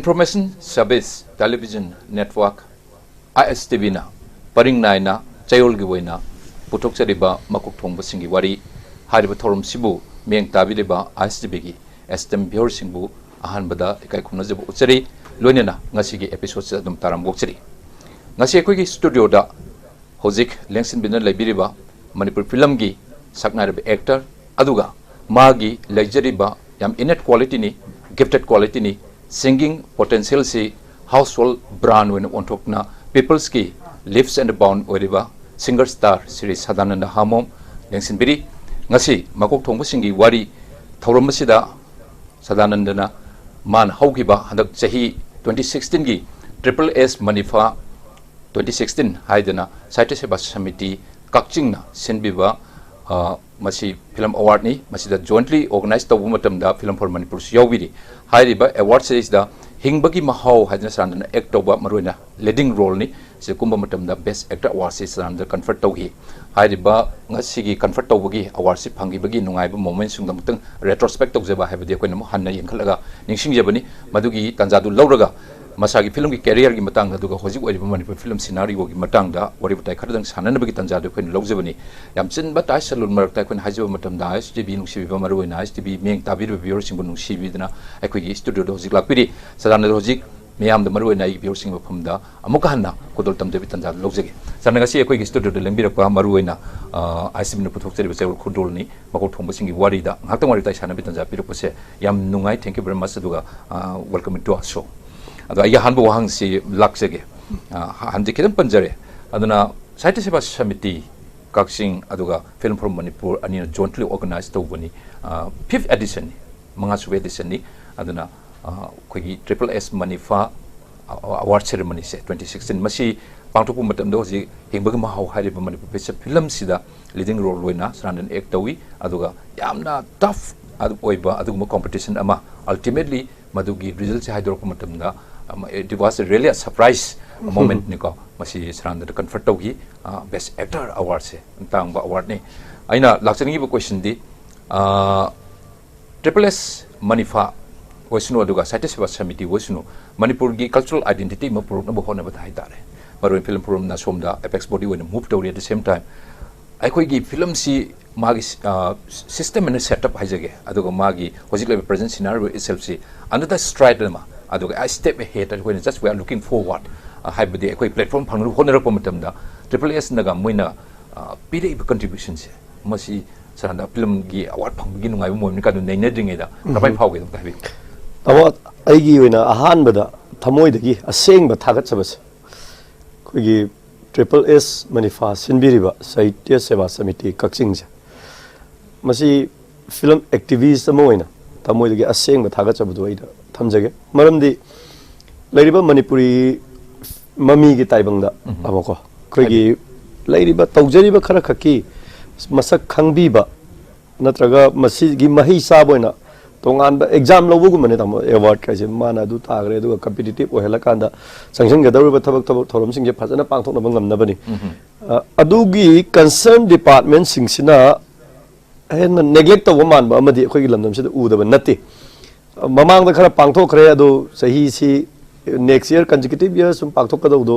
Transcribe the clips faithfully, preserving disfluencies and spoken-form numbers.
Information Service Television Network, I S T V ꯅ ꯄꯔꯤꯡ ꯅꯥꯏꯅ ꯆꯌꯣꯜꯒꯤ ꯑꯣꯏꯅ ꯄꯨꯊꯣꯛꯆꯔꯤꯕ ꯃꯀꯣꯛ ꯊꯣꯡꯕꯁꯤꯡꯒꯤ ꯋꯥꯔꯤ ꯍꯥꯏꯔꯤꯕ ꯊꯧꯔꯝꯁꯤꯕꯨ ꯃꯤꯠꯌꯦꯡ ꯇꯥꯕꯤꯔꯤꯕ I S T V ꯒꯤ esteemed viewerꯁꯤꯡꯕꯨ ꯑꯍꯥꯟꯕꯗ ꯏꯀꯥꯏ ꯈꯨꯝꯅꯖꯕ ꯎꯠꯆꯔꯤ꯫ ꯂꯣꯏꯅꯅ ꯉꯁꯤꯒꯤ episodeꯁꯤꯗ ꯑꯗꯨꯝ ꯇꯥꯔꯝꯕ ꯑꯣꯛꯆꯔꯤ꯫ ꯉꯁꯤ ꯑꯩꯈꯣꯏꯒꯤ studioꯗ ꯍꯧꯖꯤꯛ ꯂꯦꯡꯁꯤꯟꯕꯤꯗꯨꯅ ꯂꯩꯕꯤꯔꯤꯕ ꯃꯅꯤꯄꯨꯔ filmꯒꯤ ꯁꯛꯅꯥꯏꯔꯕ actor, ꯑꯗꯨꯒ ꯃꯥꯒꯤ ꯂꯩꯖꯔꯤꯕ ꯌꯥꯝ innate qualityꯅꯤ, gifted qualityꯅꯤ, singing potentialꯁꯤ household brand ꯑꯣꯏꯅ ꯑꯣꯟꯊꯣꯛꯇꯨꯅ peopleꯁꯀꯤ leaps and bound ꯑꯣꯏꯔꯤꯕ singer star ꯁ꯭ꯔꯤ ꯁꯗꯥꯅꯟꯗ ꯍꯥꯃꯣꯝ ꯂꯦꯡꯁꯤꯟꯕꯤꯔꯤ꯫ ꯉꯁꯤ ꯃꯀꯣꯛ ꯊꯣꯡꯕꯁꯤꯡꯒꯤ ꯋꯥꯔꯤ ꯊꯧꯔꯝ ꯑꯁꯤꯗ ꯁꯗꯥꯅꯟꯗꯅ ꯃꯥꯅ ꯍꯧꯈꯤꯕ ꯍꯟꯗꯛ ꯆꯍꯤ twenty sixteenꯒꯤ Triple S Manipha twenty sixteen ꯍꯥꯏꯗꯅ ꯁꯥꯍꯤꯇ꯭ꯌ ꯁꯦꯕꯥ ꯁꯃꯤꯇꯤ ꯀꯛꯆꯤꯡꯅ ꯁꯤꯟꯕꯤꯕ, ꯑ, ꯃꯁꯤ film awardꯅꯤ꯫ ꯃꯁꯤꯗ jointly organize ꯇꯧꯕ ꯃꯇꯝꯗ Film for Manipurꯁꯨ ꯌꯥꯎꯕꯤꯔꯤ꯫ ꯍꯥꯏꯔꯤꯕ awardꯁꯤꯗꯩꯁꯤꯗ ꯍꯤꯡꯕꯒꯤ ꯃꯍꯥꯎ ꯍꯥꯏꯗꯅ ꯁꯗꯥꯅꯟꯗꯅ act ꯇꯧꯕ ꯃꯔꯨꯑꯣꯏꯅ leading roleꯅꯤ꯫ ꯁꯤ ꯀꯨꯝꯕ ꯃꯇꯝꯗ best actor awardꯁꯤ ꯁꯗꯥꯅꯟꯗ confer ꯇꯧꯈꯤ꯫ ꯍꯥꯏꯔꯤꯕ ꯉꯁꯤꯒꯤ confer ꯇꯧꯕꯒꯤ awardꯁꯤ ꯐꯪꯈꯤꯕꯒꯤ ꯅꯨꯡꯉꯥꯏꯕ momentꯁꯤꯡꯗꯣ ꯑꯃꯨꯛꯇꯪ retrospect ꯇꯧꯖꯕ ꯍꯥꯏꯕꯗꯤ ꯑꯩꯈꯣꯏꯅ ꯑꯃꯨꯛ ꯍꯟꯅ ꯌꯦꯡꯈꯠꯂꯒ ꯅꯤꯡꯁꯤꯡꯖꯕꯅꯤ꯫ ꯃꯗꯨꯒꯤ ꯇꯥꯟꯖꯥꯗꯨ ꯂꯧꯔꯒ ꯃꯁꯥꯒꯤ filmꯒꯤ careerꯒꯤ ꯃꯇꯥꯡꯗ, ꯑꯗꯨꯒ ꯍꯧꯖꯤꯛ ꯑꯣꯏꯔꯤꯕ ꯃꯅꯤꯄꯨꯔ film scenarioꯒꯤ ꯃꯇꯥꯡꯗ ꯋꯥꯔꯤ ꯋꯥꯇꯥꯏ ꯈꯔꯗꯪ ꯁꯥꯟꯅꯅꯕꯒꯤ ꯇꯥꯟꯖꯥꯗꯨ ꯑꯩꯈꯣꯏꯅ ꯂꯧꯖꯕꯅꯤ꯫ ꯌꯥꯝ ꯆꯤꯟꯕ ꯇꯥꯏ ꯁꯂꯨꯟ ꯃꯔꯛꯇ ꯑꯩꯈꯣꯏꯅ ꯍꯥꯏꯖꯕ ꯃꯇꯝꯗ, I S T V ꯅꯨꯡꯁꯤꯕꯤꯕ, ꯃꯔꯨꯑꯣꯏꯅ I S T V ꯃꯤꯠꯌꯦꯡ ꯇꯥꯕꯤꯔꯤꯕ viewerꯁꯤꯡꯕꯨ ꯅꯨꯡꯁꯤꯕꯤꯗꯨꯅ ꯑꯩꯈꯣꯏꯒꯤ studioꯗ ꯍꯧꯖꯤꯛ ꯂꯥꯛꯄꯤꯔꯤ꯫ ꯁꯗꯥꯅꯟꯗ ꯍꯧꯖꯤꯛ ꯃꯤꯌꯥꯝꯗ, ꯃꯔꯨꯑꯣꯏꯅ ꯑꯩꯒꯤ viewerꯁꯤꯡꯒꯤ ꯃꯐꯝꯗ ꯑꯃꯨꯛꯀ ꯍꯟꯅ ꯈꯨꯗꯣꯜ ꯇꯝꯖꯕꯒꯤ ꯇꯥꯟꯖꯥꯗꯨ ꯂꯧꯖꯒꯦ꯫ ꯁꯗꯥꯅꯟꯗ, ꯉꯁꯤ ꯑꯩꯈꯣꯏꯒꯤ studioꯗ ꯂꯦꯡꯕꯤꯔꯛꯄ, ꯃꯔꯨꯑꯣꯏꯅ, ꯑ, I S T Vꯅ ꯄꯨꯊꯣꯛꯆꯔꯤꯕ ꯆꯌꯣꯜ ꯈꯨꯗꯣꯜꯅꯤ ꯃꯀꯣꯛ ꯊꯣꯡꯕꯁꯤꯡꯒꯤ ꯋꯥꯔꯤꯗ ꯉꯥꯏꯍꯥꯛꯇꯪ ꯋꯥꯔꯤ ꯋꯥꯇꯥꯏ ꯁꯥꯟꯅꯕꯒꯤ ꯇꯥꯟꯖꯥ ꯄꯤꯔꯛꯄꯁꯦ ꯌꯥꯝ ꯅꯨꯡꯉꯥꯏ꯫ Thank you very much꯫ ꯑꯗꯨꯒ, ꯑ, welcome to our show꯫ ꯑꯗꯣ ꯑꯩꯒꯤ ꯑꯍꯥꯟꯕ ꯋꯥꯍꯪꯁꯤ ꯂꯥꯛꯆꯒꯦ꯫ ꯑ, ꯍ-, ꯍꯥꯟꯅꯗꯤ ꯈꯤꯇꯪ ꯄꯟꯖꯔꯦ꯫ ꯑꯗꯨꯅ ꯁꯥꯍꯤꯇ꯭ꯌ ꯁꯦꯕꯥ ꯁꯃꯤꯇꯤ ꯀꯛꯆꯤꯡ ꯑꯗꯨꯒ Film for Manipur ꯑꯅꯤꯅ jointly organize ꯇꯧꯕꯅꯤ꯫ ꯑ, fifth editionꯅꯤ, ꯃꯉꯥꯁꯨꯕ editionꯅꯤ꯫ ꯑꯗꯨꯅ, ꯑ, ꯑꯩꯈꯣꯏꯒꯤ Triple S Manipha award ceremonyꯁꯦ twenty sixteen ꯃꯁꯤ ꯄꯥꯡꯊꯣꯛꯄ ꯃꯇꯝꯗ ꯍꯧꯖꯤꯛ ꯍꯤꯡꯕꯒꯤ ꯃꯍꯥꯎ ꯍꯥꯏꯔꯤꯕ ꯃꯅꯤꯄꯨꯔ feature filmꯁꯤꯗ leading role ꯑꯣꯏꯅ ꯁꯗꯥꯅꯟꯗ act ꯇꯧꯏ꯫ ꯑꯗꯨꯒ ꯌꯥꯝꯅ tough ꯑꯗꯨ ꯑꯣꯏꯕ ꯑꯗꯨꯒꯨꯝꯕ competition ꯑꯃ, ultimately ꯃꯗꯨꯒꯤ resultꯁꯦ ꯍꯥꯏꯗꯣꯔꯛꯄ ꯃꯇꯝꯗ, ꯑꯃ, it was really a surprise momentꯅꯤꯀꯣ꯫ ꯃꯁꯤ ꯁꯗꯥꯅꯟꯗꯗ confer ꯇꯧꯈꯤ, ꯑ, best actor awardꯁꯦ꯫ ꯇꯥꯡꯕ awardꯅꯤ꯫ ꯑꯩꯅ ꯂꯥꯛꯆꯅꯤꯡꯉꯤꯕ questionꯗꯤ, ꯑ, Triple S Manipha ꯑꯣꯏꯁꯅꯨ, ꯑꯗꯨꯒ ꯁꯥꯍꯤꯇ꯭ꯌ ꯁꯦꯕꯥ ꯁꯃꯤꯇꯤ ꯑꯣꯏꯁꯅꯨ, ꯃꯅꯤꯄꯨꯔꯒꯤ ꯀꯜꯆꯔꯦꯜ ꯑꯥꯏꯗꯦꯟꯇꯤꯇꯤ ꯑꯃ ꯄꯨꯔꯛꯅꯕ ꯍꯣꯠꯅꯕꯗ ꯍꯥꯏꯇꯥꯔꯦ, ꯃꯔꯨ ꯑꯣꯏꯅ ꯐꯤꯂꯝ ꯐꯣꯔꯝꯅ ꯁꯣꯝꯗ ꯑꯦꯄꯦꯛꯁ ꯕꯣꯗꯤ ꯑꯣꯏꯅ ꯃꯨꯚ ꯇꯧꯔꯤ꯫ ꯑꯦꯠ ꯗ ꯁꯦꯝ ꯇꯥꯏꯝ ꯑꯩꯈꯣꯏꯒꯤ ꯐꯤꯂꯝꯁꯤ ꯃꯥꯒꯤ ꯁꯤꯁꯇꯦꯝ ꯑꯦꯟ ꯁꯦꯠ ꯑꯞ ꯍꯥꯏꯖꯒꯦ, ꯑꯗꯨꯒ ꯃꯥꯒꯤ ꯍꯧꯖꯤꯛ ꯂꯩꯕ ꯄ꯭ꯔꯖꯦꯟ ꯁꯤꯅꯥꯔꯤꯑꯣ ꯏꯠꯁꯦꯜꯐꯁꯤ ꯑꯟꯗꯔ ꯗ ꯁ꯭ꯇ꯭ꯔꯥꯏꯠ ꯑꯃ, ꯑꯗꯨꯒ ꯑ ꯁ꯭ꯇꯦꯞ ꯑꯍꯦꯗ ꯑꯩꯈꯣꯏꯅ just we R looking forward ꯍꯥꯏꯕꯗꯤ ꯑꯩꯈꯣꯏ ꯄ꯭ꯂꯦꯠꯐꯣꯔꯝ ꯐꯪꯅꯕ ꯍꯣꯠꯅꯔꯛꯄ ꯃꯇꯝꯗ ꯇ꯭ꯔꯤꯄꯜ ꯑꯦꯁꯅꯒ ꯃꯣꯏꯅ ꯑ, ꯄꯤꯔꯛꯏꯕ ꯀꯟꯇ꯭ꯔꯤꯕ꯭ꯌꯨꯁꯟꯁꯦ, ꯃꯁꯤ ꯁꯔꯥꯟꯗ ꯐꯤꯂꯝꯒꯤ ꯑꯦꯋꯥꯔꯗ ꯐꯪꯕꯒꯤ ꯅꯨꯡꯉꯥꯏꯕ ꯃꯣꯃꯦꯟꯠꯀ ꯑꯗꯨ ꯅꯩꯅꯗ꯭ꯔꯤꯉꯩꯗ ꯀꯔꯝꯍꯥꯏꯅ ꯐꯥꯎꯒꯦ ꯑꯝꯇ ꯍꯥꯏꯕꯤꯌꯨ꯫ ꯇꯥꯃꯣ, ꯑꯩꯒꯤ ꯑꯣꯏꯅ ꯑꯍꯥꯟꯕꯗ ꯊꯃꯣꯏꯗꯒꯤ ꯑꯁꯦꯡꯕ ꯊꯥꯒꯠꯆꯕꯁꯦ ꯑꯩꯈꯣꯏꯒꯤ ꯇ꯭ꯔꯤꯄꯜ ꯑꯦꯁ ꯃꯅꯤꯐꯥ ꯁꯤꯟꯕꯤꯔꯤꯕ ꯁꯥꯍꯤꯇ꯭ꯌ ꯁꯦꯕꯥ ꯁꯃꯤꯇꯤ ꯀꯛꯆꯤꯡꯁꯦ, ꯃꯁꯤ ꯐꯤꯂꯝ ꯑꯦꯛꯇꯤꯚꯤꯁ ꯑꯃ ꯑꯣꯏꯅ ꯊꯃꯣꯏꯗꯒꯤ ꯑꯁꯦꯡꯕ ꯊꯥꯒꯠꯆꯕꯗꯨ ꯑꯩꯅ ꯊꯝꯖꯒꯦ꯫ ꯃꯔꯝꯗꯤ ꯂꯩꯔꯤꯕ ꯃꯅꯤꯄꯨꯔꯤ ꯃꯃꯤꯒꯤ ꯇꯥꯏꯕꯪꯗ ꯑꯃꯀꯣ ꯑꯩꯈꯣꯏꯒꯤ ꯂꯩꯔꯤꯕ ꯇꯧꯖꯔꯤꯕ ꯈꯔ ꯈꯛꯀꯤ ꯃꯁꯛ ꯈꯪꯕꯤꯕ ꯅꯠꯇ꯭ꯔꯒ ꯃꯁꯤꯒꯤ ꯃꯍꯩ ꯆꯥꯕ ꯑꯣꯏꯅ ꯇꯣꯉꯥꯟꯕ ꯑꯦꯛꯖꯥꯝ ꯂꯧꯕꯒꯨꯝꯕꯅꯦ ꯇꯥꯃꯣ꯫ ꯑꯦꯋꯥꯔꯗ ꯀꯥꯏꯁꯦ ꯃꯥꯅ ꯑꯗꯨ ꯇꯥꯈ꯭ꯔꯦ, ꯑꯗꯨꯒ ꯀꯝꯄꯤꯇꯤꯇꯤꯞ ꯑꯣꯏꯍꯜꯂꯀꯥꯟꯗ ꯆꯪꯁꯤꯟꯒꯗꯧꯔꯤꯕ ꯊꯕꯛ ꯊꯕꯛ ꯊꯧꯔꯝꯁꯤꯡꯁꯦ ꯐꯖꯅ ꯄꯥꯡꯊꯣꯛꯅꯕ ꯉꯝꯅꯕꯅꯤ꯫ ꯑ, ꯑꯗꯨꯒꯤ ꯀꯟꯁꯔꯟ ꯗꯤꯄꯥꯔꯠꯃꯦꯟꯁꯤꯡꯁꯤꯅ ꯍꯦꯟꯅ ꯅꯦꯒ꯭ꯂꯦꯛ ꯇꯧꯕ ꯃꯥꯟꯕ ꯑꯃꯗꯤ ꯑꯩꯈꯣꯏꯒꯤ ꯂꯝꯗꯝꯁꯤꯗ ꯎꯗꯕ ꯅꯠꯇꯦ꯫ ꯃꯃꯥꯡꯗ ꯈꯔ ꯄꯥꯡꯊꯣꯛꯈ꯭ꯔꯦ, ꯑꯗꯣ ꯆꯍꯤꯁꯤ ꯅꯦꯛꯁ ꯏꯌꯔ ꯀꯟꯖꯤꯀ꯭ꯌꯨꯇꯤꯞ ꯏꯌꯔ ꯁꯨꯝ ꯄꯥꯡꯊꯣꯛꯀꯗꯧꯕꯗꯣ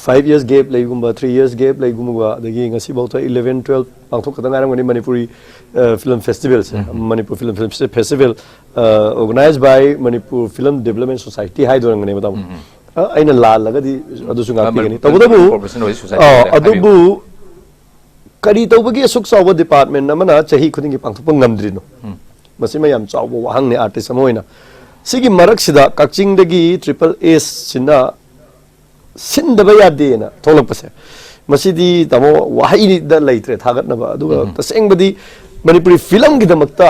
ꯐꯥꯏꯚ ꯏꯌꯔꯁ ꯒꯦꯞ ꯂꯩꯒꯨꯝꯕ, ꯊ꯭ꯔꯤ ꯏꯌꯔꯁ ꯒꯦꯞ ꯂꯩꯒꯨꯝꯕ, ꯑꯗꯒꯤ ꯉꯁꯤꯐꯥꯎꯗ ꯏꯂꯦꯚꯦꯟ ꯇꯨꯋꯦꯜꯐ ꯄꯥꯡꯊꯣꯛꯀꯗ ꯉꯥꯏꯔꯝꯒꯅꯤ꯫ ꯃꯅꯤꯄꯨꯔꯤ ꯐꯤꯂꯝ ꯐꯦꯁꯇꯤꯚꯦꯜꯁꯦ, Manipur film festival organized by Manipur Film Development Society ꯍꯥꯏꯗꯣꯏꯔꯝꯒꯅꯦꯕ ꯇꯥꯃꯣ꯫ ꯑ, ꯑꯩꯅ ꯂꯥꯜꯂꯒꯗꯤ ꯑꯗꯨꯁꯨ ꯉꯥꯛꯄꯤꯒꯅꯤ꯫ ꯇꯧꯕꯇꯕꯨ Corporation of Society ꯑ, ꯍꯥꯏꯕꯤꯌꯨ꯫ ꯑꯗꯨꯕꯨ ꯀꯔꯤ ꯇꯧꯕꯒꯤ ꯑꯁꯨꯛ ꯆꯥꯎꯕ ꯗꯤꯄꯥꯔꯠꯃꯦꯟ ꯑꯃꯅ ꯆꯍꯤ ꯈꯨꯗꯤꯡꯒꯤ ꯄꯥꯡꯊꯣꯛꯄ ꯉꯝꯗ꯭ꯔꯤꯅꯣ? ꯃꯁꯤꯃ ꯌꯥꯝ ꯆꯥꯎꯕ ꯋꯥꯍꯪꯅꯤ ꯑꯥꯔꯇꯤꯁ ꯑꯃ ꯑꯣꯏꯅ꯫ ꯁꯤꯒꯤ ꯃꯔꯛꯁꯤꯗ ꯀꯛꯆꯤꯡꯗꯒꯤ ꯇ꯭ꯔꯤꯄꯜ ꯑꯦꯁꯁꯤꯅ ꯁꯤꯟꯗꯕ ꯌꯥꯗꯦꯅ ꯊꯣꯛꯂꯛꯄꯁꯦ, ꯃꯁꯤꯗꯤ ꯇꯥꯃꯣ ꯋꯥꯍꯩꯗ ꯂꯩꯇ꯭ꯔꯦ ꯊꯥꯒꯠꯅꯕ꯫ ꯑꯗꯨꯒ ꯇꯁꯦꯡꯕꯗꯤ ꯃꯅꯤꯄꯨꯔꯤ ꯐꯤꯂꯝꯒꯤꯗꯃꯛꯇ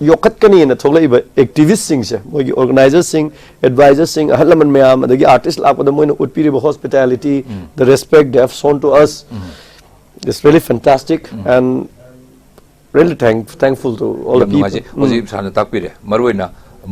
ꯌꯣꯛꯈꯠꯀꯅꯤꯅ ꯊꯣꯛꯂꯛꯏꯕ ꯑꯦꯛꯇꯤꯚꯤꯁꯁꯤꯡꯁꯦ, ꯃꯣꯏꯒꯤ ꯑꯣꯔꯒꯅꯥꯏꯖꯔꯁꯤꯡ, ꯑꯦꯗꯚꯥꯏꯖꯔꯁꯤꯡ, ꯑꯍꯜ ꯂꯃꯟ ꯃꯌꯥꯝ, ꯑꯗꯒꯤ ꯑꯥꯔꯇꯤꯁ ꯂꯥꯛꯄꯗ ꯃꯣꯏꯅ ꯎꯠꯄꯤꯔꯤꯕ hospitality, the respect they have shown to us, it's really fantastic and really thank thankful to all the ꯌꯥꯝ ꯅꯨꯡꯉꯥꯏꯖꯩ꯫ people. ꯍꯧꯖꯤꯛ ꯁꯥꯔꯅ ꯇꯥꯛꯄꯤꯔꯦ, ꯃꯔꯨꯑꯣꯏꯅ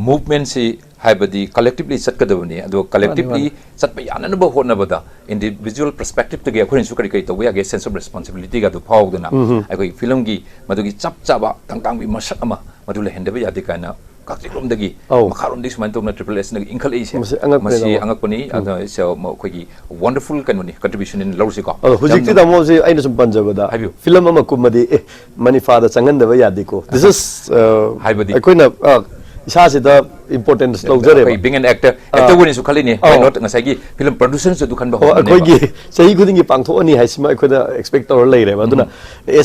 ꯃꯨꯚꯃꯦꯟꯁꯤ ꯍꯥꯏꯕꯗꯤ ꯀꯂꯦꯛꯇꯤꯚꯂꯤ ꯆꯠꯀꯗꯕꯅꯤ, ꯑꯗꯨꯒ ꯀꯂꯦꯛꯇꯤꯚꯂꯤ ꯆꯠꯄ ꯌꯥꯅꯅꯕ ꯍꯣꯠꯅꯕꯗ ꯏꯟꯗꯤꯚꯤꯖꯨꯋꯦꯜ ꯄꯔꯁꯄꯦꯛꯇꯤꯚꯇꯒꯤ ꯑꯩꯈꯣꯏꯅꯁꯨ ꯀꯔꯤ ꯀꯔꯤ ꯇꯧꯕ ꯌꯥꯒꯦ, ꯁꯦꯟꯁ ꯑꯣꯐ ꯔꯦꯁꯄꯣꯟꯁꯤꯕꯤꯂꯤꯇꯤꯒ ꯑꯗꯨ ꯐꯥꯎꯗꯅ ꯑꯩꯈꯣꯏꯒꯤ ꯐꯤꯂꯝꯒꯤ ꯃꯗꯨꯒꯤ ꯆꯞ ꯆꯥꯕ ꯇꯪꯇꯥꯡꯕꯤ ꯃꯁꯛ ꯑꯃ ꯃꯗꯨ ꯂꯩꯍꯟꯗꯕ ꯌꯥꯗꯦ ꯀꯥꯏꯅ ꯀꯛꯆꯤꯡꯂꯣꯝꯗꯒꯤ ꯑꯧ꯫ ꯃꯈꯥꯔꯣꯝꯗꯒꯤ ꯁꯨꯃꯥꯏꯅ ꯇꯧꯅ ꯇ꯭ꯔꯤꯄꯜ ꯑꯦꯁꯅ ꯏꯟꯈꯠꯂꯛꯏꯁꯦ꯫ ꯃꯁꯤ ꯑꯉꯛꯄꯅꯦ, ꯃꯁꯤ ꯇꯥꯃꯣ꯫ ꯑꯉꯛꯄꯅꯤ꯫ ꯑꯗꯣ it's a, ꯃ-, ꯑꯩꯈꯣꯏꯒꯤ ꯋꯟꯗꯔꯐꯨꯜ ꯀꯩꯅꯣꯅꯤ, ꯀꯟꯇ꯭ꯔꯤꯕ꯭ꯌꯨꯁꯟ ꯂꯧꯔꯤꯁꯤꯀꯣ꯫ ꯑꯗꯣ ꯍꯧꯖꯤꯛꯇꯤ ꯌꯥꯝꯅ ꯇꯥꯃꯣꯁꯦ ꯑꯩꯅ ꯁꯨꯝ ꯄꯟꯖꯕꯗ ꯍꯥꯏꯕꯤꯌꯨ꯫ ꯐꯤꯂꯝ ꯑꯃ ꯀꯨꯝꯃꯗꯤ ꯑꯦ ꯃꯅꯤꯐꯥꯗ ꯆꯪꯍꯟꯗꯕ ꯌꯥꯗꯦꯀꯣ꯫ This is, uh, ꯍꯥꯏꯕꯗꯤ? ꯑꯩꯈꯣꯏꯅ ꯑ, ꯏꯁꯥꯁꯤꯗ importance ꯂꯧꯖꯔꯦꯕ꯫ ꯑꯩꯈꯣꯏ being an actor, actor ꯑꯣꯏꯅꯁꯨ ꯈꯜꯂꯤꯅꯤ꯫ Why ꯑꯧ꯫ not? ꯉꯁꯥꯏꯒꯤ ꯐꯤꯂꯝ ꯄ꯭ꯔꯣꯗ꯭ꯌꯨꯁꯔꯁꯨ ꯑꯗꯨ ꯈꯟꯕ ꯑꯣ, ꯍꯧꯔꯝꯕꯅꯦꯕ꯫ ꯑꯩꯈꯣꯏꯒꯤ ꯆꯍꯤ ꯈꯨꯗꯤꯡꯒꯤ ꯄꯥꯡꯊꯣꯛꯑꯅꯤ ꯍꯥꯏꯁꯤꯃ ꯑꯩꯈꯣꯏꯗ expect ꯇꯧꯔ ꯂꯩꯔꯦꯕ꯫ ꯑꯗꯨꯅ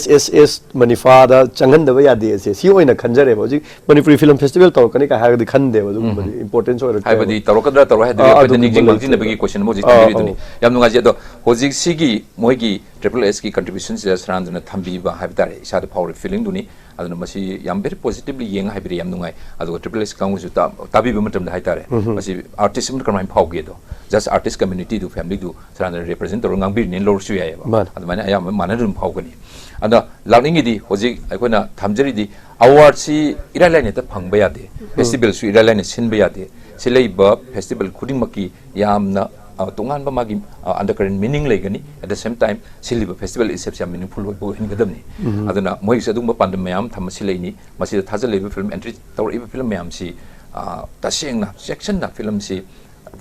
S S S ꯃꯅꯤꯐꯥꯗ ꯆꯪꯍꯟꯗꯕ ꯌꯥꯗꯦ ꯑꯁꯦ ꯁꯤ ꯑꯣꯏꯅ ꯈꯟꯖꯔꯦꯕ꯫ ꯍꯧꯖꯤꯛ ꯃꯅꯤꯄꯨꯔꯤ ꯐꯤꯂꯝ ꯐꯦꯁꯇꯤꯚꯦꯜ ꯇꯧꯔꯛꯀꯅꯤ ꯀꯥꯏ ꯍꯥꯏꯔꯒꯗꯤ ꯈꯟꯗꯦꯕ꯫ ꯑꯗꯨꯒꯨꯝꯕꯗꯤ importance ꯑꯣꯏꯔꯛꯇꯦꯕ꯫ ꯍꯥꯏꯕꯗꯤ ꯇꯧꯔꯛꯀꯗ꯭ꯔꯥ ꯇꯧꯔꯣꯏ ꯍꯥꯏꯗꯤ ꯑꯥ, ꯑꯩꯈꯣꯏꯗ ꯑꯗꯨꯒꯨꯝꯕ ꯅꯤꯡꯁꯤꯡ ꯂꯩꯇꯦꯕ꯫ ꯃꯥꯡꯖꯤꯟꯅꯕꯒꯤ ꯀꯣꯏꯁꯟ ꯑꯃ ꯍꯧꯖꯤꯛ ꯑꯥ, ꯊꯝꯕꯤꯔꯤꯗꯨꯅꯤ꯫ ꯑꯧ꯫ ꯌꯥꯝ ꯅꯨꯡꯉꯥꯏꯖꯩ꯫ ꯑꯗꯣ ꯍꯧꯖꯤꯛ ꯁꯤꯒꯤ ꯃꯣꯏꯒꯤ ꯇ꯭ꯔꯤꯄꯜ ꯑꯦꯁꯀꯤ ꯀꯟꯇ꯭ꯔꯤꯕ꯭ꯌꯨꯁꯟꯁꯤꯗ ꯁꯔꯥꯟꯗꯅ ꯊꯝꯕꯤꯕ ꯍꯥꯏꯕ ꯇꯥꯔꯦ, ꯏꯁꯥꯗ ꯐꯥꯎꯔꯤ ꯐꯤꯂꯤꯡꯗꯨꯅꯤ꯫ ꯑꯗꯨꯅ ꯃꯁꯤ ꯌꯥꯝ very positively ꯌꯦꯡꯉ ꯍꯥꯏꯕꯤꯔꯦ, ꯌꯥꯝ ꯅꯨꯡꯉꯥꯏ꯫ ꯑꯗꯨꯒ ꯇ꯭ꯔꯤꯄꯜ ꯑꯦꯁ ꯀꯥꯡꯕꯨꯁꯨ ꯇꯥ-, ꯇꯥꯕꯤꯕ ꯃꯇꯝꯗ ꯍꯥꯏꯇꯥꯔꯦ, ꯃꯁꯤ ꯑꯥꯔꯇꯤꯁ ꯑꯃꯅ ꯀꯔꯝꯍꯥꯏꯅ ꯐꯥꯎꯒꯦꯗꯣ, just artist communityꯗꯨ, familyꯗꯨ ꯁꯔꯥꯟꯗꯅ represent ꯇꯧꯔꯒ ꯉꯥꯡꯕꯤꯔꯤꯅꯦꯅ ꯂꯧꯔꯁꯨ ꯌꯥꯏꯑꯕ꯫ ꯃꯥꯅꯦ꯫ ꯑꯗꯨꯃꯥꯏꯅ ꯑꯌꯥꯝꯕ ꯃꯥꯟꯅ ꯑꯗꯨꯝ ꯐꯥꯎꯒꯅꯤ꯫ ꯑꯗ ꯂꯥꯛꯅꯤꯡꯉꯤꯗꯤ ꯍꯧꯖꯤꯛ ꯑꯩꯈꯣꯏꯅ ꯊꯝꯖꯔꯤꯗꯤ ꯑꯦꯋꯥꯔꯗꯁꯤ ꯏꯔꯥꯏ ꯂꯥꯏꯅ ꯍꯦꯛꯇ ꯐꯪꯕ ꯌꯥꯗꯦ, ꯐꯦꯁꯇꯤꯚꯦꯜꯁꯨ ꯏꯔꯥꯏ ꯂꯥꯏꯅ ꯁꯤꯟꯕ ꯌꯥꯗꯦ꯫ ꯁꯤꯜꯂꯛꯏꯕ ꯐꯦꯁꯇꯤꯚꯦꯜ ꯈꯨꯗꯤꯡꯃꯛꯀꯤ ꯌꯥꯝꯅ, ꯑ, ꯇꯣꯉꯥꯟꯕ ꯃꯥꯒꯤ, ꯑ, undercurrent meaning ꯂꯩꯒꯅꯤ꯫ At the same time ꯁꯤꯜꯂꯤꯕ ꯐꯦꯁꯇꯤꯚꯦꯜ itselfꯁꯦ ꯌꯥꯝ meaningful ꯑꯣꯏꯕ ꯑꯣꯏꯍꯟꯒꯗꯕꯅꯤ꯫ ꯑꯗꯨꯅ ꯃꯣꯏꯒꯤꯁꯨ ꯑꯗꯨꯒꯨꯝꯕ ꯄꯥꯟꯗꯝ ꯃꯌꯥꯝ ꯊꯝꯕ ꯁꯤꯜꯂꯛꯏꯅꯤ꯫ ꯃꯁꯤꯗ ꯊꯥꯖꯜꯂꯛꯏꯕ ꯐꯤꯂꯝ, ꯑꯦꯟꯇ꯭ꯔꯤ ꯇꯧꯔꯛꯏꯕ ꯐꯤꯂꯝ ꯃꯌꯥꯝꯁꯤ, ꯑ, ꯇꯁꯦꯡꯅ ꯆꯦꯛꯁꯤꯟꯅ ꯐꯤꯂꯝꯁꯤ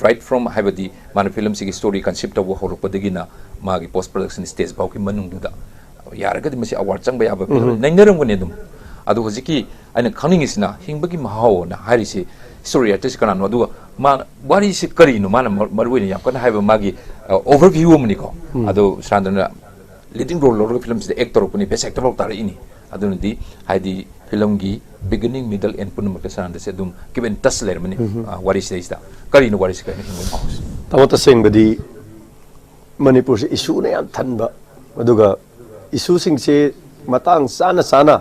right from ꯍꯥꯏꯕꯗꯤ ꯃꯥꯅ ꯐꯤꯂꯝꯁꯤꯒꯤ story conceive ꯇꯧꯕ ꯍꯧꯔꯛꯄꯗꯒꯤꯅ ꯃꯥꯒꯤ post production stage ꯐꯥꯎꯒꯤ ꯃꯅꯨꯡꯗꯨꯗ ꯌꯥꯔꯒꯗꯤ ꯃꯁꯤ ꯑꯋꯥꯔꯗ ꯆꯪꯕ ꯌꯥꯕ ꯐꯤꯂꯝ ꯅꯩꯅꯔꯝꯒꯅꯤ ꯑꯗꯨꯝ꯫ ꯑꯗꯣ ꯍꯧꯖꯤꯛꯀꯤ ꯑꯩꯅ ꯈꯪꯅꯤꯡꯉꯤꯁꯤꯅ ꯍꯤꯡꯕꯒꯤ ꯃꯍꯥꯎꯅ ꯍꯥꯏꯔꯤꯁꯤ story artist ꯀꯅꯥꯅꯣ, ꯑꯗꯨꯒ ꯃꯥ ꯋꯥꯔꯤꯁꯤ ꯀꯔꯤꯅꯣ, ꯃꯥꯅ ꯃꯔꯨ ꯑꯣꯏꯅ ꯌꯥꯝ ꯀꯟꯅ ꯍꯥꯏꯕ ꯃꯥꯒꯤ, ꯑ, overview ꯑꯃꯅꯤꯀꯣ꯫ ꯑꯗꯣ ꯁꯔꯥꯟꯗꯅ leading role ꯂꯧꯔꯒ ꯐꯤꯂꯝꯁꯤꯗ act ꯇꯧꯔꯛꯄꯅꯤ, best actor ꯐꯥꯎ ꯇꯥꯔꯛꯏꯅꯤ꯫ ꯑꯗꯨꯅꯗꯤ ꯍꯥꯏꯗꯤ ꯐꯤꯂꯝꯒꯤ beginning, middle, end ꯄꯨꯝꯅꯃꯛꯇ ꯁꯔꯥꯟꯗꯁꯦ ꯑꯗꯨꯝ keep in touch ꯂꯩꯔꯝꯃꯅꯤ꯫ ꯑ, ꯋꯥꯔꯤꯁꯤꯗꯩꯁꯤꯗ ꯀꯔꯤꯅꯣ ꯋꯥꯔꯤꯁꯤ, ꯀꯔꯤꯅꯣ ꯍꯤꯡꯕꯒꯤ ꯃꯍꯥꯎꯁꯤ? ꯇꯥꯃꯣ, ꯇꯁꯦꯡꯕꯗꯤ ꯃꯅꯤꯄꯨꯔꯁꯤ ꯏꯁꯨꯅ ꯌꯥꯝ ꯊꯟꯕ, ꯑꯗꯨꯒ ꯏꯁꯨꯁꯤꯡꯁꯤ ꯃꯇꯥꯡ ꯆꯥꯅ ꯆꯥꯅ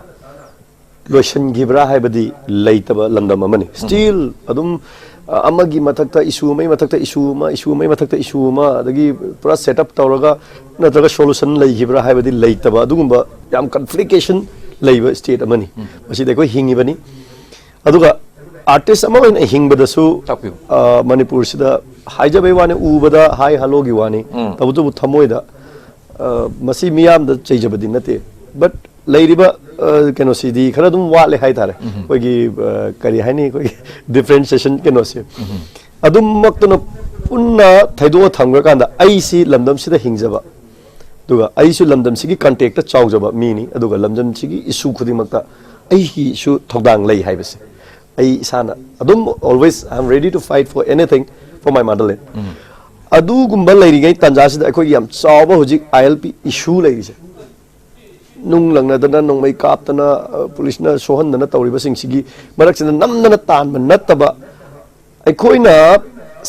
ꯂꯣꯏꯁꯤꯟꯈꯤꯕ꯭ꯔꯥ ꯍꯥꯏꯕꯗꯤ ꯂꯩꯇꯕ ꯂꯝꯗꯝ ꯑꯃꯅꯤ꯫ Still ꯑꯗꯨꯝ, ꯑ, ꯑꯃꯒꯤ ꯃꯊꯛꯇ ꯏꯁꯨ ꯑꯃꯒꯤ ꯃꯊꯛꯇ ꯏꯁꯨ ꯑꯃ, ꯏꯁꯨ ꯑꯃꯒꯤ ꯃꯊꯛꯇ ꯏꯁꯨ ꯑꯃ, ꯑꯗꯒꯤ ꯄꯨꯔꯥ set up ꯇꯧꯔꯒ ꯅꯠꯇ꯭ꯔꯒ solution ꯂꯩꯈꯤꯕ꯭ꯔꯥ ꯍꯥꯏꯕꯗꯤ ꯂꯩꯇꯕ, ꯑꯗꯨꯒꯨꯝꯕ ꯌꯥꯝ complication ꯂꯩꯕ state ꯑꯃꯅꯤ꯫ ꯃꯁꯤꯗ ꯑꯩꯈꯣꯏ ꯍꯤꯡꯉꯤꯕꯅꯤ꯫ ꯑꯗꯨꯒ artist ꯑꯃ ꯑꯣꯏꯅ ꯍꯤꯡꯕꯗꯁꯨ, ꯇꯥꯛꯄꯤꯌꯨ꯫ ꯑ, ꯃꯅꯤꯄꯨꯔꯁꯤꯗ ꯍꯥꯏꯖꯕꯩ ꯋꯥꯅꯤ, ꯎꯕꯗ ꯍꯥꯏ ꯍꯜꯂꯣꯒꯤ ꯋꯥꯅꯤ꯫ ꯇꯧꯕꯇꯕꯨ ꯊꯃꯣꯏꯗ, ꯑ, ꯃꯁꯤ ꯃꯤꯌꯥꯝꯗ ꯆꯩꯖꯕꯗꯤ ꯅꯠꯇꯦ, but ꯂꯩꯔꯤꯕ ꯑ, ꯀꯩꯅꯣꯁꯤꯗꯤ ꯈꯔ ꯑꯗꯨꯝ ꯋꯥꯠꯂꯦ ꯍꯥꯏꯇꯥꯔꯦ꯫ ꯑꯩꯈꯣꯏꯒꯤ ꯑ, ꯀꯔꯤ ꯍꯥꯏꯅꯤ, ꯑꯩꯈꯣꯏꯒꯤ ꯗꯤꯐ꯭ꯔꯦꯟꯁꯤꯌꯦꯁꯟ ꯀꯩꯅꯣꯁꯦ꯫ ꯑꯗꯨꯃꯛꯇꯨꯅ ꯄꯨꯟꯅ ꯊꯩꯗꯣꯛꯑ ꯊꯝꯈ꯭ꯔꯀꯥꯟꯗ ꯑꯩꯁꯤ ꯂꯝꯗꯝꯁꯤꯗ ꯍꯤꯡꯖꯕ, ꯑꯗꯨꯒ ꯑꯩꯁꯨ ꯂꯝꯗꯝꯁꯤꯒꯤ ꯀꯟꯇꯦꯛꯇ ꯆꯥꯎꯖꯕ ꯃꯤꯅꯤ, ꯑꯗꯨꯒ ꯂꯝꯗꯝꯁꯤꯒꯤ ꯏꯁꯨ ꯈꯨꯗꯤꯡꯃꯛꯇ ꯑꯩꯒꯤꯁꯨ ꯊꯧꯗꯥꯡ ꯂꯩ ꯍꯥꯏꯕꯁꯦ ꯑꯩ ꯏꯁꯥꯅ ꯑꯗꯨꯝ always I am ready to fight for anything for my motherland꯫ ꯑꯗꯨꯒꯨꯝꯕ ꯂꯩꯔꯤꯉꯩ ꯇꯥꯟꯖꯥꯁꯤꯗ ꯑꯩꯈꯣꯏꯒꯤ ꯌꯥꯝ ꯆꯥꯎꯕ ꯍꯧꯖꯤꯛ ꯑꯥꯏ ꯑꯦꯜ ꯄꯤ ꯏꯁꯨ ꯂꯩꯔꯤꯁꯦ, ꯅꯨꯡ ꯂꯪꯅꯗꯅ, ꯅꯣꯡꯃꯩ ꯀꯥꯞꯇꯅ, ꯑ, ꯄꯨꯂꯤꯁꯅ ꯁꯣꯛꯍꯟꯗꯅ ꯇꯧꯔꯤꯕꯁꯤꯡꯁꯤꯒꯤ ꯃꯔꯛꯁꯤꯗ ꯅꯝꯗꯅ ꯇꯥꯟꯕ ꯅꯠꯇꯕ, ꯑꯩꯈꯣꯏꯅ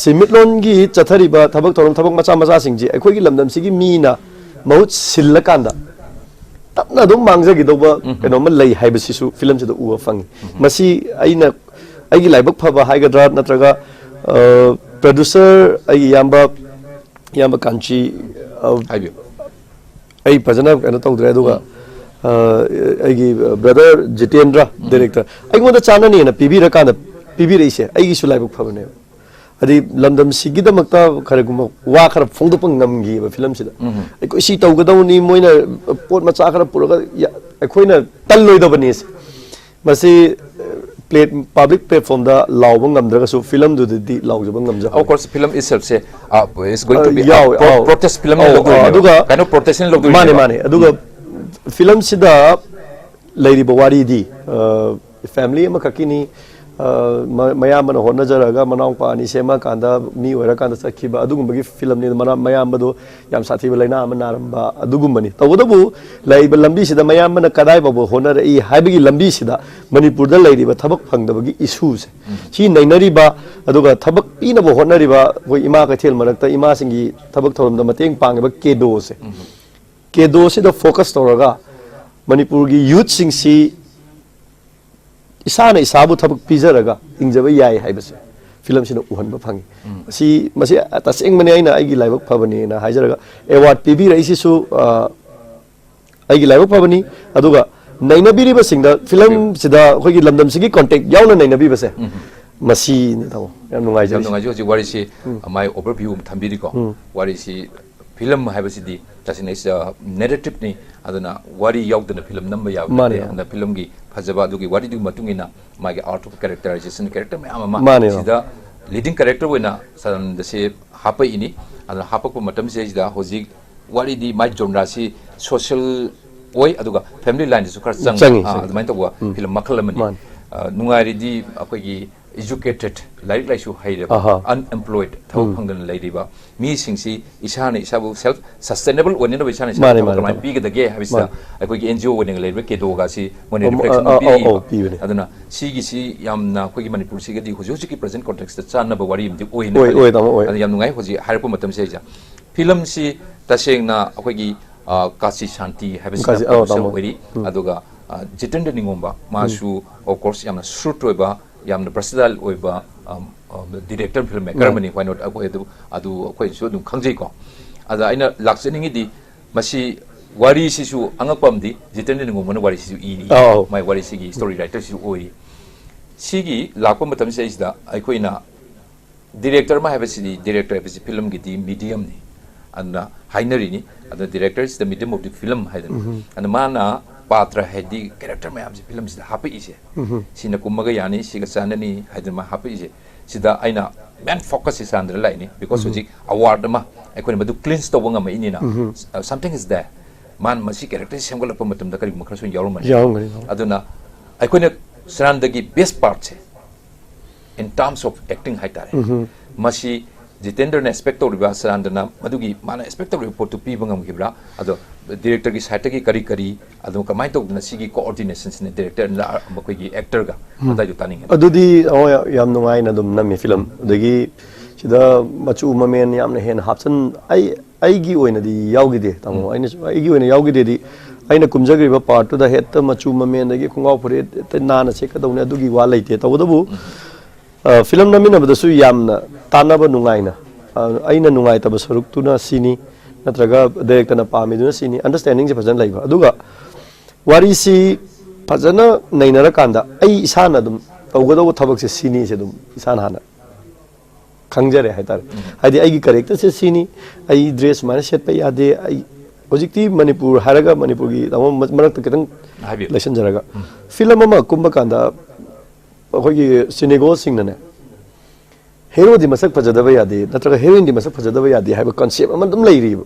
ꯁꯦꯟꯃꯤꯠꯂꯣꯟꯒꯤ ꯆꯠꯊꯔꯤꯕ ꯊꯕꯛ ꯊꯧꯔꯝ, ꯊꯕꯛ ꯃꯆꯥ ꯃꯆꯥꯁꯤꯡꯁꯦ ꯑꯩꯈꯣꯏꯒꯤ ꯂꯝꯗꯝꯁꯤꯒꯤ ꯃꯤꯅ ꯃꯍꯨꯠ ꯁꯤꯜꯂꯀꯥꯟꯗ ꯇꯞꯅ ꯑꯗꯨꯝ ꯃꯥꯡꯖꯈꯤꯗꯧꯕ ꯀꯩꯅꯣꯝꯃ ꯂꯩ ꯍꯥꯏꯕꯁꯤꯁꯨ ꯐꯤꯂꯝꯁꯤꯗ ꯎꯕ ꯐꯪꯉꯤ꯫ ꯃꯁꯤ ꯑꯩꯅ, ꯑꯩꯒꯤ ꯂꯥꯏꯕꯛ ꯐꯕ ꯍꯥꯏꯒꯗ꯭ꯔꯥ, ꯅꯠꯇ꯭ꯔꯒ, ꯑ, ꯄ꯭ꯔꯣꯗ꯭ꯌꯨꯁꯔ, ꯑꯩꯒꯤ ꯏꯌꯥꯝꯕ, ꯏꯌꯥꯝꯕ ꯀꯥꯟꯆꯤ, ꯑ, ꯍꯥꯏꯕꯤꯌꯨ꯫ ꯑꯩ ꯐꯖꯅ ꯀꯩꯅꯣ ꯇꯧꯗ꯭ꯔꯦ, ꯑꯗꯨꯒ, ꯑ, ꯑꯩꯒꯤ ꯕ꯭ꯔꯗꯔ ꯖꯤꯇꯦꯟꯗ꯭ꯔ, ꯗꯥꯏꯔꯦꯛꯇꯔ, ꯑꯩꯉꯣꯟꯗ ꯆꯥꯅꯅꯦꯅ ꯄꯤꯕꯤꯔꯀꯥꯟꯗ ꯄꯤꯕꯤꯔꯛꯏꯁꯦ ꯑꯩꯒꯤꯁꯨ ꯂꯥꯏꯕꯛ ꯐꯕꯅꯦꯕ꯫ ꯍꯥꯏꯗꯤ ꯂꯝꯗꯝꯁꯤꯒꯤꯗꯃꯛꯇ ꯀꯔꯤꯒꯨꯝꯕ ꯋꯥ ꯈꯔ ꯐꯣꯡꯗꯣꯛꯄ ꯉꯝꯈꯤꯕ ꯐꯤꯂꯝꯁꯤꯗ꯫ ꯑꯩꯈꯣꯏ ꯁꯤ ꯇꯧꯒꯗꯧꯅꯤ, ꯃꯣꯏꯅ ꯄꯣꯠ ꯃꯆꯥ ꯈꯔ ꯄꯨꯔꯒ ꯌꯥ-, ꯑꯩꯈꯣꯏꯅ ꯇꯜꯂꯣꯏꯗꯕꯅꯤ꯫ ꯃꯁꯤ ꯄ꯭ꯂꯦꯠ ꯄꯕ꯭ꯂꯤꯛ ꯄ꯭ꯂꯦꯠꯐꯣꯝꯗ ꯂꯥꯎꯕ ꯉꯝꯗ꯭ꯔꯒꯁꯨ ꯐꯤꯂꯝꯗꯨꯗꯗꯤ ꯂꯥꯎꯖꯕ ꯉꯝꯖꯍꯧꯋꯤ꯫ Of course, film itself say is going to be ꯌꯥꯎꯋꯦ, ꯑꯧ꯫ Protest film ꯅ ꯑꯧ, ꯂꯧꯗꯣꯏꯅꯦꯕ꯫ ꯑꯗꯨꯒ ꯀꯩꯅꯣ protest ꯅ ꯂꯧꯗꯣꯏꯅꯦꯕ꯫ ꯃꯥꯅꯦ, ꯃꯥꯅꯦ꯫ ꯑꯗꯨꯒ ꯐꯤꯂꯝꯁꯤꯗ ꯂꯩꯔꯤꯕ ꯋꯥꯔꯤꯗꯤ, ꯑ, ꯐꯦꯃꯤꯂꯤ ꯑꯃꯈꯛꯀꯤꯅꯤ꯫ ꯑ, ꯃ-, ꯃꯌꯥꯝꯕꯅ ꯍꯣꯠꯅꯖꯔꯒ ꯃꯅꯥꯎꯄꯥ ꯑꯅꯤ ꯁꯦꯝꯃꯀꯥꯟꯗ ꯃꯤ ꯑꯣꯏꯔꯀꯥꯟꯗ ꯆꯠꯈꯤꯕ ꯑꯗꯨꯒꯨꯝꯕꯒꯤ ꯐꯤꯂꯝꯅꯤ꯫ ꯃꯅꯥ-, ꯃꯌꯥꯝꯕꯗꯣ ꯌꯥꯝ ꯁꯥꯊꯤꯕ ꯂꯥꯏꯅꯥ ꯑꯃ ꯅꯥꯔꯝꯕ ꯑꯗꯨꯒꯨꯝꯕꯅꯤ꯫ ꯇꯧꯕꯇꯕꯨ ꯂꯩꯔꯤꯕ ꯂꯝꯕꯤꯁꯤꯗ ꯃꯌꯥꯝꯕꯅ ꯀꯗꯥꯏ ꯐꯥꯎꯕ ꯍꯣꯠꯅꯔꯛꯏ ꯍꯥꯏꯕꯒꯤ ꯂꯝꯕꯤꯁꯤꯗ ꯃꯅꯤꯄꯨꯔꯗ ꯂꯩꯔꯤꯕ ꯊꯕꯛ ꯐꯪꯗꯕꯒꯤ ꯏꯁꯨꯁꯦ ꯁꯤ ꯅꯩꯅꯔꯤꯕ, ꯑꯗꯨꯒ ꯊꯕꯛ ꯄꯤꯅꯕ ꯍꯣꯠꯅꯔꯤꯕ ꯑꯩꯈꯣꯏ ꯏꯃꯥ ꯀꯩꯊꯦꯜ ꯃꯔꯛꯇ ꯏꯃꯥꯁꯤꯡꯒꯤ ꯊꯕꯛ ꯊꯧꯔꯝꯗ ꯃꯇꯦꯡ ꯄꯥꯡꯉꯤꯕ ꯀꯦꯗꯣꯁꯦ, ꯀꯦꯗꯣꯁꯤꯗ ꯐꯣꯀꯁ ꯇꯧꯔꯒ ꯃꯅꯤꯄꯨꯔꯒꯤ ꯌꯨꯠꯁꯤꯡꯁꯤ ꯏꯁꯥꯅ ꯏꯁꯥꯕꯨ ꯊꯕꯛ ꯄꯤꯖꯔꯒ ꯍꯤꯡꯖꯕ ꯌꯥꯏ ꯍꯥꯏꯕꯁꯦ ꯐꯤꯂꯝꯁꯤꯅ ꯎꯍꯟꯕ ꯐꯪꯉꯤ꯫ ꯃꯁꯤ, ꯃꯁꯤ ꯇꯁꯦꯡꯕꯅꯤ, ꯑꯩꯅ ꯑꯩꯒꯤ ꯂꯥꯏꯕꯛ ꯐꯕꯅꯦꯅ ꯍꯥꯏꯖꯔꯒ ꯑꯦꯋꯥꯔꯗ ꯄꯤꯕꯤꯔꯛꯏꯁꯤꯁꯨ, ꯑ, ꯑꯩꯒꯤ ꯂꯥꯏꯕꯛ ꯐꯕꯅꯤ꯫ ꯑꯗꯨꯒ ꯅꯩꯅꯕꯤꯔꯤꯕꯁꯤꯡꯗ, ꯐꯤꯂꯝꯁꯤꯗ ꯑꯩꯈꯣꯏꯒꯤ ꯂꯝꯗꯝꯁꯤꯒꯤ ꯀꯣꯟꯇꯦꯛ ꯌꯥꯎꯅ ꯅꯩꯅꯕꯤꯕꯁꯦ, ꯃꯁꯤꯅꯤ ꯇꯥꯃꯣ꯫ ꯌꯥꯝ ꯌꯥꯝ ꯅꯨꯡꯉꯥꯏꯖꯔꯤ꯫ ꯅꯨꯡꯉꯥꯏꯖꯩ꯫ ꯍꯧꯖꯤꯛ ꯋꯥꯔꯤꯁꯤ ꯃꯥꯏ overview ꯑꯃ ꯊꯝꯕꯤꯔꯤꯀꯣ꯫ ꯋꯥꯔꯤꯁꯤ ꯐꯤꯂꯝ ꯍꯥꯏꯕꯁꯤꯗꯤ ꯇꯁꯦꯡꯅ ꯅꯦꯔꯦꯇꯤꯞꯅꯤ꯫ ꯑꯗꯨꯅ ꯋꯥꯔꯤ ꯌꯥꯎꯗꯅ ꯐꯤꯂꯝ ꯅꯝꯕ ꯌꯥꯕ ꯃꯥꯅꯦ꯫ ꯅꯠꯇꯦ꯫ ꯑꯗꯨꯅ ꯐꯤꯂꯝꯒꯤ ꯐꯖꯕ ꯑꯗꯨꯒꯤ ꯋꯥꯔꯤꯗꯨꯒꯤ ꯃꯇꯨꯡ ꯏꯟꯅ ꯃꯥꯒꯤ art of characterization, character ꯃꯌꯥꯝ ꯑꯃ ꯃꯥꯅꯦ꯫ ꯁꯤꯗ ꯂꯤꯗꯤꯡ ꯀꯦꯔꯦꯛꯇꯔ ꯑꯣꯏꯅ ꯁꯗꯥꯅꯟꯗꯁꯦ ꯍꯥꯞꯄꯛꯏꯅꯤ꯫ ꯑꯗꯨꯅ ꯍꯥꯞꯄꯛꯄ ꯃꯇꯝꯁꯤꯗꯩꯁꯤꯗ ꯍꯧꯖꯤꯛ ꯋꯥꯔꯤꯗꯤ ꯃꯥꯏ ꯖꯣꯟꯔꯥꯁꯤ ꯁꯣꯁꯤꯌꯦꯜ ꯑꯣꯏ, ꯑꯗꯨꯒ ꯐꯦꯃꯤꯂꯤ ꯂꯥꯏꯟꯗꯁꯨ ꯈꯔ ꯆꯪꯉꯤ꯫ ꯆꯪꯉꯤ, ꯑꯥ, ꯆꯪꯉꯤ꯫ ꯑꯗꯨꯃꯥꯏꯅ ꯇꯧꯕ ꯎꯝ꯫ ꯐꯤꯂꯝ ꯃꯈꯜ ꯑꯃꯅꯤ꯫ ꯃꯥꯅꯤ꯫ ꯑ, ꯅꯨꯡꯉꯥꯏꯔꯤꯗꯤ ꯑꯩꯈꯣꯏꯒꯤ educated, ꯂꯥꯏꯔꯤꯛ ꯂꯥꯏꯁꯨ ꯍꯩꯔꯕ, ꯑꯍꯥ꯫ unemployed, ꯊꯕꯛ ꯎꯝ꯫ ꯐꯪꯗꯅ ꯂꯩꯔꯤꯕ ꯃꯤꯁꯤꯡꯁꯤ ꯏꯁꯥꯅ ꯏꯁꯥꯕꯨ self sustainable ꯑꯣꯏꯅꯅꯕ ꯏꯁꯥꯅ ꯏꯁꯥꯕꯨ ꯃꯥꯅꯦ, ꯊꯕꯛ ꯃꯥꯅꯦ, ꯀꯃꯥꯏꯅ ꯃꯥꯅꯦ꯫ ꯄꯤꯒꯗꯒꯦ ꯍꯥꯏꯕꯁꯤꯗ ꯃꯥꯅꯦ꯫ ꯑꯩꯈꯣꯏꯒꯤ ꯑꯦꯟ ꯖꯤ ꯑꯣ ꯑꯣꯏꯅ ꯂꯩꯔꯤꯕ ꯀꯦꯗꯣꯒꯁꯤ ꯃꯣꯏꯅ ꯑꯧ, ꯔꯤꯐ꯭ꯂꯦꯛꯁꯟ ꯑꯧ, ꯑꯧ, ꯄꯤꯔꯤꯕ꯫ ꯑꯧ, ꯄꯤꯕꯅꯦ꯫ ꯑꯗꯨꯅ ꯁꯤꯒꯤꯁꯤ ꯌꯥꯝꯅ ꯑꯩꯈꯣꯏꯒꯤ ꯃꯅꯤꯄꯨꯔꯁꯤꯒꯗꯤ ꯍꯧꯖꯤꯛ ꯍꯧꯖꯤꯛꯀꯤ present context ꯆꯥꯟꯅꯕ ꯋꯥꯔꯤ ꯑꯃꯗꯤ ꯑꯣꯏꯅ ꯑꯣꯏ, ꯈꯜꯂꯤ꯫ ꯑꯣꯏ, ꯇꯥꯃꯣ, ꯑꯣꯏ꯫ ꯑꯗꯨ ꯌꯥꯝ ꯅꯨꯡꯉꯥꯏ ꯍꯧꯖꯤꯛ ꯍꯥꯏꯔꯛꯄ ꯃꯇꯝꯁꯤꯗꯩꯗ꯫ ꯐꯤꯂꯝꯁꯤ ꯇꯁꯦꯡꯅ ꯑꯩꯈꯣꯏꯒꯤ, ꯑ, ꯀꯥꯁꯤ ꯁꯥꯟꯇꯤ ꯍꯥꯏꯕꯁꯤꯅ ꯀꯥꯁꯤ, ꯑꯧ, producer ꯇꯥꯃꯣ꯫ ꯑꯣꯏꯔꯤ꯫ ꯎꯝ꯫ ꯑꯗꯨꯒ, ꯑ, ꯖꯤꯇꯦꯟꯗ꯭ꯔ ꯅꯤꯡꯉꯣꯝꯕ, ꯃꯥꯁꯨ of course ꯌꯥꯝꯅ shrewd ꯑꯣꯏꯕ, ꯌꯥꯝꯅ versatile ꯑꯣꯏꯕ, ꯑꯝ, ꯑꯝ, director, film maker ꯃꯥꯅꯤ꯫ ꯑꯃꯅꯤ꯫ Why not? ꯑꯩꯈꯣꯏ ꯑꯗꯨ, ꯑꯗꯨ ꯑꯩꯈꯣꯏꯅꯁꯨ ꯑꯗꯨꯝ ꯈꯪꯖꯩꯀꯣ꯫ ꯑꯗ ꯑꯩꯅ ꯂꯥꯛꯆꯅꯤꯡꯉꯤꯗꯤ ꯃꯁꯤ ꯋꯥꯔꯤꯁꯤꯁꯨ ꯑꯉꯛꯄ ꯑꯃꯗꯤ ꯖꯤꯇꯦꯟꯗ꯭ꯔ ꯅꯤꯡꯉꯣꯝꯕꯅ ꯋꯥꯔꯤꯁꯤꯁꯨ ꯏꯔꯤ꯫ ꯑꯧ꯫ ꯃꯥꯏ ꯋꯥꯔꯤꯁꯤꯒꯤ story writer ꯁꯤꯁꯨ ꯑꯣꯏꯔꯤ꯫ ꯁꯤꯒꯤ ꯂꯥꯛꯄ ꯃꯇꯝꯁꯤꯗꯩꯁꯤꯗ ꯑꯩꯈꯣꯏꯅ director ꯑꯃ ꯍꯥꯏꯕꯁꯤꯗꯤ, director ꯍꯥꯏꯕꯁꯤ ꯐꯤꯂꯝꯒꯤꯗꯤ medium ꯅꯤ꯫ ꯑꯗꯨꯅ ꯍꯥꯏꯅꯔꯤꯅꯤ꯫ ꯑꯗꯨꯅ director is the medium of the film ꯍꯥꯏꯗꯅ꯫ ꯑꯗꯨꯅ ꯃꯥꯅ ꯄꯥꯇ꯭ꯔ ꯍꯥꯏꯗꯤ character ꯃꯌꯥꯝꯁꯦ ꯐꯤꯂꯝꯁꯤꯗ ꯍꯥꯞꯄꯛꯏꯁꯦ꯫ ꯁꯤꯅ ꯀꯨꯝꯃꯒ ꯌꯥꯅꯤ, ꯁꯤꯒ ꯆꯥꯟꯅꯅꯤ ꯍꯥꯏꯗꯅ ꯃꯥ ꯍꯥꯞꯄꯛꯏꯁꯦ꯫ ꯁꯤꯗ ꯑꯩꯅ main focus ꯁꯤ ꯁꯗꯥꯅꯟꯗꯗ ꯂꯥꯛꯏꯅꯤ꯫ Because ꯍꯧꯖꯤꯛ award ꯑꯃ ꯑꯩꯈꯣꯏꯅ ꯃꯗꯨ clinch ꯇꯧꯕ ꯉꯝꯃꯛꯏꯅꯤꯅ, something is there꯫ ꯃꯥꯅ ꯃꯁꯤ character ꯁꯤ ꯁꯦꯝꯒꯠꯂꯛꯄ ꯃꯇꯝꯗ ꯀꯔꯤꯒꯨꯝꯕ ꯈꯔꯁꯨ ꯌꯥꯎꯔꯝꯃꯅꯤ꯫ ꯌꯥꯎꯔꯝꯒꯅꯤ, ꯌꯥꯎꯔꯝꯒꯅꯤ꯫ ꯑꯗꯨꯅ ꯑꯩꯈꯣꯏꯅ ꯁꯗꯥꯅꯟꯗꯒꯤ best part say, in terms of acting ꯍꯥꯏꯇꯥꯔꯦ, ꯃꯁꯤ ꯖꯤꯇꯦꯟꯗ꯭ꯔꯅ expect ꯇꯧꯔꯤꯕ, ꯁꯗꯥꯅꯟꯗꯅ ꯃꯗꯨꯒꯤ ꯃꯥꯅ expect ꯇꯧꯔꯤꯕ ꯄꯣꯠꯇꯨ ꯄꯤꯕ ꯉꯝꯈꯤꯕ꯭ꯔꯥ? ꯑꯗꯣ director ꯒꯤ side ꯇꯒꯤ ꯀꯔꯤ ꯀꯔꯤ, ꯑꯗꯣ ꯀꯃꯥꯏꯅ ꯇꯧꯗꯅ ꯁꯤꯒꯤ coordination ꯁꯤꯅ director ꯅ ꯃꯈꯣꯏꯒꯤ actor ꯒ ꯑꯗꯥꯏꯗꯣ ꯇꯥꯅꯤꯡꯉꯦ꯫ ꯑꯗꯨꯗꯤ, ꯑꯣ, ꯌꯥꯝ ꯅꯨꯡꯉꯥꯏꯅ ꯑꯗꯨꯝ ꯅꯝꯃꯤ ꯐꯤꯂꯝ꯫ ꯑꯗꯒꯤ ꯁꯤꯗ ꯃꯆꯨ ꯃꯃꯦꯟ ꯌꯥꯝꯅ ꯍꯦꯟꯅ ꯍꯥꯞꯆꯟ-, ꯑꯩ, ꯑꯩꯒꯤ ꯑꯣꯏꯅꯗꯤ ꯌꯥꯎꯈꯤꯗꯦ, ꯇꯥꯃꯣ꯫ ꯑꯩꯅꯁꯨ, ꯑꯩꯒꯤ ꯑꯣꯏꯅ ꯌꯥꯎꯈꯤꯗꯦꯗꯤ, ꯑꯩꯅ ꯀꯨꯝꯖꯈ꯭ꯔꯤꯕ part ꯇꯨꯗ ꯍꯦꯛꯇ ꯃꯆꯨ ꯃꯃꯦꯟꯗꯒꯤ ꯈꯣꯡꯒ꯭ꯔꯥꯎ ꯐꯨꯔꯤꯠ ꯍꯦꯛꯇ ꯅꯥꯟꯅ ꯁꯦꯠꯀꯗꯧꯅꯤ ꯑꯗꯨꯒꯤ ꯋꯥ ꯂꯩꯇꯦ꯫ ꯇꯧꯕꯇꯕꯨ, ꯑ, ꯐꯤꯂꯝ ꯅꯝꯃꯤꯟꯅꯕꯗꯁꯨ ꯌꯥꯝꯅ ꯇꯥꯟꯅꯕ ꯅꯨꯡꯉꯥꯏꯅ, ꯑ, ꯑꯩꯅ ꯅꯨꯡꯉꯥꯏꯇꯕ ꯁꯔꯨꯛꯇꯨꯅ ꯁꯤꯅꯤ, ꯅꯠꯇ꯭ꯔꯒ director ꯅ ꯄꯥꯝꯃꯤꯗꯨꯅ ꯁꯤꯅꯤ, understanding ꯁꯦ ꯐꯖꯅ ꯂꯩꯕ꯫ ꯑꯗꯨꯒ ꯋꯥꯔꯤꯁꯤ ꯐꯖꯅ ꯅꯩꯅꯔꯀꯥꯟꯗ ꯑꯩ ꯏꯁꯥꯅ ꯑꯗꯨꯝ ꯇꯧꯒꯗꯧꯕ ꯊꯕꯛꯁꯦ ꯁꯤꯅꯤꯁꯦ ꯑꯗꯨꯝ ꯏꯁꯥꯅ ꯍꯥꯟꯅ ꯈꯪꯖꯔꯦ ꯍꯥꯏꯇꯥꯔꯦ꯫ ꯍꯥꯏꯗꯤ ꯑꯩꯒꯤ ꯀꯦꯔꯦꯛꯇꯔꯁꯦ ꯁꯤꯅꯤ, ꯑꯩ ꯗ꯭ꯔꯦꯁ ꯁꯨꯃꯥꯏꯅ ꯁꯦꯠꯄ ꯌꯥꯗꯦ, ꯑꯩ ꯍꯧꯖꯤꯛꯇꯤ ꯃꯅꯤꯄꯨꯔ ꯍꯥꯏꯔꯒ ꯃꯅꯤꯄꯨꯔꯒꯤ ꯇꯥꯃꯣ ꯃ- ꯃꯔꯛꯇ ꯈꯤꯇꯪ ꯍꯥꯏꯕꯤꯌꯨ꯫ ꯂꯩꯁꯟꯖꯔꯒ, ꯐꯤꯂꯝ ꯑꯃ ꯀꯨꯝꯕ ꯀꯥꯟꯗ ꯑꯩꯈꯣꯏꯒꯤ ꯁꯤꯅꯦꯒꯣꯜꯁꯤꯡꯅꯅꯦ, ꯍꯦꯔꯣꯗꯤ ꯃꯁꯛ ꯐꯖꯗꯕ ꯌꯥꯗꯦ ꯅꯠꯇ꯭ꯔꯒ ꯍꯦꯔꯣꯏꯟꯗꯤ ꯃꯁꯛ ꯐꯖꯗꯕ ꯌꯥꯗꯦ ꯍꯥꯏꯕ ꯀꯟꯁꯦꯞ ꯑꯃ ꯑꯗꯨꯝ ꯂꯩꯔꯤꯕ꯫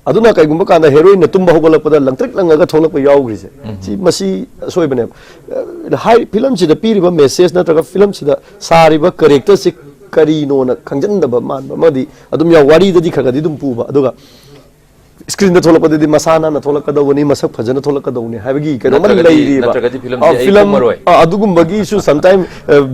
ꯑꯗꯨꯅ ꯀꯩꯒꯨꯝꯕ ꯀꯥꯟꯗ ꯍꯦꯔꯣꯏꯟꯅ ꯇꯨꯝꯕ ꯍꯧꯒꯠꯂꯛꯄꯗ ꯂꯪꯇ꯭ꯔꯤꯛ ꯂꯪꯉꯒ ꯊꯣꯛꯂꯛꯄ ꯌꯥꯎꯈ꯭ꯔꯤꯁꯦ, ꯁꯤ, ꯃꯁꯤ ꯑꯁꯣꯏꯕꯅꯦꯕ꯫ ꯑ, ꯍꯥꯏ, ꯐꯤꯂꯝꯁꯤꯗ ꯄꯤꯔꯤꯕ ꯃꯦꯁꯦꯖ ꯅꯠꯇ꯭ꯔꯒ ꯐꯤꯂꯝꯁꯤꯗ ꯁꯥꯔꯤꯕ ꯀꯦꯔꯦꯛꯇꯔꯁꯤ ꯀꯔꯤꯅꯣꯅ ꯈꯪꯖꯤꯟꯗꯕ ꯃꯥꯟꯕ ꯑꯃꯗꯤ ꯑꯗꯨꯝ ꯌꯥꯎ꯫ ꯋꯥꯔꯤꯗꯗꯤ ꯈꯔ ꯈꯔꯗꯤ ꯑꯗꯨꯝ ꯄꯨꯕ, ꯑꯗꯨꯒ ꯁ꯭ꯀ꯭ꯔꯤꯟꯗ ꯊꯣꯛꯂꯛꯄꯗꯗꯤ ꯃꯁꯥ ꯅꯥꯟꯅ ꯊꯣꯛꯂꯛꯀꯗꯧꯕꯅꯤ, ꯃꯁꯛ ꯐꯖꯅ ꯊꯣꯛꯂꯛꯀꯗꯧꯅꯤ ꯍꯥꯏꯕꯒꯤ ꯀꯩꯅꯣꯝꯃ ꯅꯠꯇ꯭ꯔꯒꯗꯤ ꯂꯩꯔꯤꯕ꯫ ꯅꯠꯇ꯭ꯔꯒꯗꯤ ꯐꯤꯂꯝꯁꯦ ꯑ, ꯑꯩ ꯐꯤꯂꯝ ꯀꯨꯝꯃꯔꯣꯏ꯫ ꯑ, ꯑꯗꯨꯒꯨꯝꯕꯒꯤꯁꯨ ꯁꯝꯇꯥꯏꯝ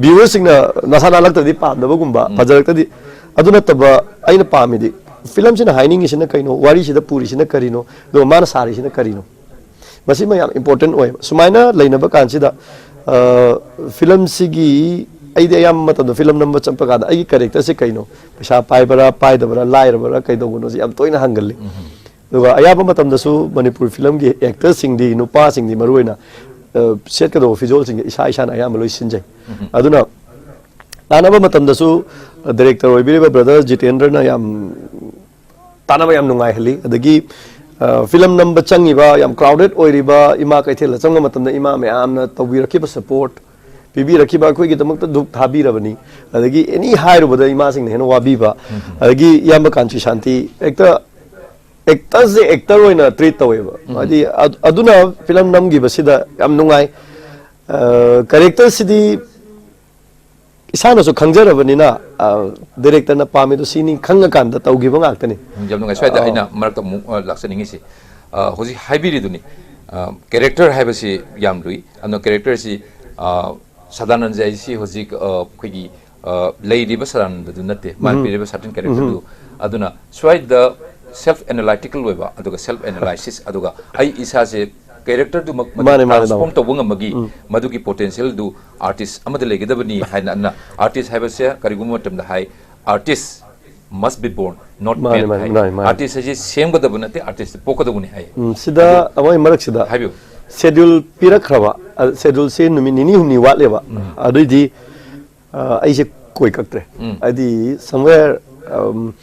ꯚ꯭ꯌꯨꯋꯔꯁꯤꯡꯅ ꯅꯁꯥ ꯅꯥꯜꯂꯛꯇ꯭ꯔꯗꯤ ꯄꯥꯝꯗꯕꯒꯨꯝꯕ, ꯐꯖꯔꯛꯇ꯭ꯔꯗꯤ꯫ ꯑꯗꯨ ꯅꯠꯇꯕ, ꯑꯩꯅ ꯄꯥꯝꯃꯤꯗꯤ ꯐꯤꯂꯝꯁꯤꯅ ꯍꯥꯏꯅꯤꯡꯉꯤꯁꯤꯅ ꯀꯩꯅꯣ, ꯋꯥꯔꯤꯁꯤꯗ ꯄꯨꯔꯤꯁꯤꯅ ꯀꯔꯤꯅꯣ, ꯑꯗꯨꯒ ꯃꯥꯅ ꯁꯥꯔꯤꯁꯤꯅ ꯀꯔꯤꯅꯣ, ꯃꯁꯤꯃ ꯌꯥꯝ ꯏꯝꯄꯣꯔꯇꯦꯟ ꯑꯣꯏꯌꯦꯕ꯫ ꯁꯨꯃꯥꯏꯅ ꯂꯩꯅꯕ ꯀꯥꯟꯁꯤꯗ, ꯑ, ꯐꯤꯂꯝꯁꯤꯒꯤ, ꯑꯩꯗꯤ ꯑꯌꯥꯝꯕ ꯃꯇꯝꯗ ꯐꯤꯂꯝ ꯅꯝꯕ ꯆꯠꯄ ꯀꯥꯟꯗ ꯑꯩꯒꯤ ꯀꯦꯔꯦꯛꯇꯔꯁꯦ ꯀꯩꯅꯣ, ꯄꯩꯁꯥ ꯄꯥꯏꯕꯔꯥ ꯄꯥꯏꯗꯕꯔꯥ, ꯂꯥꯏꯔꯕꯔꯥ ꯀꯩꯗꯧꯕꯅꯣꯁꯦ ꯌꯥꯝ ꯇꯣꯏꯅ ꯍꯪꯒꯜꯂꯤ꯫ ꯑꯗꯨꯒ ꯑꯌꯥꯝꯕ ꯃꯇꯝꯗꯁꯨ ꯃꯅꯤꯄꯨꯔ ꯐꯤꯂꯝꯒꯤ ꯑꯦꯛꯇꯔꯁꯤꯡꯗꯤ, ꯅꯨꯄꯥꯁꯤꯡꯗꯤ ꯃꯔꯨꯑꯣꯏꯅ, ꯑ, ꯁꯦꯠꯀꯗꯧꯕ ꯐꯤꯖꯣꯜꯁꯤꯡꯁꯦ ꯏꯁꯥ ꯏꯁꯥꯅ ꯑꯌꯥꯝꯕ ꯂꯣꯏ ꯁꯤꯟꯖꯩ꯫ ꯑꯗꯨꯅ ꯇꯥꯟꯅꯕ ꯃꯇꯝꯗꯁꯨ ꯗꯥꯏꯔꯦꯛꯇꯔ ꯑꯣꯏꯕꯤꯔꯤꯕ ꯕ꯭ꯔꯗꯔ ꯖꯤꯇꯦꯟꯗ꯭ꯔꯅ ꯌꯥꯝ ꯇꯥꯟꯅꯕ ꯌꯥꯝ ꯅꯨꯡꯉꯥꯏꯍꯜꯂꯤ꯫ ꯑꯗꯒꯤ, ꯑ, ꯐꯤꯂꯝ ꯅꯝꯕ ꯆꯪꯉꯤꯕ, ꯌꯥꯝ ꯀ꯭ꯔꯥꯎꯗꯦꯠ ꯑꯣꯏꯔꯤꯕ ꯏꯃꯥ ꯀꯩꯊꯦꯜꯗ ꯆꯪꯕ ꯃꯇꯝꯗ ꯏꯃꯥ ꯃꯌꯥꯝꯅ ꯇꯧꯕꯤꯔꯛꯈꯤꯕ ꯁꯄꯣꯔꯠ, ꯄꯤꯕꯤꯔꯛꯈꯤꯕ, ꯑꯩꯈꯣꯏꯒꯤꯗꯃꯛꯇ ꯙꯨꯞ ꯊꯥꯕꯤꯔꯕꯅꯤ꯫ ꯑꯗꯒꯤ ꯑꯦꯅꯤ ꯍꯥꯏꯔꯨꯕꯗ ꯏꯃꯥꯁꯤꯡꯅ ꯍꯦꯟꯅ ꯋꯥꯕꯤꯕ꯫ ꯑꯗꯒꯤ ꯏꯌꯥꯝꯕ ꯀꯥꯟꯆꯤ ꯁꯥꯟꯇꯤ, ꯍꯦꯛꯇ ꯑꯦꯛꯇꯔꯁꯦ ꯑꯦꯛꯇꯔ ꯑꯣꯏꯅ ꯇ꯭ꯔꯤꯠ ꯇꯧꯋꯦꯕ꯫ ꯍꯥꯏꯗꯤ ꯑꯗ- ꯑꯗꯨꯅ ꯐꯤꯂꯝ ꯅꯝꯈꯤꯕꯁꯤꯗ ꯌꯥꯝ ꯅꯨꯡꯉꯥꯏ꯫ ꯑ, ꯀꯦꯔꯦꯛꯇꯔꯁꯤꯗꯤ ꯏꯁꯥꯅꯁꯨ ꯈꯪꯖꯔꯕꯅꯤꯅ, ꯑ, ꯗꯥꯏꯔꯦꯛꯇꯔꯅ ꯄꯥꯝꯃꯤꯗꯣ ꯁꯤꯅꯤ ꯈꯪꯉꯀꯥꯟꯗ ꯇꯧꯈꯤꯕ ꯉꯥꯛꯇꯅꯤ꯫ ꯌꯥꯝ ꯅꯨꯡꯉꯥꯏ꯫ ꯁ꯭ꯋꯥꯏꯗ ꯑꯥ꯫ ꯑꯩꯅ ꯃꯔꯛꯇ ꯑꯃꯨꯛ, ꯑ, ꯂꯥꯛꯆꯅꯤꯡꯉꯤꯁꯤ, ꯑ, ꯍꯧꯖꯤꯛ ꯍꯥꯏꯕꯤꯔꯤꯗꯨꯅꯤ, ꯑ, ꯀꯦꯔꯦꯛꯇꯔ ꯍꯥꯏꯕꯁꯤ ꯌꯥꯝ ꯂꯨꯏ꯫ ꯑꯗꯨꯅ ꯀꯦꯔꯦꯛꯇꯔꯁꯤ, ꯑ, ꯁꯗꯥꯅꯟꯗꯁꯦ ꯑꯩꯁꯤ ꯍꯧꯖꯤꯛ, ꯑ, ꯑꯩꯈꯣꯏꯒꯤ, ꯑ, ꯂꯩꯔꯤꯕ ꯁꯗꯥꯅꯟꯗꯗꯨ ꯅꯠꯇꯦ, ꯃꯥꯅ ꯄꯤꯔꯤꯕ ꯁꯥꯔꯇꯟ ꯀꯦꯔꯦꯛꯇꯔꯗꯨ꯫ ꯑꯗꯨꯅ ꯁ꯭ꯋꯥꯏꯗ ꯁꯦꯜꯐ ꯑꯦꯅꯥꯂꯥꯏꯇꯤꯀꯦꯜ ꯑꯣꯏꯕ, ꯑꯗꯨꯒ ꯁꯦꯜꯐ ꯑꯦꯅꯥꯂꯥꯏꯁꯤꯁ, ꯑꯗꯨꯒ ꯑꯩ ꯏꯁꯥꯁꯦ ꯀꯦꯔꯦꯛꯇꯔꯗꯨꯃꯛ ꯃꯥꯅꯦ, ꯃꯥꯅꯦ, ꯇ꯭ꯔꯥꯟꯁꯐꯣꯔꯝ ꯇꯥꯃꯣ꯫ ꯇꯧꯕ ꯉꯝꯕꯒꯤ ꯃꯗꯨꯒꯤ ꯄꯣꯇꯦꯟꯁꯤꯌꯦꯜꯗꯨ ꯑꯥꯔꯇꯤꯁ ꯑꯃꯗ ꯂꯩꯒꯗꯕꯅꯤ ꯍꯥꯏꯅ ꯑꯗꯨꯅ ꯑꯥꯔꯇꯤꯁ ꯍꯥꯏꯕꯁꯦ ꯀꯔꯤꯒꯨꯝꯕ ꯃꯇꯝꯗ ꯍꯥꯏ, "Artist must be born, not ꯃꯥꯅꯦ, made" ꯃꯥꯅꯦ, ꯍꯥꯏ꯫ ꯃꯥꯅꯦ, ꯃꯥꯅꯦ꯫ ꯑꯥꯔꯇꯤꯁ ꯍꯥꯏꯁꯦ ꯁꯦꯝꯒꯗꯕ ꯅꯠꯇꯦ, ꯑꯥꯔꯇꯤꯁ ꯄꯣꯛꯀꯗꯧꯕꯅꯤ ꯍꯥꯏ꯫ ꯎꯝ, ꯁꯤꯗ ꯑꯃꯒꯤ ꯃꯔꯛꯁꯤꯗ ꯍꯥꯏꯕꯤꯌꯨ꯫ ꯁꯦꯗ꯭ꯌꯨꯜ ꯄꯤꯔꯛꯈ꯭ꯔꯕ, ꯑ, ꯁꯦꯗ꯭ꯌꯨꯜꯁꯤ ꯅꯨꯃꯤꯠ ꯅꯤꯅꯤ ꯍꯨꯝꯅꯤ ꯋꯥꯠꯂꯦꯕ꯫ ꯑꯗꯨꯏꯗꯤ, ꯑ, ꯑꯩꯁꯦ ꯀꯣꯏ ꯀꯛꯇ꯭ꯔꯦ꯫ ꯍꯥꯏꯗꯤ somewhere, ꯎꯝ,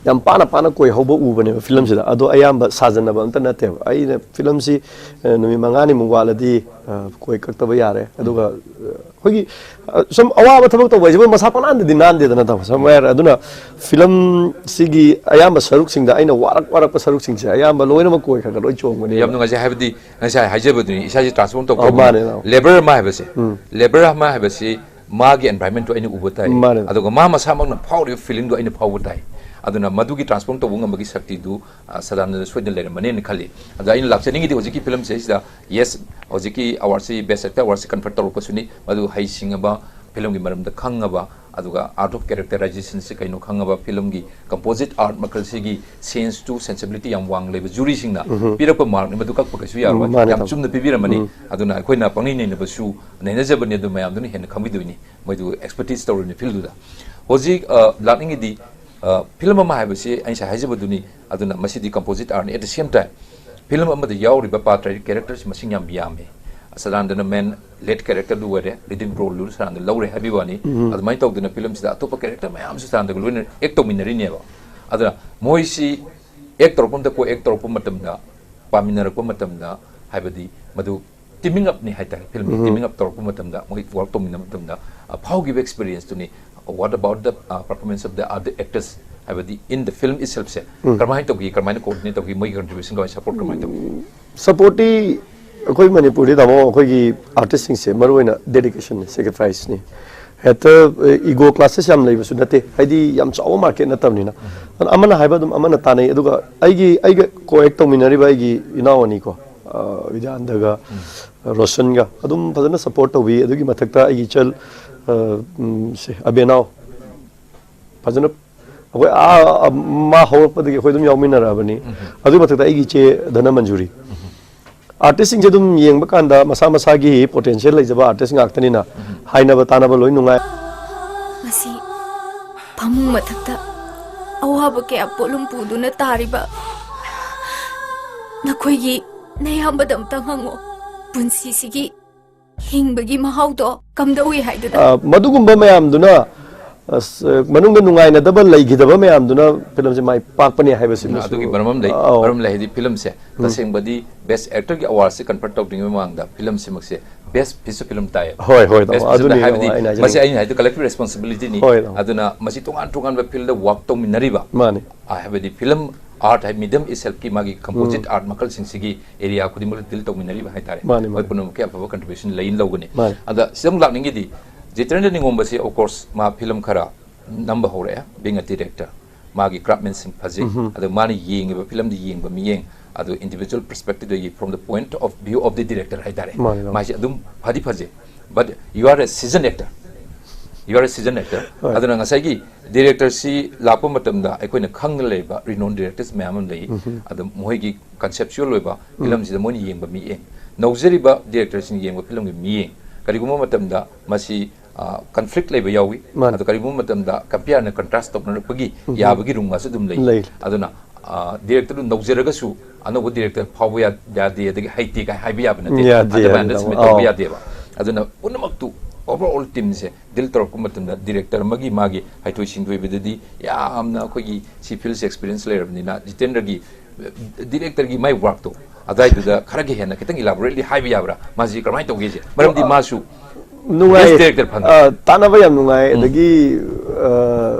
ꯌꯥꯝ ꯄꯥꯅ ꯄꯥꯅ ꯀꯣꯏ ꯍꯧꯕ ꯎꯕꯅꯦꯕ ꯐꯤꯂꯝꯁꯤꯗ꯫ ꯑꯗꯣ ꯑꯌꯥꯝꯕ ꯁꯥꯖꯟꯅꯕ ꯑꯝꯇ ꯅꯠꯇꯦꯕ꯫ ꯑꯩꯅ ꯐꯤꯂꯝꯁꯤ, ꯑ, ꯅꯨꯃꯤꯠ ꯃꯉꯥꯅꯤꯃꯨꯛ ꯋꯥꯠꯂꯗꯤ, ꯑ, ꯀꯣꯏ ꯀꯛꯇꯕ ꯌꯥꯔꯦ꯫ ꯑꯗꯨꯒ, ꯑ, ꯑꯩꯈꯣꯏꯒꯤ, ꯑ, ꯁꯨꯝ ꯑꯋꯥꯕ ꯊꯕꯛ ꯇꯧꯕ ꯍꯥꯏꯁꯤꯕꯨ ꯃꯁꯥ ꯄꯪꯅꯥꯟꯗꯗꯤ ꯅꯥꯟꯗꯦꯗꯅ, ꯇꯥꯃꯣ꯫ Somewhere ꯑꯗꯨꯅ ꯐꯤꯂꯝꯁꯤꯒꯤ ꯑꯌꯥꯝꯕ ꯁꯔꯨꯛꯁꯤꯡꯗ ꯑꯩꯅ ꯋꯥꯔꯛ ꯋꯥꯔꯛꯄ ꯁꯔꯨꯛꯁꯤꯡꯁꯦ ꯑꯌꯥꯝꯕ ꯂꯣꯏꯅꯃꯛ ꯀꯣꯏ ꯈꯔ ꯈꯔ ꯂꯣꯏ ꯆꯣꯡꯕꯅꯦꯕ꯫ ꯌꯥꯝ ꯅꯨꯡꯉꯥꯏꯖꯩ꯫ ꯍꯥꯏꯕꯗꯤ ꯉꯁꯥꯏ ꯍꯥꯏꯖꯕꯗꯨꯅꯤ, ꯏꯁꯥꯁꯦ transform ꯑꯧ, ꯇꯧꯊꯣꯛꯄ꯫ ꯃꯥꯅꯦ, ꯃꯥꯅꯦ꯫ Labour ꯑꯃ ꯍꯥꯏꯕꯁꯦ, ꯎꯝ꯫ Labour ꯑꯃ ꯍꯥꯏꯕꯁꯤ ꯃꯥꯒꯤ environment ꯇꯣ ꯑꯩꯅ ꯎꯕ ꯇꯥꯏ꯫ ꯃꯥꯅꯦ꯫ ꯑꯗꯨꯒ ꯃꯥ ꯃꯁꯥꯃꯛꯅ ꯐꯥꯎꯔꯤꯕ feeling ꯗꯣ ꯑꯩꯅ ꯐꯥꯎꯕ ꯇꯥꯏ꯫ ꯑꯗꯨꯅ ꯃꯗꯨꯒꯤ transform ꯇꯧꯕ ꯉꯝꯕꯒꯤ ꯁꯛꯇꯤꯗꯨ, ꯑ, ꯁꯗꯥꯅꯟꯗꯗ ꯁꯣꯏꯗꯅ ꯂꯩꯔꯝꯃꯅꯤꯅ ꯈꯜꯂꯤ꯫ ꯑꯗ ꯑꯩꯅ ꯂꯥꯛꯆꯅꯤꯡꯉꯤꯗꯤ ꯍꯧꯖꯤꯛꯀꯤ ꯐꯤꯂꯝꯁꯦ ꯁꯤꯗ, yes, ꯍꯧꯖꯤꯛꯀꯤ award ꯁꯤ Best Actor award ꯁꯤ confer ꯇꯧꯔꯛꯄꯁꯨꯅꯤ, ꯃꯗꯨ ꯍꯩꯁꯤꯡꯉꯕ, ꯐꯤꯂꯝꯒꯤ ꯃꯔꯝꯗ ꯈꯪꯉꯕ, ꯑꯗꯨꯒ art of characterization ꯁꯤ ꯀꯩꯅꯣ ꯈꯪꯉꯕ, ꯐꯤꯂꯝꯒꯤ composite art ꯃꯈꯜꯁꯤꯒꯤ sense to sensibility ꯌꯥꯝ ꯋꯥꯡ ꯂꯩꯕ jury ꯁꯤꯡꯅ ꯎꯝꯍꯨꯝ꯫ ꯄꯤꯔꯛꯄ mark ꯅꯤ, ꯃꯗꯨ ꯀꯛꯄ ꯀꯩꯁꯨ ꯌꯥꯔꯣꯏ꯫ ꯎꯝ, ꯃꯥꯅꯦ, ꯌꯥꯝ ꯇꯥꯃꯣ꯫ ꯆꯨꯝꯅ ꯄꯤꯕꯤꯔꯝꯃꯅꯤ꯫ ꯎꯝ꯫ ꯑꯗꯨꯅ ꯑꯩꯈꯣꯏꯅ ꯄꯪꯅꯩ ꯅꯩꯅꯕꯁꯨ ꯅꯩꯅꯖꯕꯅꯤ, ꯑꯗꯨ ꯃꯌꯥꯝꯗꯨꯅ ꯍꯦꯟꯅ ꯈꯪꯕꯤꯗꯣꯏꯅꯤ꯫ ꯃꯣꯏꯗꯨ expertise ꯇꯧꯔꯤꯕꯅꯤ field ꯗꯨꯗ꯫ ꯍꯧꯖꯤꯛ, ꯑ, ꯂꯥꯛꯅꯤꯡꯉꯤꯗꯤ, ꯑ, ꯐꯤꯂꯝ ꯑꯃ ꯍꯥꯏꯕꯁꯤ ꯑꯩ ꯉꯁꯥꯏ ꯍꯥꯏꯖꯕꯗꯨꯅꯤ, ꯑꯗꯨꯅ ꯃꯁꯤꯗꯤ composite art ꯅꯤ꯫ At the same time, film ꯑꯃꯗ ꯌꯥꯎꯔꯤꯕ ꯄꯥꯇ꯭ꯔ ꯍꯥꯏꯗꯤ character ꯁꯤ ꯃꯁꯤꯡ ꯌꯥꯝ ꯌꯥꯝꯃꯤ꯫ ꯁꯗꯥꯅꯟꯗꯅ main lead character ꯗꯨ ꯑꯣꯏꯔꯦ, leading role ꯗꯨ ꯁꯗꯥꯅꯟꯗ ꯂꯧꯔꯦ ꯍꯥꯏꯕꯒꯤ ꯋꯥꯅꯤ꯫ ꯎꯝ꯫ ꯑꯗꯨꯃꯥꯏꯅ ꯇꯧꯗꯅ ꯐꯤꯂꯝꯁꯤꯗ ꯑꯇꯣꯞꯄ character ꯃꯌꯥꯝꯁꯨ ꯁꯗꯥꯅꯟꯗꯒ ꯂꯣꯏꯅ act ꯇꯧꯃꯤꯟꯅꯔꯤꯅꯦꯕ꯫ ꯑꯗꯨꯅ ꯃꯣꯏꯁꯤ act ꯇꯧꯔꯛꯄ ꯃꯇꯝꯗ, co-act ꯇꯧꯔꯛꯄ ꯃꯇꯝꯗ, ꯄꯥꯃꯤꯟꯅꯔꯛꯄ ꯃꯇꯝꯗ, ꯍꯥꯏꯕꯗꯤ ꯃꯗꯨ teaming up ꯅꯤ ꯍꯥꯏꯇꯥꯔꯦ꯫ ꯐꯤꯂꯝꯁꯤ ꯎꯝ꯫ Teaming up ꯇꯧꯔꯛꯄ ꯃꯇꯝꯗ, ꯃꯣꯏ work ꯇꯧꯃꯤꯟꯅꯕ ꯃꯇꯝꯗ, ꯑ, ꯐꯥꯎꯈꯤꯕ experience ꯇꯨꯅꯤ꯫ What about the, uh, performance of the other actors? ꯍꯥꯏꯕꯗꯤ in the film itself ꯁꯦ ꯎꯝ꯫ ꯀꯔꯝꯍꯥꯏꯅ ꯇꯧꯈꯤ, ꯀꯔꯝꯍꯥꯏꯅ coordinate ꯇꯧꯈꯤ, ꯃꯣꯏꯒꯤ contribution ꯀꯃꯥꯏꯅ support ꯀꯃꯥꯏꯅ ꯇꯧꯈꯤ? Support ꯇꯤ ꯑꯩꯈꯣꯏ ꯃꯅꯤꯄꯨꯔꯗꯤ, ꯇꯥꯃꯣ, ꯑꯩꯈꯣꯏꯒꯤ artist ꯁꯤꯡꯁꯦ ꯃꯔꯨꯑꯣꯏꯅ dedication ꯅꯤ, sacrifice ꯅꯤ꯫ ꯍꯦꯛꯇ, ꯑ, ego clashes ꯌꯥꯝ ꯂꯩꯕꯁꯨ ꯅꯠꯇꯦ, ꯍꯥꯏꯗꯤ ꯌꯥꯝ ꯆꯥꯎꯕ market ꯅꯠꯇꯕꯅꯤꯅ꯫ ꯑꯗꯨꯅ ꯑꯃꯅ ꯍꯥꯏꯕ ꯑꯗꯨꯝ ꯑꯃꯅ ꯇꯥꯟꯅꯩ꯫ ꯑꯗꯨꯒ ꯑꯩꯒꯤ, ꯑꯩꯒ co-act ꯇꯧꯃꯤꯟꯅꯔꯤꯕ ꯑꯩꯒꯤ ꯏꯅꯥꯎ ꯑꯅꯤꯀꯣ, ꯑ, ꯕꯤꯗ꯭ꯌꯥꯅꯟꯗꯒ ꯔꯣꯁꯟꯒ ꯑꯗꯨꯝ ꯐꯖꯅ support ꯇꯧꯕꯤ꯫ ꯑꯗꯨꯒꯤ ꯃꯊꯛꯇ ꯑꯩꯒꯤ ꯏꯆꯜ, ꯑ, ꯎꯝ, ꯁꯦ, ꯑꯕꯦꯅꯥꯎ, ꯐꯖꯅ ꯑꯩꯈꯣꯏ, ꯑꯥ, ꯑ, ꯃꯥ ꯍꯧꯔꯛꯄꯗꯒꯤ ꯑꯩꯈꯣꯏ ꯑꯗꯨꯝ ꯌꯥꯎꯃꯤꯟꯅꯔꯛꯑꯕꯅꯤ꯫ ꯎꯝ꯫ ꯑꯗꯨꯒꯤ ꯃꯊꯛꯇ ꯑꯩꯒꯤ ꯏꯆꯦ ꯙꯅꯃꯟꯖꯨꯔꯤ꯫ ꯎꯝ꯫ Artist ꯁꯤꯡꯁꯦ ꯑꯗꯨꯝ ꯌꯦꯡꯕ ꯀꯥꯟꯗ ꯃꯁꯥ ꯃꯁꯥꯒꯤ potential ꯂꯩꯖꯕ artist ꯉꯥꯛꯇꯅꯤꯅ ꯎꯝ꯫ ꯍꯥꯏꯅꯕ ꯇꯥꯅꯕ ꯂꯣꯏ ꯅꯨꯡꯉꯥꯏ꯫ ꯃꯁꯤ ꯐꯃꯨꯡ ꯃꯊꯛꯇ ꯑꯋꯥꯕ ꯀꯌꯥ ꯄꯣꯠꯂꯨꯝ ꯄꯨꯗꯨꯅ ꯇꯥꯔꯤꯕ ꯅꯈꯣꯏꯒꯤ ꯅꯌꯥꯝꯕꯗ ꯑꯝꯇꯪ ꯍꯪꯉꯣ꯫ ꯄꯨꯟꯁꯤꯁꯤꯒꯤ ꯍꯤꯡꯕꯒꯤ ꯃꯍꯥꯎꯗꯣ ꯀꯝꯗꯧꯏ ꯍꯥꯏꯗꯨꯅ꯫ ꯑ, ꯃꯗꯨꯒꯨꯝꯕ ꯃꯌꯥꯝꯗꯨꯅ, ꯑꯁ, ꯃꯅꯨꯡꯗ ꯅꯨꯡꯉꯥꯏꯅꯗꯕ ꯂꯩꯈꯤꯗꯕ ꯃꯌꯥꯝꯗꯨꯅ ꯐꯤꯂꯝꯁꯦ ꯃꯥꯏ ꯄꯥꯛꯄꯅꯦ ꯍꯥꯏꯕꯁꯤꯃꯁꯨ꯫ ꯑꯗꯨꯒꯤ ꯃꯔꯝ ꯑꯃ ꯂꯩ꯫ ꯑꯧ꯫ ꯃꯔꯝ ꯂꯩ ꯍꯥꯏꯗꯤ ꯐꯤꯂꯝꯁꯦ ꯇꯁꯦꯡꯕꯗꯤ ꯕꯦꯁ ꯑꯦꯛꯇꯔꯒꯤ ꯑꯦꯋꯥꯔꯗꯁꯦ ꯀꯟꯐꯔ ꯇꯧꯗ꯭ꯔꯤꯉꯩ ꯃꯃꯥꯡꯗ ꯐꯤꯂꯝꯁꯤꯃꯛꯁꯦ ꯕꯦꯁ ꯐꯤꯆꯔ ꯐꯤꯂꯝ ꯇꯥꯏꯌꯦꯕ꯫ ꯍꯣꯏ, ꯍꯣꯏ, ꯇꯥꯃꯣ꯫ ꯕꯦꯁ ꯐꯤꯆꯔ ꯑꯗꯨꯅꯤ ꯍꯥꯏꯕꯗꯤ ꯑꯩꯅ ꯍꯥꯏꯖꯅꯤꯡꯉꯤ꯫ ꯃꯁꯤ ꯑꯩꯅ ꯍꯥꯏꯗꯣ ꯀꯂꯦꯛꯇꯤꯚ ꯔꯦꯁꯄꯣꯟꯁꯤꯕꯤꯂꯤꯇꯤꯅꯤ꯫ ꯍꯣꯏ, ꯇꯥꯃꯣ꯫ ꯑꯗꯨꯅ ꯃꯁꯤ ꯇꯣꯉꯥꯟ ꯇꯣꯉꯥꯟꯕ ꯐꯤꯜꯗ ꯋꯥꯛ ꯇꯧꯃꯤꯟꯅꯔꯤꯕ ꯃꯥꯅꯤ꯫ ꯑ, ꯍꯥꯏꯕꯗꯤ ꯐꯤꯂꯝ ꯑꯥꯔꯠ ꯍꯥꯏ ꯃꯤꯗꯤꯌꯝ ꯏꯁꯦꯜꯐꯀꯤ ꯃꯥꯒꯤ ꯀꯝꯄꯣꯖꯤꯠ ꯑꯥꯔꯠ ꯃꯈꯜꯁꯤꯡꯁꯤꯒꯤ ꯑꯦꯔꯤꯌꯥ ꯈꯨꯗꯤꯡꯃꯛꯇ ꯗꯤꯜ ꯇꯧꯃꯤꯟꯅꯔꯤꯕ ꯍꯥꯏꯇꯥꯔꯦ꯫ ꯃꯥꯅꯤ, ꯃꯣꯏ ꯃꯥꯅꯤ꯫ ꯄꯨꯝꯅꯃꯛꯀꯤ ꯑꯐꯕ ꯀꯟꯇ꯭ꯔꯤꯕ꯭ꯌꯨꯁꯟ ꯂꯩꯅ ꯂꯧꯒꯅꯤ꯫ ꯃꯥꯅꯤ꯫ ꯑꯗ ꯁꯤꯗ ꯑꯃꯨꯛ ꯂꯥꯛꯅꯤꯡꯉꯤꯗꯤ ꯖꯤꯇꯦꯟꯗ꯭ꯔ ꯅꯤꯡꯉꯣꯝꯕꯁꯤ ꯑꯣꯐ ꯀꯣꯔꯁ ꯃꯥ ꯐꯤꯂꯝ ꯈꯔ ꯅꯝꯕ ꯍꯧꯔꯛꯑꯦ꯫ Being a director, ꯃꯥꯒꯤ ꯀ꯭ꯔꯥꯐꯃꯦꯟꯁꯤꯡ ꯐꯖꯩ꯫ ꯑꯗ ꯃꯥꯅ ꯌꯦꯡꯉꯤꯕ ꯐꯤꯂꯝꯗ ꯌꯦꯡꯕ ꯃꯤꯠꯌꯦꯡ ꯑꯗꯨ individual perspective ꯗꯒꯤ from the point of view of the director ꯍꯥꯏꯇꯥꯔꯦ꯫ ꯃꯥꯅꯤ, ꯃꯥꯅꯤ꯫ ꯃꯥꯁꯤ ꯑꯗꯨꯝ ꯐꯗꯤ ꯐꯖꯩ, but you are a seasoned actor, you are a seasoned actor꯫ ꯍꯣꯏ꯫ ꯑꯗꯨꯅ ꯉꯁꯥꯏꯒꯤ ꯗꯤꯔꯦꯛꯇꯔꯁꯤ ꯂꯥꯛꯄ ꯃꯇꯝꯗ ꯑꯩꯈꯣꯏꯅ ꯈꯪꯅ ꯂꯩꯕ renowned directors ꯃꯌꯥꯝ ꯑꯃ ꯂꯩ꯫ ꯑꯗꯣ ꯃꯈꯣꯏꯒꯤ conceptual ꯑꯣꯏꯕ ꯐꯤꯂꯝꯁꯤꯗ ꯃꯣꯏꯅ ꯌꯦꯡꯕ ꯃꯤꯠꯌꯦꯡ, ꯅꯧꯖꯔꯤꯕ ꯗꯤꯔꯦꯛꯇꯔꯁꯤꯡ ꯌꯦꯡꯕ ꯐꯤꯂꯝꯒꯤ ꯃꯤꯠꯌꯦꯡ, ꯀꯔꯤꯒꯨꯝꯕ ꯃꯇꯝꯗ ꯃꯁꯤ ꯀꯟꯐ꯭ꯂꯤꯛ ꯂꯩꯕ ꯌꯥꯎꯏ꯫ ꯃꯥꯅꯤ꯫ ꯑꯗꯣ ꯀꯔꯤꯒꯨꯝꯕ ꯃꯇꯝꯗ ꯀꯝꯄꯤꯌꯥꯔꯅ ꯀꯟꯇ꯭ꯔꯥꯁ ꯇꯧꯅꯔꯛꯄꯒꯤ ꯌꯥꯕꯒꯤ ꯔꯨꯝꯒꯁꯨ ꯑꯗꯨꯝ ꯂꯩ꯫ ꯂꯩ꯫ ꯑꯗꯨꯅ ꯗꯤꯔꯦꯛꯇꯔꯗꯨ ꯅꯧꯖꯔꯒꯁꯨ ꯑꯅꯧꯕ ꯗꯤꯔꯦꯛꯇꯔ ꯐꯥꯎꯕ ꯌꯥ- ꯌꯥꯗꯦ, ꯑꯗꯒꯤ ꯍꯩꯇꯦ ꯀꯥꯏ ꯍꯥꯏꯕ ꯌꯥꯕ ꯅꯠꯇꯦ꯫ ꯌꯥꯗꯦ, ꯑꯗꯨꯃꯥꯏꯅ ꯌꯥꯗꯦ, ꯑꯟꯗꯔꯁꯇꯤꯃꯦꯠ ꯑꯧ꯫ ꯇꯧꯕ ꯌꯥꯗꯦꯕ꯫ ꯑꯗꯨꯅ ꯄꯨꯝꯅꯃꯛꯇꯨ, overall team ꯁꯦ ꯗꯤꯜ ꯇꯧꯔꯛꯄ ꯃꯇꯝꯗ ꯗꯤꯔꯦꯛꯇꯔ ꯑꯃꯒꯤ ꯃꯥꯒꯤ ꯍꯩꯊꯣꯏ ꯁꯤꯡꯊꯣꯏꯕꯗꯗꯤ ꯌꯥꯝꯅ ꯑꯩꯈꯣꯏꯒꯤ ꯁꯤ ꯐꯤꯜꯁꯦ ꯑꯦꯛꯁꯄꯤꯔꯤꯌꯦꯟꯁ ꯂꯩꯔꯕꯅꯤꯅ ꯖꯤꯇꯦꯟꯗ꯭ꯔꯒꯤ ꯗꯤꯔꯦꯛꯇꯔꯒꯤ ꯃꯥꯏ ꯋꯥꯔꯛꯇꯣ ꯑꯗꯨꯋꯥꯏꯗꯨꯗ ꯈꯔꯒ ꯍꯦꯟꯅ ꯈꯤꯇꯪ ꯏꯂꯥꯕꯣꯔꯦꯠꯂꯤ ꯍꯥꯏꯕ ꯌꯥꯕ꯭ꯔꯥ? ꯃꯥꯁꯤ ꯀꯔꯝꯍꯥꯏꯅ ꯇꯧꯒꯦꯁꯦ? ꯃꯔꯝꯗꯤ ꯃꯥꯁꯨ ꯅꯨꯡꯉꯥꯏ꯫ best director ꯐꯪꯉꯦ꯫ ꯑ, ꯇꯥꯟꯅꯕ ꯌꯥꯝ ꯅꯨꯡꯉꯥꯏ꯫ ꯑꯗꯒꯤ, ꯑ,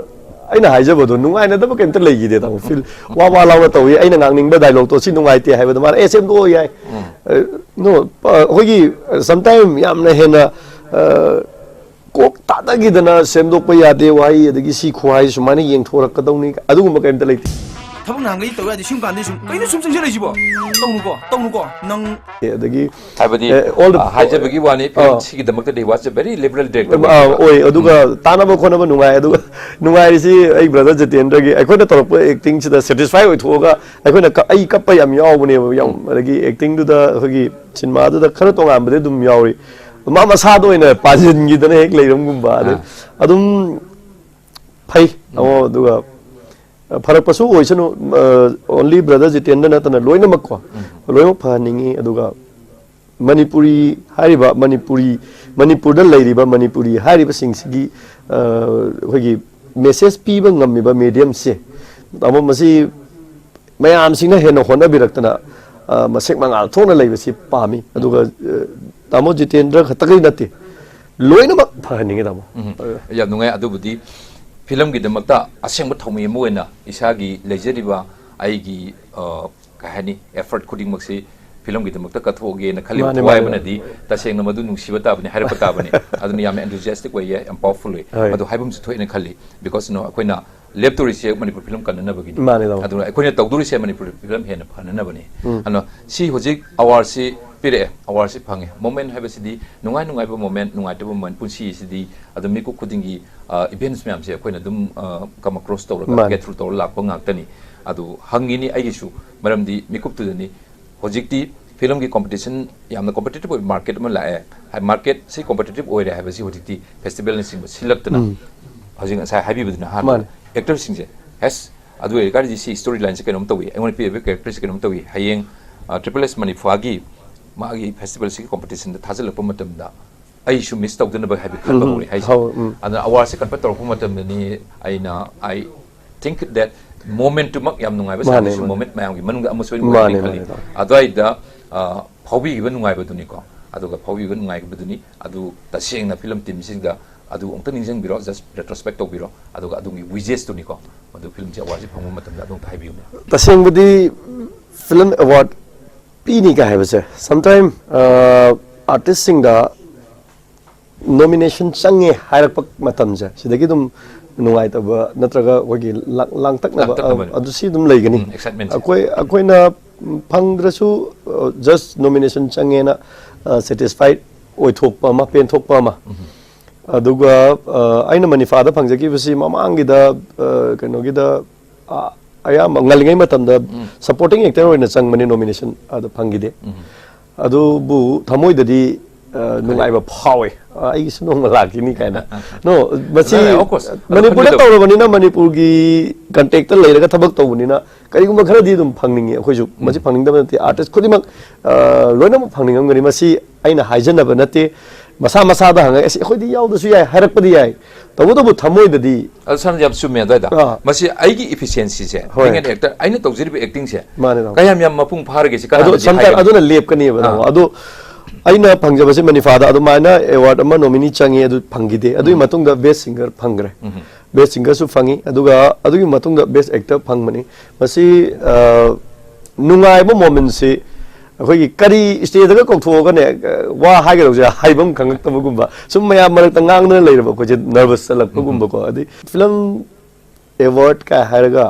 ꯑꯩꯅ ꯍꯥꯏꯖꯕꯗꯣ ꯅꯨꯡꯉꯥꯏꯅꯗꯕ ꯀꯩꯝꯇ ꯂꯩꯈꯤꯗꯦ, ꯇꯥꯃꯣ꯫ ꯐꯤꯜ ꯋꯥ ꯋꯥ ꯂꯥꯎꯅ ꯇꯧꯏ꯫ ꯑꯩꯅ ꯉꯥꯡꯅꯤꯡꯕ ꯗꯥꯏꯂꯣꯛꯇꯣ ꯁꯤ ꯅꯨꯡꯉꯥꯏꯇꯦ ꯍꯥꯏꯕꯗ ꯃꯥꯅ ꯑꯦ ꯁꯦꯝꯗꯣꯛꯑꯣ ꯌꯥꯏ꯫ ꯑ, no, ꯑ, ꯑꯩꯈꯣꯏꯒꯤ sometime ꯌꯥꯝꯅ ꯍꯦꯟꯅ, ꯑ, ꯀꯣꯛ ꯇꯥꯗꯈꯤꯗꯅ ꯁꯦꯝꯗꯣꯛꯄ ꯌꯥꯗꯦ ꯋꯥꯍꯩ, ꯑꯗꯒꯤ ꯁꯤ ꯈꯨꯍꯥꯏ ꯁꯨꯃꯥꯏꯅ ꯌꯦꯡꯊꯣꯔꯛꯀꯗꯧꯅꯤ, ꯑꯗꯨꯒꯨꯝꯕ ꯀꯩꯝꯇ ꯂꯩꯇꯦ꯫ ꯊꯕꯛ ꯅꯍꯥꯟꯒꯩ ꯇꯧ ꯌꯥꯗꯦ, ꯁꯤꯒꯨꯝ ꯀꯥꯟꯗ ꯁꯨꯝ ꯀꯩꯅꯣ ꯁꯨꯝ ꯆꯪꯁꯤꯜꯂꯛꯏꯁꯤꯕꯣ? ꯇꯧꯅꯨꯀꯣ, ꯇꯧꯅꯨꯀꯣ, ꯅꯪ꯫ ꯑꯗꯒꯤ ꯍꯥꯏꯕꯗꯤ ꯑꯦ, all the ꯑ, ꯍꯥꯏꯖꯕꯒꯤ ꯋꯥꯅꯤ, ꯐꯤꯂꯝ ꯑ꯫ ꯁꯤꯒꯤꯗꯃꯛꯇꯗꯤ was a very liberal director ꯑ, ꯑꯣꯏ꯫ ꯑꯗꯨꯒ ꯇꯥꯟꯅꯕ ꯈꯣꯠꯅꯕ ꯅꯨꯡꯉꯥꯏ꯫ ꯑꯗꯨꯒ ꯅꯨꯡꯉꯥꯏꯔꯤꯁꯤ ꯑꯩ ꯕ꯭ꯔꯗꯔ ꯖꯤꯇꯦꯟꯗ꯭ꯔꯒꯤ, ꯑꯩꯈꯣꯏꯅ ꯇꯧꯔꯛꯄ ꯑꯦꯛꯇꯤꯡꯁꯤꯗ ꯁꯦꯇꯤꯁꯐꯥꯏ ꯑꯣꯏꯊꯣꯛꯑꯒ ꯑꯩꯈꯣꯏꯅ ꯀ- ꯑꯩ ꯀꯞꯄ ꯌꯥꯝ ꯌꯥꯎꯕꯅꯦꯕ꯫ ꯌꯥꯝ, ꯑꯗꯒꯤ ꯑꯦꯛꯇꯤꯡꯗꯨꯗ ꯑꯩꯈꯣꯏꯒꯤ ꯁꯤꯅꯦꯃꯥꯗꯨꯗ ꯈꯔ ꯇꯣꯉꯥꯟꯕꯗꯤ ꯑꯗꯨꯝ ꯌꯥꯎꯔꯤ꯫ ꯃꯥ ꯃꯁꯥꯗ ꯑꯣꯏꯅ ꯄꯥꯁꯤꯟꯈꯤꯗꯅ ꯍꯦꯛ ꯂꯩꯔꯝꯒꯨꯝꯕ꯫ ꯑꯗꯩ ꯑꯥ꯫ ꯑꯗꯨꯝ ꯐꯩ꯫ ꯑꯣ, ꯑꯗꯨꯒ ꯐꯔꯛꯄꯁꯨ ꯑꯣꯏꯁꯅꯨ꯫ ꯑꯣꯟꯂꯤ ꯕ꯭ꯔꯗꯔ ꯖꯤꯇꯦꯟꯗ꯭ꯔ ꯅꯠꯇꯅ ꯂꯣꯏꯅꯃꯛꯀꯣ, ꯂꯣꯏꯅꯃꯛ ꯐꯍꯟꯅꯤꯡꯉꯤ꯫ ꯑꯗꯨꯒ ꯃꯅꯤꯄꯨꯔꯤ ꯍꯥꯏꯔꯤꯕ, ꯃꯅꯤꯄꯨꯔꯤ, ꯃꯅꯤꯄꯨꯔꯗ ꯂꯩꯔꯤꯕ ꯃꯅꯤꯄꯨꯔꯤ ꯍꯥꯏꯔꯤꯕꯁꯤꯡꯁꯤꯒꯤ, ꯑ, ꯑꯩꯈꯣꯏꯒꯤ ꯃꯦꯁꯦꯖ ꯄꯤꯕ ꯉꯝꯃꯤꯕ ꯃꯦꯗꯤꯌꯝꯁꯦ, ꯇꯥꯃꯣ, ꯃꯁꯤ ꯃꯌꯥꯝꯁꯤꯡꯅ ꯍꯦꯟꯅ ꯍꯣꯠꯅꯕꯤꯔꯛꯇꯅ, ꯑ, ꯃꯁꯦꯛ ꯃꯉꯥꯜ ꯊꯣꯛꯅ ꯂꯩꯕꯁꯤ ꯄꯥꯝꯃꯤ꯫ ꯑꯗꯨꯒ, ꯑ, ꯇꯥꯃꯣ ꯖꯤꯇꯦꯟꯗ꯭ꯔ ꯈꯛꯇꯒꯤ ꯅꯠꯇꯦ, ꯂꯣꯏꯅꯃꯛ ꯐꯍꯟꯅꯤꯡꯉꯤ, ꯇꯥꯃꯣ꯫ ꯎꯝ꯫ ꯌꯥꯝ ꯅꯨꯡꯉꯥꯏ꯫ ꯑꯗꯨꯕꯨꯗꯤ ꯐꯤꯂꯝꯒꯤꯗꯃꯛꯇ ꯑꯁꯦꯡꯕ ꯊꯧꯃꯤ ꯑꯃ ꯑꯣꯏꯅ ꯏꯁꯥꯒꯤ ꯂꯩꯖꯔꯤꯕ ꯑꯩꯒꯤ, ꯑ, ꯀꯩ ꯍꯥꯏꯅꯤ, ꯑꯦꯐꯔꯠ ꯈꯨꯗꯤꯡꯃꯛꯁꯤ ꯐꯤꯂꯝꯒꯤꯗꯃꯛꯇ ꯀꯠꯊꯣꯛꯑꯒꯦꯅ ꯈꯜꯂꯤꯕ ꯃꯥꯅꯦ, ꯊꯋꯥꯏ ꯃꯥꯅꯦ, ꯑꯃꯅꯗꯤ ꯇꯁꯦꯡꯅ ꯃꯗꯨ ꯅꯨꯡꯁꯤꯕ ꯇꯥꯕꯅꯤ, ꯍꯥꯏꯔꯛꯄ ꯇꯥꯕꯅꯤ꯫ ꯑꯗꯨꯅ ꯌꯥꯝꯅ enthusiastic ꯑꯣꯏꯌꯦ, ꯌꯥꯝ powerful ꯑꯣꯏ꯫ ꯍꯣꯏ꯫ ꯃꯗꯨ ꯍꯥꯏꯐꯝꯁꯨ ꯊꯣꯛꯑꯦꯅ ꯈꯜꯂꯤ꯫ Because, you know, ꯑꯩꯈꯣꯏꯅ ꯂꯦꯞꯇꯣꯔꯤꯁꯦ ꯃꯅꯤꯄꯨꯔ ꯐꯤꯂꯝ ꯀꯟꯅꯅꯕꯒꯤꯅꯤ꯫ ꯃꯥꯅꯦ, ꯇꯥꯃꯣ꯫ ꯑꯗꯨꯅ ꯑꯩꯈꯣꯏꯅ ꯇꯧꯗꯣꯔꯤꯁꯦ ꯃꯅꯤꯄꯨꯔ ꯐꯤꯂꯝ ꯍꯦꯟꯅ ꯐꯅꯅꯕꯅꯤ꯫ ꯎꯝ꯫ ꯑꯗꯨꯅ ꯁꯤ ꯍꯧꯖꯤꯛ ꯑꯦꯋꯥꯔꯗꯁꯤ ꯄꯤꯔꯛꯑꯦ, ꯑꯦꯋꯥꯔꯗꯁꯤ ꯐꯪꯉꯦ꯫ ꯃꯣꯃꯦꯟ ꯍꯥꯏꯕꯁꯤꯗꯤ ꯅꯨꯡꯉꯥꯏ ꯅꯨꯡꯉꯥꯏꯕ ꯃꯣꯃꯦꯟ, ꯅꯨꯡꯉꯥꯏꯇꯕ ꯃꯣꯃꯦꯟ, ꯄꯨꯟꯁꯤꯁꯤꯗꯤ ꯑꯗꯨꯝ ꯃꯤꯀꯨꯞ ꯈꯨꯗꯤꯡꯒꯤ, ꯑ, ꯏꯚꯦꯟꯠꯁ ꯃꯌꯥꯝꯁꯦ ꯑꯩꯈꯣꯏꯅ ꯑꯗꯨꯝ, ꯑ, come across ꯇꯧꯔꯒ, ꯃꯥꯅꯦ꯫ Get through ꯇꯧꯔ ꯂꯥꯛꯄ ꯉꯥꯛꯇꯅꯤ꯫ ꯑꯗꯨ ꯍꯪꯉꯤꯅꯤ ꯑꯩꯒꯤꯁꯨ, ꯃꯔꯝꯗꯤ ꯃꯤꯀꯨꯞꯇꯨꯗꯅꯤ꯫ ꯍꯧꯖꯤꯛꯇꯤ ꯐꯤꯂꯝꯒꯤ ꯀꯣꯝꯄꯤꯇꯤꯁꯟ, ꯌꯥꯝꯅ ꯀꯣꯝꯄꯤꯇꯤꯇꯤꯚ ꯑꯣꯏꯕ ꯃꯥꯔꯀꯦꯠ ꯑꯃ ꯂꯥꯛꯑꯦ꯫ ꯍꯥꯏ, ꯃꯥꯔꯀꯦꯠꯁꯤ ꯀꯣꯝꯄꯤꯇꯤꯇꯤꯚ ꯑꯣꯏꯔꯦ ꯍꯥꯏꯕꯁꯤ ꯍꯧꯖꯤꯛꯇꯤ ꯐꯦꯁꯇꯤꯚꯦꯜꯅꯆꯤꯡꯕ ꯁꯤꯜꯂꯛꯇꯅ, ꯎꯝ꯫ ꯍꯧꯖꯤꯛ ꯉꯁꯥꯏ ꯍꯥꯏꯕꯤꯕꯗꯨꯅ ꯑꯍꯥꯟꯕ ꯃꯥꯅꯦ꯫ ꯑꯦꯛꯇꯔꯁꯤꯡꯁꯦ, "ꯑꯁ, ꯑꯗꯨ ꯑꯣꯏꯔꯒꯗꯤ ꯁꯤ ꯁ꯭ꯇꯣꯔꯤ ꯂꯥꯏꯟꯁꯦ ꯀꯩꯅꯣꯝ ꯇꯧꯏ, ꯑꯩꯉꯣꯟꯗ ꯄꯤꯔꯤꯕ ꯀꯦꯔꯦꯛꯇꯔꯁꯦ ꯀꯩꯅꯣꯝ ꯇꯧꯏ, ꯍꯌꯦꯡ, ꯑ, ꯇ꯭ꯔꯤꯄꯜ ꯑꯦꯁ ꯃꯅꯤꯐꯥꯒꯤ ꯃꯥꯒꯤ ꯐꯦꯁꯇꯤꯚꯦꯜꯁꯤꯒꯤ ꯀꯣꯝꯄꯤꯇꯤꯁꯟꯗ ꯊꯥꯖꯤꯜꯂꯛꯄ ꯃꯇꯝꯗ ꯑꯩꯁꯨ ꯃꯤꯁ ꯇꯧꯗꯅꯕ" ꯍꯥꯏꯕ ꯈꯟꯕ ꯎꯝ, ꯍꯧꯔꯦ ꯍꯥꯏꯁꯦ꯫ ꯍꯧ-, ꯎꯝ꯫ ꯑꯗꯨꯅ ꯑꯦꯋꯥꯔꯗꯁꯦ ꯀꯟꯐꯔ ꯇꯧꯔꯛꯄ ꯃꯇꯝꯗꯅꯤ ꯑꯩꯅ, I think that ꯃꯣꯃꯦꯟꯠꯇꯨꯃꯛ ꯌꯥꯝ ꯅꯨꯡꯉꯥꯏꯕ ꯃꯥꯅꯦ, ꯁꯥꯟꯅꯩꯁꯨ ꯃꯥꯅꯦ꯫ ꯃꯣꯃꯦꯟꯠ ꯃꯌꯥꯝꯒꯤ ꯃꯅꯨꯡꯗ ꯑꯃꯁꯨ ꯑꯣꯏꯅ ꯃꯥꯅꯦ, ꯑꯣꯏꯔꯅꯤ ꯈꯜꯂꯤ꯫ ꯃꯥꯅꯦ, ꯇꯥꯃꯣ꯫ ꯑꯗꯨꯋꯥꯏꯗ, ꯑ, ꯐꯥꯎꯕꯤꯈꯤꯕ ꯅꯨꯡꯉꯥꯏꯕꯗꯨꯅꯤꯀꯣ꯫ ꯑꯗꯨꯒ ꯐꯥꯎꯕꯤꯈꯤꯕ ꯅꯨꯡꯉꯥꯏꯕꯗꯨꯅꯤ꯫ ꯑꯗꯨ ꯇꯁꯦꯡꯅ ꯐꯤꯂꯝ ꯇꯤꯝꯁꯤꯡꯗ ꯑꯗꯨ ꯑꯃꯨꯛꯇ ꯅꯤꯡꯁꯤꯡꯕꯤꯔꯣ, just retrospect ꯇꯧꯕꯤꯔꯣ꯫ ꯑꯗꯨꯒ ꯑꯗꯣꯝꯒꯤ ꯋꯤꯖꯦꯁꯇꯨꯅꯤꯀꯣ꯫ ꯃꯗꯨ ꯐꯤꯂꯝꯁꯦ ꯑꯦꯋꯥꯔꯗꯁꯦ ꯐꯪꯕ ꯃꯇꯝꯗ ꯑꯗꯨ ꯑꯝꯇ ꯍꯥꯏꯕꯤꯌꯨꯅꯦ꯫ ꯇꯁꯦꯡꯕꯗꯤ ꯐꯤꯂꯝ ꯑꯦꯋꯥꯔꯗ ꯄꯤꯅꯤ ꯀꯥꯏ ꯍꯥꯏꯕꯁꯦ, sometime, ꯑ, ꯑꯥꯔꯇꯤꯁꯁꯤꯡꯗ ꯅꯣꯃꯤꯅꯦꯁꯟ ꯆꯪꯉꯦ ꯍꯥꯏꯔꯛꯄ ꯃꯇꯝꯁꯦ, ꯁꯤꯗꯒꯤ ꯑꯗꯨꯝ ꯅꯨꯡꯉꯥꯏꯇꯕ ꯅꯠꯇ꯭ꯔꯒ ꯑꯩꯈꯣꯏꯒꯤ ꯂꯥꯡ-, ꯂꯥꯡꯇꯛꯅꯕ, ꯂꯥꯡꯇꯛꯅꯕ꯫ ꯑ, ꯑꯗꯨ ꯁꯤ ꯑꯗꯨꯝ ꯂꯩꯒꯅꯤ꯫ ꯎꯝ, excitementꯁꯦ꯫ ꯑꯩꯈꯣꯏ, ꯑꯩꯈꯣꯏꯅ ꯐꯪꯗ꯭ꯔꯁꯨ, ꯑ, just ꯅꯣꯃꯤꯅꯦꯁꯟ ꯆꯪꯉꯦꯅ, ꯑ, ꯁꯦꯇꯤꯁꯐꯥꯏꯠ ꯑꯣꯏꯊꯣꯛꯄ ꯑꯃ, ꯄꯦꯟꯊꯣꯛꯄ ꯑꯃ꯫ ꯑꯗꯨꯒ, ꯑ, ꯑꯩꯅ ꯃꯅꯤꯐꯥꯗ ꯐꯪꯖꯈꯤꯕꯁꯤ ꯃꯃꯥꯡꯒꯤꯗ, ꯑ, ꯀꯩꯅꯣꯒꯤꯗ, ꯑ, ꯑꯌꯥꯝꯕ ꯉꯜꯂꯤꯉꯩ ꯃꯇꯝꯗ ꯁꯄꯣꯔꯇꯤꯡ ꯑꯦꯛꯇꯔ ꯑꯣꯏꯅ ꯆꯪꯕꯅꯤ, ꯅꯣꯃꯤꯅꯦꯁꯟ ꯑꯗ ꯐꯪꯈꯤꯗꯦ꯫ ꯑꯗꯨꯕꯨ ꯊꯃꯣꯏꯗꯗꯤ ꯑ, ꯅꯨꯡꯉꯥꯏꯕ ꯐꯥꯎꯋꯦ꯫ ꯑ, ꯑꯩꯒꯤꯁꯨ ꯅꯣꯡꯃ ꯂꯥꯛꯈꯤꯅꯤ ꯀꯥꯏꯅ꯫ No, ꯃꯁꯤ ꯅꯪ, of course, ꯑꯗꯨ ꯃꯅꯤꯄꯨꯔꯗ ꯈꯪꯒꯗꯕ꯫ ꯇꯧꯔꯕꯅꯤꯅ, ꯃꯅꯤꯄꯨꯔꯒꯤ contact ꯇ ꯂꯩꯔꯒ ꯊꯕꯛ ꯇꯧꯕꯅꯤꯅ, ꯀꯔꯤꯒꯨꯝꯕ ꯈꯔꯗꯤ ꯑꯗꯨꯝ ꯐꯪꯅꯤꯡꯉꯤ ꯑꯩꯈꯣꯏꯁꯨ꯫ ꯎꯝ꯫ ꯃꯁꯤ ꯐꯪꯅꯤꯡꯗꯕ ꯅꯠꯇꯦ, artist ꯈꯨꯗꯤꯡꯃꯛ, ꯑ, ꯂꯣꯏꯅꯃꯛ ꯐꯪꯅꯤꯡꯉꯝꯒꯅꯤ꯫ ꯃꯁꯤ ꯑꯩꯅ ꯍꯥꯏꯖꯅꯕ ꯅꯠꯇꯦ, ꯃꯁꯥ ꯃꯁꯥꯗ ꯍꯪꯉꯒ, "ꯑꯁ, ꯑꯩꯈꯣꯏꯗꯤ ꯌꯥꯎꯗꯁꯨ ꯌꯥꯏ" ꯍꯥꯏꯔꯛꯄꯗꯤ ꯌꯥꯏ, ꯇꯧꯕꯇꯕꯨ ꯊꯃꯣꯏꯗꯗꯤ ꯑꯗꯨ ꯁꯝꯅ ꯌꯥꯝ ꯆꯨꯝꯃꯦ ꯑꯗꯨꯋꯥꯏꯗ꯫ ꯑꯥ꯫ ꯃꯁꯤ ꯑꯩꯒꯤ efficiency ꯁꯦ, ꯍꯣꯏ꯫ Being an actor, ꯑꯩꯅ ꯇꯧꯖꯔꯤꯕ acting ꯁꯦ ꯃꯥꯅꯦ, ꯇꯥꯃꯣ꯫ ꯀꯌꯥꯝ ꯌꯥꯝ ꯃꯄꯨꯡ ꯐꯥꯔꯒꯦ ꯁꯤ ꯑꯗꯣ ꯀꯅꯥꯅꯗꯤ sometime ꯍꯥꯏꯒꯅꯤ? ꯑꯗꯨꯅ ꯂꯦꯞꯀꯅꯦꯕ, ꯇꯥꯃꯣ꯫ ꯑꯥ꯫ ꯑꯗꯣ ꯑꯩꯅ ꯐꯪꯖꯕꯁꯦ ꯃꯅꯤꯐꯥꯗ ꯑꯗꯨꯃꯥꯏꯅ award ꯑꯃ nominee ꯆꯪꯉꯤ, ꯑꯗꯨ ꯐꯪꯈꯤꯗꯦ꯫ ꯑꯗꯨꯒꯤ ꯎꯝ꯫ ꯃꯇꯨꯡꯗ best singer ꯐꯪꯈ꯭ꯔꯦ꯫ ꯎꯝ꯫ Best singerꯁꯨ ꯐꯪꯉꯤ, ꯑꯗꯨꯒ ꯑꯗꯨꯒꯤ ꯃꯇꯨꯡꯗ best actor ꯐꯪꯕꯅꯤ꯫ ꯃꯁꯤ, ꯑ, ꯅꯨꯡꯉꯥꯏꯕ momentꯁꯤ ꯑꯩꯈꯣꯏꯒꯤ ꯀꯔꯤ stageꯇꯒ ꯀꯧꯊꯣꯛꯑꯒꯅꯦ, ꯑ, ꯋꯥ ꯍꯥꯏꯒꯗꯧꯁꯦ ꯍꯥꯏꯐꯝ ꯈꯪꯉꯛꯇꯕꯒꯨꯝꯕ, ꯁꯨꯝ ꯃꯌꯥꯝ ꯃꯔꯛꯇ ꯉꯥꯡꯗꯅ ꯂꯩꯔꯕ ꯑꯩꯈꯣꯏꯁꯦ nervous ꯆꯠꯂꯛꯄꯒꯨꯝꯕꯀꯣ꯫ ꯑꯗꯩ film award ꯀꯥꯏ ꯍꯥꯏꯔꯒ,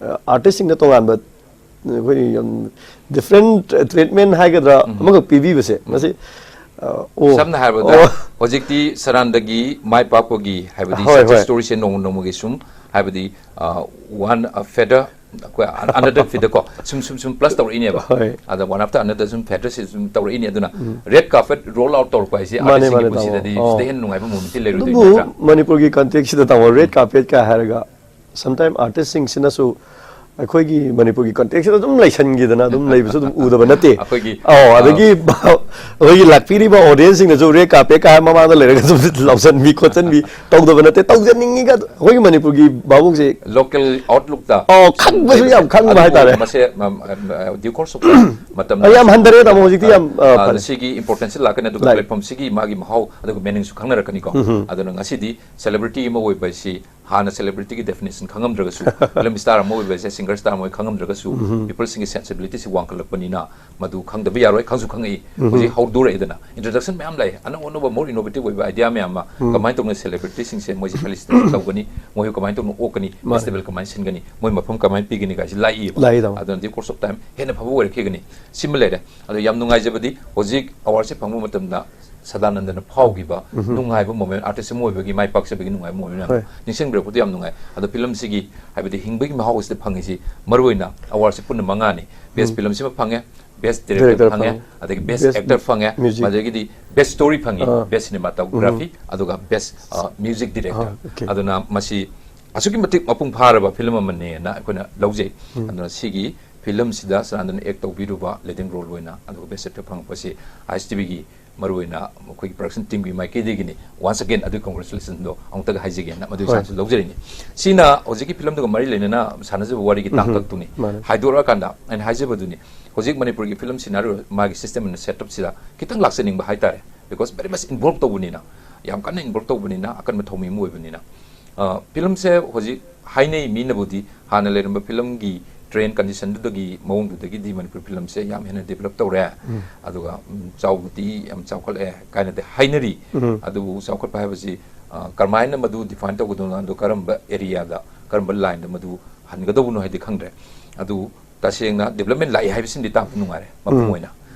ꯑ, artistꯁꯤꯡꯗ ꯇꯣꯉꯥꯟꯕ ꯑꯩꯈꯣꯏ ꯌꯥꯝ different treatment ꯍꯥꯏꯒꯗ꯭ꯔꯥ, ꯎꯝ꯫ ꯑꯃꯈꯛ ꯄꯤꯕꯤꯕꯁꯦ, ꯎꯝ꯫ ꯃꯁꯤ, ꯑ, ꯑꯣ, ꯁꯝꯅ ꯍꯥꯏꯔꯕꯗ, ꯑꯣ꯫ ꯍꯧꯖꯤꯛꯇꯤ ꯁꯔꯥꯟꯗꯒꯤ ꯃꯥꯏ ꯄꯥꯛꯄꯒꯤ ꯍꯥꯏꯕꯗꯤ ꯍꯣꯏ, success ꯍꯣꯏ꯫ Storyꯁꯦ ꯅꯣꯡꯃ ꯅꯣꯡꯃꯒꯤ ꯁꯨꯝ ꯍꯥꯏꯕꯗꯤ, ꯑ, one, ꯑ, feather, ꯑꯩꯈꯣꯏ ꯑ-, another featherꯀꯣ ꯁꯨꯝ, ꯁꯨꯝ, ꯁꯨꯝ plus ꯇꯧꯔꯛꯏꯅꯦꯕ꯫ ꯍꯣꯏ꯫ ꯑꯗ one after another ꯁꯨꯝ featherꯁꯦ ꯁꯨꯝ ꯇꯧꯔꯛꯏꯅꯦ꯫ ꯑꯗꯨꯅ ꯎꯝ꯫ Red carpet roll out ꯇꯧꯔꯛꯄ ꯍꯥꯏꯁꯦ ꯃꯥꯅꯦ, artistꯁꯤꯡꯒꯤ ꯃꯥꯅꯦ, ꯇꯥꯃꯣ꯫ ꯄꯨꯟꯁꯤꯗꯗꯤ ꯑꯣ꯫ ꯁꯤꯗ ꯍꯦꯟꯅ ꯅꯨꯡꯉꯥꯏꯕ momentꯇꯤ ꯂꯩꯔꯣꯏꯗꯣꯏꯅꯤ, ꯑꯗꯨꯕꯨ ꯅꯠꯇ꯭ꯔꯥ? ꯃꯅꯤꯄꯨꯔꯒꯤ contextꯁꯤꯗ, ꯇꯥꯃꯣ, red carpet ꯀꯥꯏ ꯍꯥꯏꯔꯒ sometime artistꯁꯤꯡꯁꯤꯅꯁꯨ ꯑꯩꯈꯣꯏꯒꯤ ꯃꯅꯤꯄꯨꯔꯒꯤ contextꯁꯤꯗ ꯑꯗꯨꯝ ꯂꯩꯁꯟꯈꯤꯗꯅ ꯑꯗꯨꯝ ꯂꯩꯕꯁꯨ ꯑꯗꯨꯝ ꯎꯗꯕ ꯅꯠꯇꯦ꯫ ꯑꯩꯈꯣꯏꯒꯤ, ꯑꯧ, ꯑ, ꯑꯗꯒꯤ ꯑꯩꯈꯣꯏꯒꯤ ꯂꯥꯛꯄꯤꯔꯤꯕ audienceꯁꯤꯡꯅꯁꯨ red carpet ꯀꯥꯏ ꯃꯃꯥꯡꯗ ꯂꯩꯔꯒ ꯑꯗꯨꯝ ꯂꯥꯎꯁꯟꯕꯤ ꯈꯣꯠꯆꯟꯕꯤ ꯇꯧꯗꯕ ꯅꯠꯇꯦ, ꯇꯧꯖꯅꯤꯡꯉꯤꯒ ꯑꯩꯈꯣꯏꯒꯤ ꯃꯅꯤꯄꯨꯔꯒꯤ ꯚꯥꯕꯣꯛꯁꯦ꯫ Local outlookꯇ ꯑꯧ, ꯈꯪꯕꯁꯨ ꯌꯥꯝ ꯈꯪꯕ ꯑꯗꯨꯕꯨ ꯍꯥꯏꯇꯥꯔꯦ꯫ ꯃꯁꯦ, ꯃ-, ꯃ-, due course of time ꯃꯇꯝꯅ ꯑ, ꯌꯥꯝ ꯍꯟꯊꯔꯦ, ꯇꯥꯃꯣ, ꯍꯧꯖꯤꯛꯇꯤ ꯌꯥꯝ, ꯑ, ꯑ, ꯐꯔꯦ꯫ ꯁꯤꯒꯤ importanceꯁꯤ ꯂꯥꯛꯀꯅꯤ, ꯑꯗꯨꯒ ꯂꯥꯛꯑꯦ꯫ Platformꯁꯤꯒꯤ ꯃꯥꯒꯤ ꯃꯍꯥꯎ ꯑꯗꯨꯒ meaningꯁꯨ ꯈꯪꯅꯔꯛꯀꯅꯤꯀꯣ꯫ ꯎꯝ ꯍꯝ꯫ ꯑꯗꯨꯅ ꯉꯁꯤꯗꯤ celebrity ꯑꯃ ꯑꯣꯏꯕ ꯍꯥꯏꯁꯤ ꯍꯥꯟꯅ celebrityꯒꯤ definition ꯈꯪꯉꯝꯗ꯭ꯔꯒꯁꯨ, film star ꯑꯃ ꯑꯣꯏꯕ ꯍꯥꯏꯁꯦ singer star ꯑꯃ ꯑꯣꯏ ꯈꯪꯉꯝꯗ꯭ꯔꯒꯁꯨ, ꯎꯝ ꯍꯝ꯫ Peopleꯁꯤꯡꯒꯤ sensibilityꯁꯤ ꯋꯥꯡꯈꯠꯂꯛꯄꯅꯤꯅ ꯃꯗꯨ ꯈꯪꯗꯕ ꯌꯥꯔꯣꯏ, ꯈꯪꯁꯨ ꯈꯪꯉꯛꯏ꯫ ꯎꯝ ꯍꯝ꯫ ꯍꯧꯖꯤꯛ ꯍꯧꯗꯣꯔꯛꯏꯗꯅ introduction ꯃꯌꯥꯝ ꯂꯩ, ꯑꯅꯧ ꯑꯅꯧꯕ more innovative ꯑꯣꯏꯕ idea ꯃꯌꯥꯝ ꯑꯃ꯫ ꯎꯝ꯫ ꯀꯃꯥꯏꯅ ꯇꯧꯅ celebrityꯁꯤꯡꯁꯦ ꯃꯣꯏꯁꯦ felicitation ꯇꯧꯒꯅꯤ, ꯃꯣꯏ ꯀꯃꯥꯏꯅ ꯇꯧꯅ ꯑꯣꯛꯀꯅꯤ, ꯃꯥꯅꯦ꯫ Festival ꯀꯃꯥꯏꯅ ꯁꯤꯟꯒꯅꯤ, ꯃꯣꯏ ꯃꯐꯝ ꯀꯃꯥꯏꯅ ꯄꯤꯒꯅꯤ ꯀꯥꯏꯁꯤ ꯂꯥꯛꯏꯕ꯫ ꯂꯥꯛꯏ, ꯇꯥꯃꯣ꯫ ꯑꯗꯨꯅ due course of time ꯍꯦꯟꯅ ꯐꯕ ꯑꯣꯏꯔꯛꯈꯤꯒꯅꯤ꯫ ꯁꯤꯃ ꯂꯩꯔꯦ꯫ ꯑꯗꯣ ꯌꯥꯝ ꯅꯨꯡꯉꯥꯏꯖꯕꯗꯤ ꯍꯧꯖꯤꯛ awardꯁꯦ ꯐꯪꯕ ꯃꯇꯝꯗ ꯁꯗꯥꯅꯟꯗꯅ ꯐꯥꯎꯈꯤꯕ ꯅꯨꯡꯉꯥꯏꯕ ꯃꯣꯃꯦꯟ, ꯑꯥꯔꯇꯤꯁ ꯑꯃ ꯑꯣꯏꯕꯒꯤ ꯃꯥꯏ ꯄꯥꯛꯆꯕꯒꯤ ꯅꯨꯡꯉꯥꯏꯕ ꯃꯣꯃꯦꯟ ꯃꯌꯥꯝꯗꯣ ꯅꯤꯡꯁꯤꯡꯕꯤꯔꯛꯄꯗ ꯌꯥꯝ ꯅꯨꯡꯉꯥꯏ꯫ ꯑꯗꯣ ꯐꯤꯂꯝꯁꯤꯒꯤ, ꯍꯥꯏꯕꯗꯤ ꯍꯤꯡꯕꯒꯤ ꯃꯍꯥꯎ ꯑꯁꯤꯗ ꯐꯪꯉꯤꯁꯤ ꯃꯔꯨꯑꯣꯏꯅ ꯑꯦꯋꯥꯔꯗꯁꯤ ꯄꯨꯟꯅ ꯃꯉꯥꯅꯤ꯫ ꯕꯦꯁ ꯐꯤꯂꯝꯁꯤꯃ ꯐꯪꯉꯦ, ꯕꯦꯁ ꯗꯤꯔꯦꯛꯇꯔ ꯐꯪꯉꯦ, ꯑꯗꯒꯤ ꯕꯦꯁ ꯑꯦꯛꯇꯔ ꯐꯪꯉꯦ, ꯃꯗꯒꯤꯗꯤ ꯕꯦꯁ ꯁ꯭ꯇꯣꯔꯤ ꯐꯪꯉꯤ, ꯕꯦꯁ ꯁꯤꯅꯦꯃꯥꯇꯣꯒ꯭ꯔꯥꯐꯤ, ꯑꯗꯨꯒ ꯕꯦꯁ ꯃ꯭ꯌꯨꯖꯤꯛ ꯗꯤꯔꯦꯛꯇꯔ꯫ ꯑꯗꯨꯅ ꯃꯁꯤ ꯑꯁꯨꯛꯀꯤ ꯃꯇꯤꯛ ꯃꯄꯨꯡ ꯐꯥꯔꯕ ꯐꯤꯂꯝ ꯑꯃꯅꯦꯅ ꯑꯩꯈꯣꯏꯅ ꯂꯧꯖꯩ꯫ ꯑꯗꯨꯅ ꯁꯤꯒꯤ ꯐꯤꯂꯝꯁꯤꯗ ꯁꯗꯥꯅꯟꯗꯅ ꯑꯦꯛ ꯇꯧꯕꯤꯔꯨꯕ ꯂꯤꯗꯤꯡ ꯔꯣꯜ ꯑꯣꯏꯅ, ꯑꯗꯨꯒ ꯕꯦꯁ ꯑꯦꯛꯇꯔ ꯐꯪꯉꯛꯄꯁꯤ ꯑꯥꯏ ꯑꯦꯁ ꯇꯤ ꯚꯤꯒꯤ ꯃꯔꯨꯑꯣꯏꯅ ꯑꯩꯈꯣꯏꯒꯤ ꯄ꯭ꯔꯗꯛꯁꯟ ꯇꯤꯝꯒꯤ ꯃꯥꯏꯀꯩꯗꯒꯤꯅꯤ꯫ Once again ꯑꯗꯨꯒꯤ ꯀꯣꯡꯒ꯭ꯔꯦꯆꯨꯂꯦꯁꯟꯗꯣ ꯑꯃꯨꯛꯇꯒ ꯍꯥꯏꯖꯒꯦꯅ ꯃꯗꯨꯒꯤ ꯆꯥꯟꯁꯁꯨ ꯂꯧꯖꯔꯤꯅꯤ꯫ ꯁꯤꯅ ꯍꯧꯖꯤꯛꯀꯤ ꯐꯤꯂꯝꯗꯨꯒ ꯃꯔꯤ ꯂꯩꯅꯅ ꯁꯥꯟꯅꯖꯕ ꯋꯥꯔꯤꯒꯤ ꯇꯥꯡꯀꯛꯇꯨꯅꯤ꯫ ꯍꯥꯏꯗꯣꯔꯛꯑꯀꯥꯟꯗ ꯑꯩꯅ ꯍꯥꯏꯖꯕꯗꯨꯅꯤ, ꯍꯧꯖꯤꯛ ꯃꯅꯤꯄꯨꯔꯒꯤ ꯐꯤꯂꯝ ꯁꯤꯅꯥꯔꯤꯑꯣ ꯃꯥꯒꯤ ꯁꯤꯁꯇꯦꯝ ꯑꯦꯟ ꯁꯦꯠꯑꯞꯁꯤꯗ ꯈꯤꯇꯪ ꯂꯥꯛꯆꯅꯤꯡꯕ ꯍꯥꯏꯇꯥꯔꯦ꯫ Because very much involve ꯇꯧꯕꯅꯤꯅ, ꯌꯥꯝ ꯀꯟꯅ ꯏꯟꯚꯣꯜꯕ ꯇꯧꯕꯅꯤꯅ, ꯑꯀꯟꯕ ꯊꯧꯃꯤ ꯑꯃ ꯑꯣꯏꯕꯅꯤꯅ꯫ ꯑ, ꯐꯤꯂꯝꯁꯦ ꯍꯧꯖꯤꯛ ꯍꯥꯏꯅꯩ, ꯃꯤꯅꯕꯨꯗꯤ ꯍꯥꯟꯅ ꯂꯩꯔꯝꯕ ꯐꯤꯂꯝꯒꯤ ꯇ꯭ꯔꯦꯟ ꯀꯟꯗꯤꯁꯟꯗꯨꯗꯒꯤ, ꯃꯑꯣꯡꯗꯨꯗꯒꯤꯗꯤ ꯃꯅꯤꯄꯨꯔ ꯐꯤꯂꯝꯁꯦ ꯌꯥꯝ ꯍꯦꯟꯅ ꯗꯤꯕꯂꯞ ꯇꯧꯔꯦ꯫ ꯑꯗꯨꯒ, ꯎꯝ, ꯆꯥꯎꯕꯗꯤ ꯌꯥꯝ ꯆꯥꯎꯈꯠꯂꯛꯑꯦ ꯀꯥꯏꯅꯗꯤ ꯍꯥꯏꯅꯔꯤ꯫ ꯑꯗꯨꯕꯨ ꯆꯥꯎꯈꯠꯄ ꯍꯥꯏꯕꯁꯤ, ꯑ, ꯀꯔꯝꯍꯥꯏꯅ ꯃꯗꯨ ꯗꯤꯐꯥꯏꯟ ꯇꯧꯒꯗꯧꯅꯣ, ꯑꯗꯨ ꯀꯔꯝꯕ ꯑꯦꯔꯤꯌꯥꯗ, ꯀꯔꯝꯕ ꯂꯥꯏꯟꯗ ꯃꯗꯨ ꯍꯟꯒꯗꯧꯕꯅꯣ ꯍꯥꯏꯗꯤ ꯈꯪꯗ꯭ꯔꯦ꯫ ꯑꯗꯨ ꯇꯁꯦꯡꯅ ꯗꯤꯕꯂꯞꯃꯦꯟ ꯂꯥꯛꯏ ꯍꯥꯏꯕꯁꯤꯃꯗꯤ ꯇꯥꯕ ꯅꯨꯡꯉꯥꯏꯔꯦ, ꯃꯄꯨꯡ ꯑꯣꯏꯅ꯫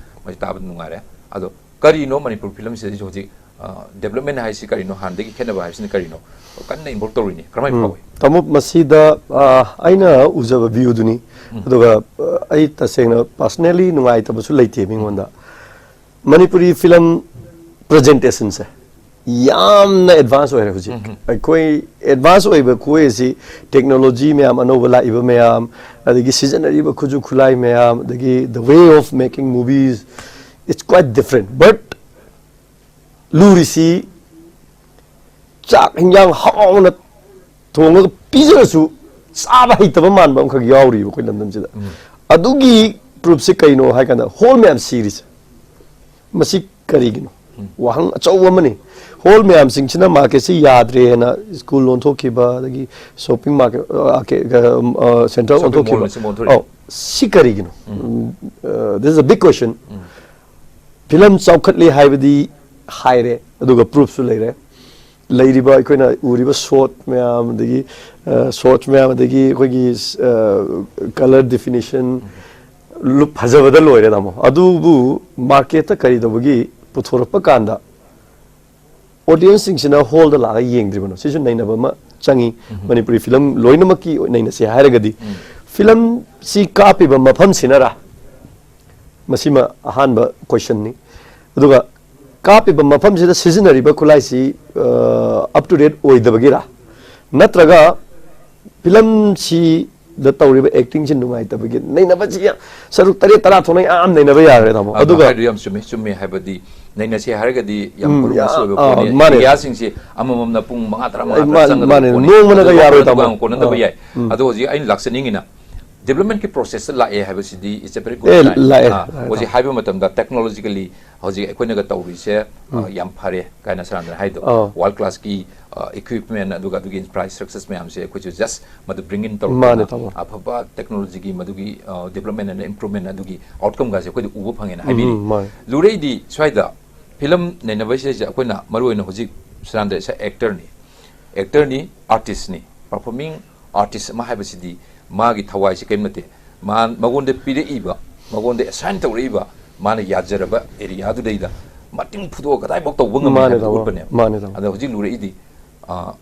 ꯃꯁꯤ ꯇꯥꯕꯗ ꯅꯨꯡꯉꯥꯏꯔꯦ꯫ ꯑꯗꯣ ꯀꯔꯤꯅꯣ ꯃꯅꯤꯄꯨꯔ ꯐꯤꯂꯝꯁꯤꯗ ꯍꯧꯖꯤꯛ, ꯑ, ꯗꯤꯕꯂꯞꯃꯦꯟ ꯍꯥꯏꯁꯤ ꯀꯔꯤꯅꯣ, ꯍꯥꯟꯅꯗꯒꯤ ꯈꯦꯠꯅꯕ ꯍꯥꯏꯕꯁꯤꯅ ꯀꯔꯤꯅꯣ? ꯀꯟꯅ ꯏꯟꯚꯣꯜꯕ ꯇꯧꯔꯤꯅꯤ꯫ ꯀꯔꯝꯍꯥꯏꯅ ꯐꯥꯎꯏ? ꯇꯥꯃꯣ, ꯃꯁꯤꯗ, ꯑ, ꯑꯩꯅ ꯎꯖꯕ ꯚ꯭ꯌꯨꯗꯨꯅꯤ꯫ ꯑꯗꯨꯒ, ꯑ, ꯑꯩ ꯇꯁꯦꯡꯅ ꯄꯥꯔꯁꯅꯦꯂꯤ ꯅꯨꯡꯉꯥꯏꯇꯕꯁꯨ ꯂꯩꯇꯦ ꯃꯤꯉꯣꯟꯗ꯫ ꯃꯅꯤꯄꯨꯔꯤ ꯐꯤꯂꯝ ꯄ꯭ꯔꯖꯦꯟꯇꯦꯁꯟꯁꯦ ꯌꯥꯝꯅ ꯑꯦꯗꯚꯥꯟꯁ ꯑꯣꯏꯔꯦ ꯍꯧꯖꯤꯛ꯫ ꯑꯩꯈꯣꯏ ꯑꯦꯗꯚꯥꯟꯁ ꯑꯣꯏꯕ ꯈꯣꯏ ꯑꯁꯤ ꯇꯦꯛꯅꯣꯂꯣꯖꯤ ꯃꯌꯥꯝ, ꯑꯅꯧꯕ ꯂꯥꯛꯏꯕ ꯃꯌꯥꯝ, ꯑꯗꯒꯤ ꯁꯤꯖꯤꯟꯅꯔꯤꯕ ꯈꯨꯠꯁꯨ ꯈꯨꯠꯂꯥꯏ ꯃꯌꯥꯝ, ꯑꯗꯒꯤ the way of making movies, it's quite different. But ꯂꯨꯔꯤꯁꯤ ꯆꯥꯛ ꯍꯤꯟꯖꯥꯡ ꯍꯥꯎꯅ ꯊꯣꯡꯉꯒ ꯄꯤꯖꯔꯁꯨ ꯆꯥꯕ ꯍꯩꯇꯕ ꯃꯥꯟꯕ ꯑꯃꯈꯛ ꯌꯥꯎꯔꯤꯕ ꯑꯩꯈꯣꯏ ꯂꯝꯗꯝꯁꯤꯗ꯫ ꯑꯗꯨꯒꯤ ꯄ꯭ꯔꯨꯐꯁꯦ ꯀꯩꯅꯣ ꯍꯥꯏ ꯀꯥꯟꯗ ꯍꯣꯜ ꯃꯌꯥꯝ ꯁꯤꯔꯤꯁꯦ꯫ ꯃꯁꯤ ꯀꯔꯤꯒꯤꯅꯣ? ꯋꯥꯍꯪ ꯑꯆꯧꯕ ꯑꯃꯅꯤ꯫ ꯍꯣꯜ ꯃꯌꯥꯝꯁꯤꯡꯁꯤꯅ ꯃꯥꯔꯀꯦꯠꯁꯤ ꯌꯥꯗ꯭ꯔꯦꯅ ꯁ꯭ꯀꯨꯜ ꯑꯣꯟꯊꯣꯛꯈꯤꯕ, ꯑꯗꯒꯤ ꯁꯣꯞꯄꯤꯡ ꯃꯥꯔꯀꯦꯠ, ꯑ, ꯑ, ꯀꯦ-, ꯑ, ꯁꯦꯟꯇꯔ ꯁꯣꯞꯄꯤꯡ ꯑꯣꯟꯊꯣꯛꯈꯤꯕ꯫ ꯃꯣꯜꯅ ꯁꯤ ꯑꯣꯟꯊꯣꯛꯏ꯫ ꯑꯧ, ꯁꯤ ꯀꯔꯤꯒꯤꯅꯣ? ꯎꯝ, ꯑ, this is a big question. Film ꯆꯥꯎꯈꯠꯂꯦ ꯍꯥꯏꯕꯗꯤ ꯍꯥꯏꯔꯦ, ꯑꯗꯨꯒ ꯄ꯭ꯔꯨꯐꯁꯨ ꯂꯩꯔꯦ꯫ ꯂꯩꯔꯤꯕ ꯑꯩꯈꯣꯏꯅ ꯎꯔꯤꯕ ꯁꯣꯠ ꯃꯌꯥꯝ, ꯑꯗꯒꯤ, ꯑ, ꯁꯣꯠ ꯃꯌꯥꯝ, ꯑꯗꯒꯤ ꯑꯩꯈꯣꯏꯒꯤ, ꯑ, ꯀꯂꯔ ꯗꯤꯐꯤꯅꯤꯁꯟ, ꯂꯨꯛ ꯐꯖꯕꯗ ꯂꯣꯏꯔꯦ, ꯇꯥꯃꯣ꯫ ꯑꯗꯨꯕꯨ ꯃꯥꯔꯀꯦꯠꯇ ꯀꯔꯤ ꯇꯧꯕꯒꯤ ꯄꯨꯊꯣꯔꯛꯄ ꯀꯥꯟꯗ ꯑꯣꯗꯤꯌꯦꯟꯁꯁꯤꯡꯁꯤꯅ ꯍꯣꯜꯗ ꯂꯥꯛꯑꯒ ꯌꯦꯡꯗ꯭ꯔꯤꯕꯅꯣ? ꯁꯤꯁꯨ ꯅꯩꯅꯕ ꯑꯃ ꯆꯪꯉꯤ꯫ ꯎꯝ꯫ ꯃꯅꯤꯄꯨꯔꯤ ꯐꯤꯂꯝ ꯂꯣꯏꯅꯃꯛꯀꯤ ꯅꯩꯅꯁꯦ ꯍꯥꯏꯔꯒꯗꯤ, ꯎꯝ꯫ ꯐꯤꯂꯝꯁꯤ ꯀꯥꯞꯄꯤꯕ ꯃꯐꯝꯁꯤꯅꯔꯥ? ꯃꯁꯤꯃ ꯑꯍꯥꯟꯕ ꯀꯣꯏꯁꯟꯅꯤ꯫ ꯑꯗꯨꯒ ꯀꯥꯞꯄꯤꯕ ꯃꯐꯝꯁꯤꯗ ꯁꯤꯖꯤꯟꯅꯔꯤꯕ ꯈꯨꯠꯂꯥꯏꯁꯤ, ꯑ, up to date ꯑꯣꯏꯗꯕꯒꯤꯔꯥ? ꯅꯠꯇ꯭ꯔꯒ ꯐꯤꯂꯝꯁꯤꯗ ꯇꯧꯔꯤꯕ ꯑꯦꯛꯇꯤꯡꯁꯤ ꯅꯨꯡꯉꯥꯏꯇꯕꯒꯤ ꯅꯩꯅꯕꯁꯤ ꯌꯥꯝ, ꯁꯔꯨꯛ ꯇꯔꯦꯠ ꯇꯔꯥ ꯊꯣꯛꯅ ꯌꯥꯝ ꯅꯩꯅꯕ ꯌꯥꯈ꯭ꯔꯦ, ꯇꯥꯃꯣ꯫ ꯑꯗꯣ ꯑꯗꯨꯒ ꯍꯥꯏꯗꯣ ꯌꯥꯝ ꯆꯨꯝꯃꯤ, ꯆꯨꯝꯃꯤ꯫ ꯍꯥꯏꯕꯗꯤ ꯅꯩꯅꯁꯦ ꯍꯥꯏꯔꯒꯗꯤ ꯌꯥꯝ ꯎꯝ, ꯃꯔꯨ ꯌꯥ-, ꯑꯃꯁꯨ ꯑꯣꯏꯕ ꯑꯥ, ꯄꯣꯠꯅꯤ꯫ ꯃꯥꯅꯦ꯫ ꯑꯦꯔꯤꯌꯥꯁꯤꯡꯁꯦ ꯑꯃꯃꯝꯅ ꯄꯨꯡ ꯃꯉꯥ ꯇꯔꯥ, ꯃꯉꯥ ꯑꯩ ꯇꯔꯥ ꯃꯥ-, ꯆꯪꯒꯗꯕ ꯃꯥꯅꯦ꯫ ꯄꯣꯠꯅꯤ꯫ ꯅꯣꯡꯃꯅꯒ ꯑꯗꯨ ꯌꯥꯔꯣꯏ, ꯃꯈꯣꯟ ꯑꯗꯨꯒ ꯇꯥꯃꯣ꯫ ꯀꯣꯟꯅꯗꯕ ꯑꯥ꯫ ꯌꯥꯏ꯫ ꯎꯝ꯫ ꯑꯗꯣ ꯍꯧꯖꯤꯛ ꯑꯩꯅ ꯂꯥꯛꯆꯅꯤꯡꯉꯤꯅ, developmentꯀꯤ processꯇ ꯂꯥꯛꯑꯦ ꯍꯥꯏꯕꯁꯤꯗꯤ it's a very good A, sign꯫ ꯂꯥꯛꯑꯦ, ꯑꯥ, ꯂꯥꯛꯑꯦ, ꯍꯧꯖꯤꯛ ꯇꯥꯃꯣ꯫ ꯍꯥꯏꯕ ꯃꯇꯝꯗ technologically ꯍꯧꯖꯤꯛ ꯑꯩꯈꯣꯏꯅꯒ ꯇꯧꯔꯤꯁꯦ, ꯑ, ꯎꯝ꯫ ꯌꯥꯝ ꯐꯔꯦ ꯀꯥꯏꯅ ꯁꯅꯥꯟꯗꯅ ꯍꯥꯏꯗꯣ꯫ ꯑꯥ꯫ World classꯀꯤ, ꯑ, equipment, ꯑꯗꯨꯒ ꯑꯗꯨꯒꯤ infrastructures ꯃꯌꯥꯝꯁꯦ ꯑꯩꯈꯣꯏꯁꯨ just ꯃꯗꯨ bring in ꯇꯧꯔꯛꯇꯅ ꯃꯥꯅꯦ, ꯇꯥꯃꯣ꯫ ꯑꯐꯕ technologyꯒꯤ ꯃꯗꯨꯒꯤ, ꯑ, development and improvementꯅ ꯑꯗꯨꯒꯤ outcomeꯒꯁꯦ ꯑꯩꯈꯣꯏꯗ ꯎꯕ ꯐꯪꯉꯦꯅ ꯎꯝ, ꯍꯥꯏꯕꯤꯔꯤ꯫ ꯃꯥꯅꯦ꯫ ꯂꯨꯔꯛꯏꯗꯤ ꯁ꯭ꯋꯥꯏꯗ ꯐꯤꯂꯝ ꯅꯩꯅꯕꯁꯤꯗꯩꯁꯤꯗ ꯑꯩꯈꯣꯏꯅ ꯃꯔꯨꯑꯣꯏꯅ ꯍꯧꯖꯤꯛ ꯁꯅꯥꯟꯗ ꯏꯁꯥ actorꯅꯤ, actorꯅꯤ, artistꯅꯤ, performing artist ꯑꯃ ꯍꯥꯏꯕꯁꯤꯗꯤ ꯃꯥꯒꯤ ꯊꯋꯥꯏꯁꯤ ꯀꯔꯤꯝ ꯅꯠꯇꯦ꯫ ꯃꯥ-, ꯃꯉꯣꯟꯗ ꯄꯤꯔꯛꯏꯕ, ꯃꯉꯣꯟꯗ assign ꯇꯧꯔꯛꯏꯕ, ꯃꯥꯅ ꯌꯥꯖꯔꯕ areaꯗꯨꯗꯩꯗ ꯃꯇꯤꯡ ꯐꯨꯗꯣꯛꯑ ꯀꯗꯥꯏꯐꯥꯎ ꯇꯧꯕ ꯉꯝꯃꯤ ꯃꯥꯅꯦ, ꯍꯥꯏꯕꯗꯨ ꯇꯥꯃꯣ꯫ ꯎꯠꯄꯅꯦꯕ꯫ ꯃꯥꯅꯦ, ꯇꯥꯃꯣ꯫ ꯑꯗꯣ ꯍꯧꯖꯤꯛ ꯂꯨꯔꯛꯏꯗꯤ, ꯑ,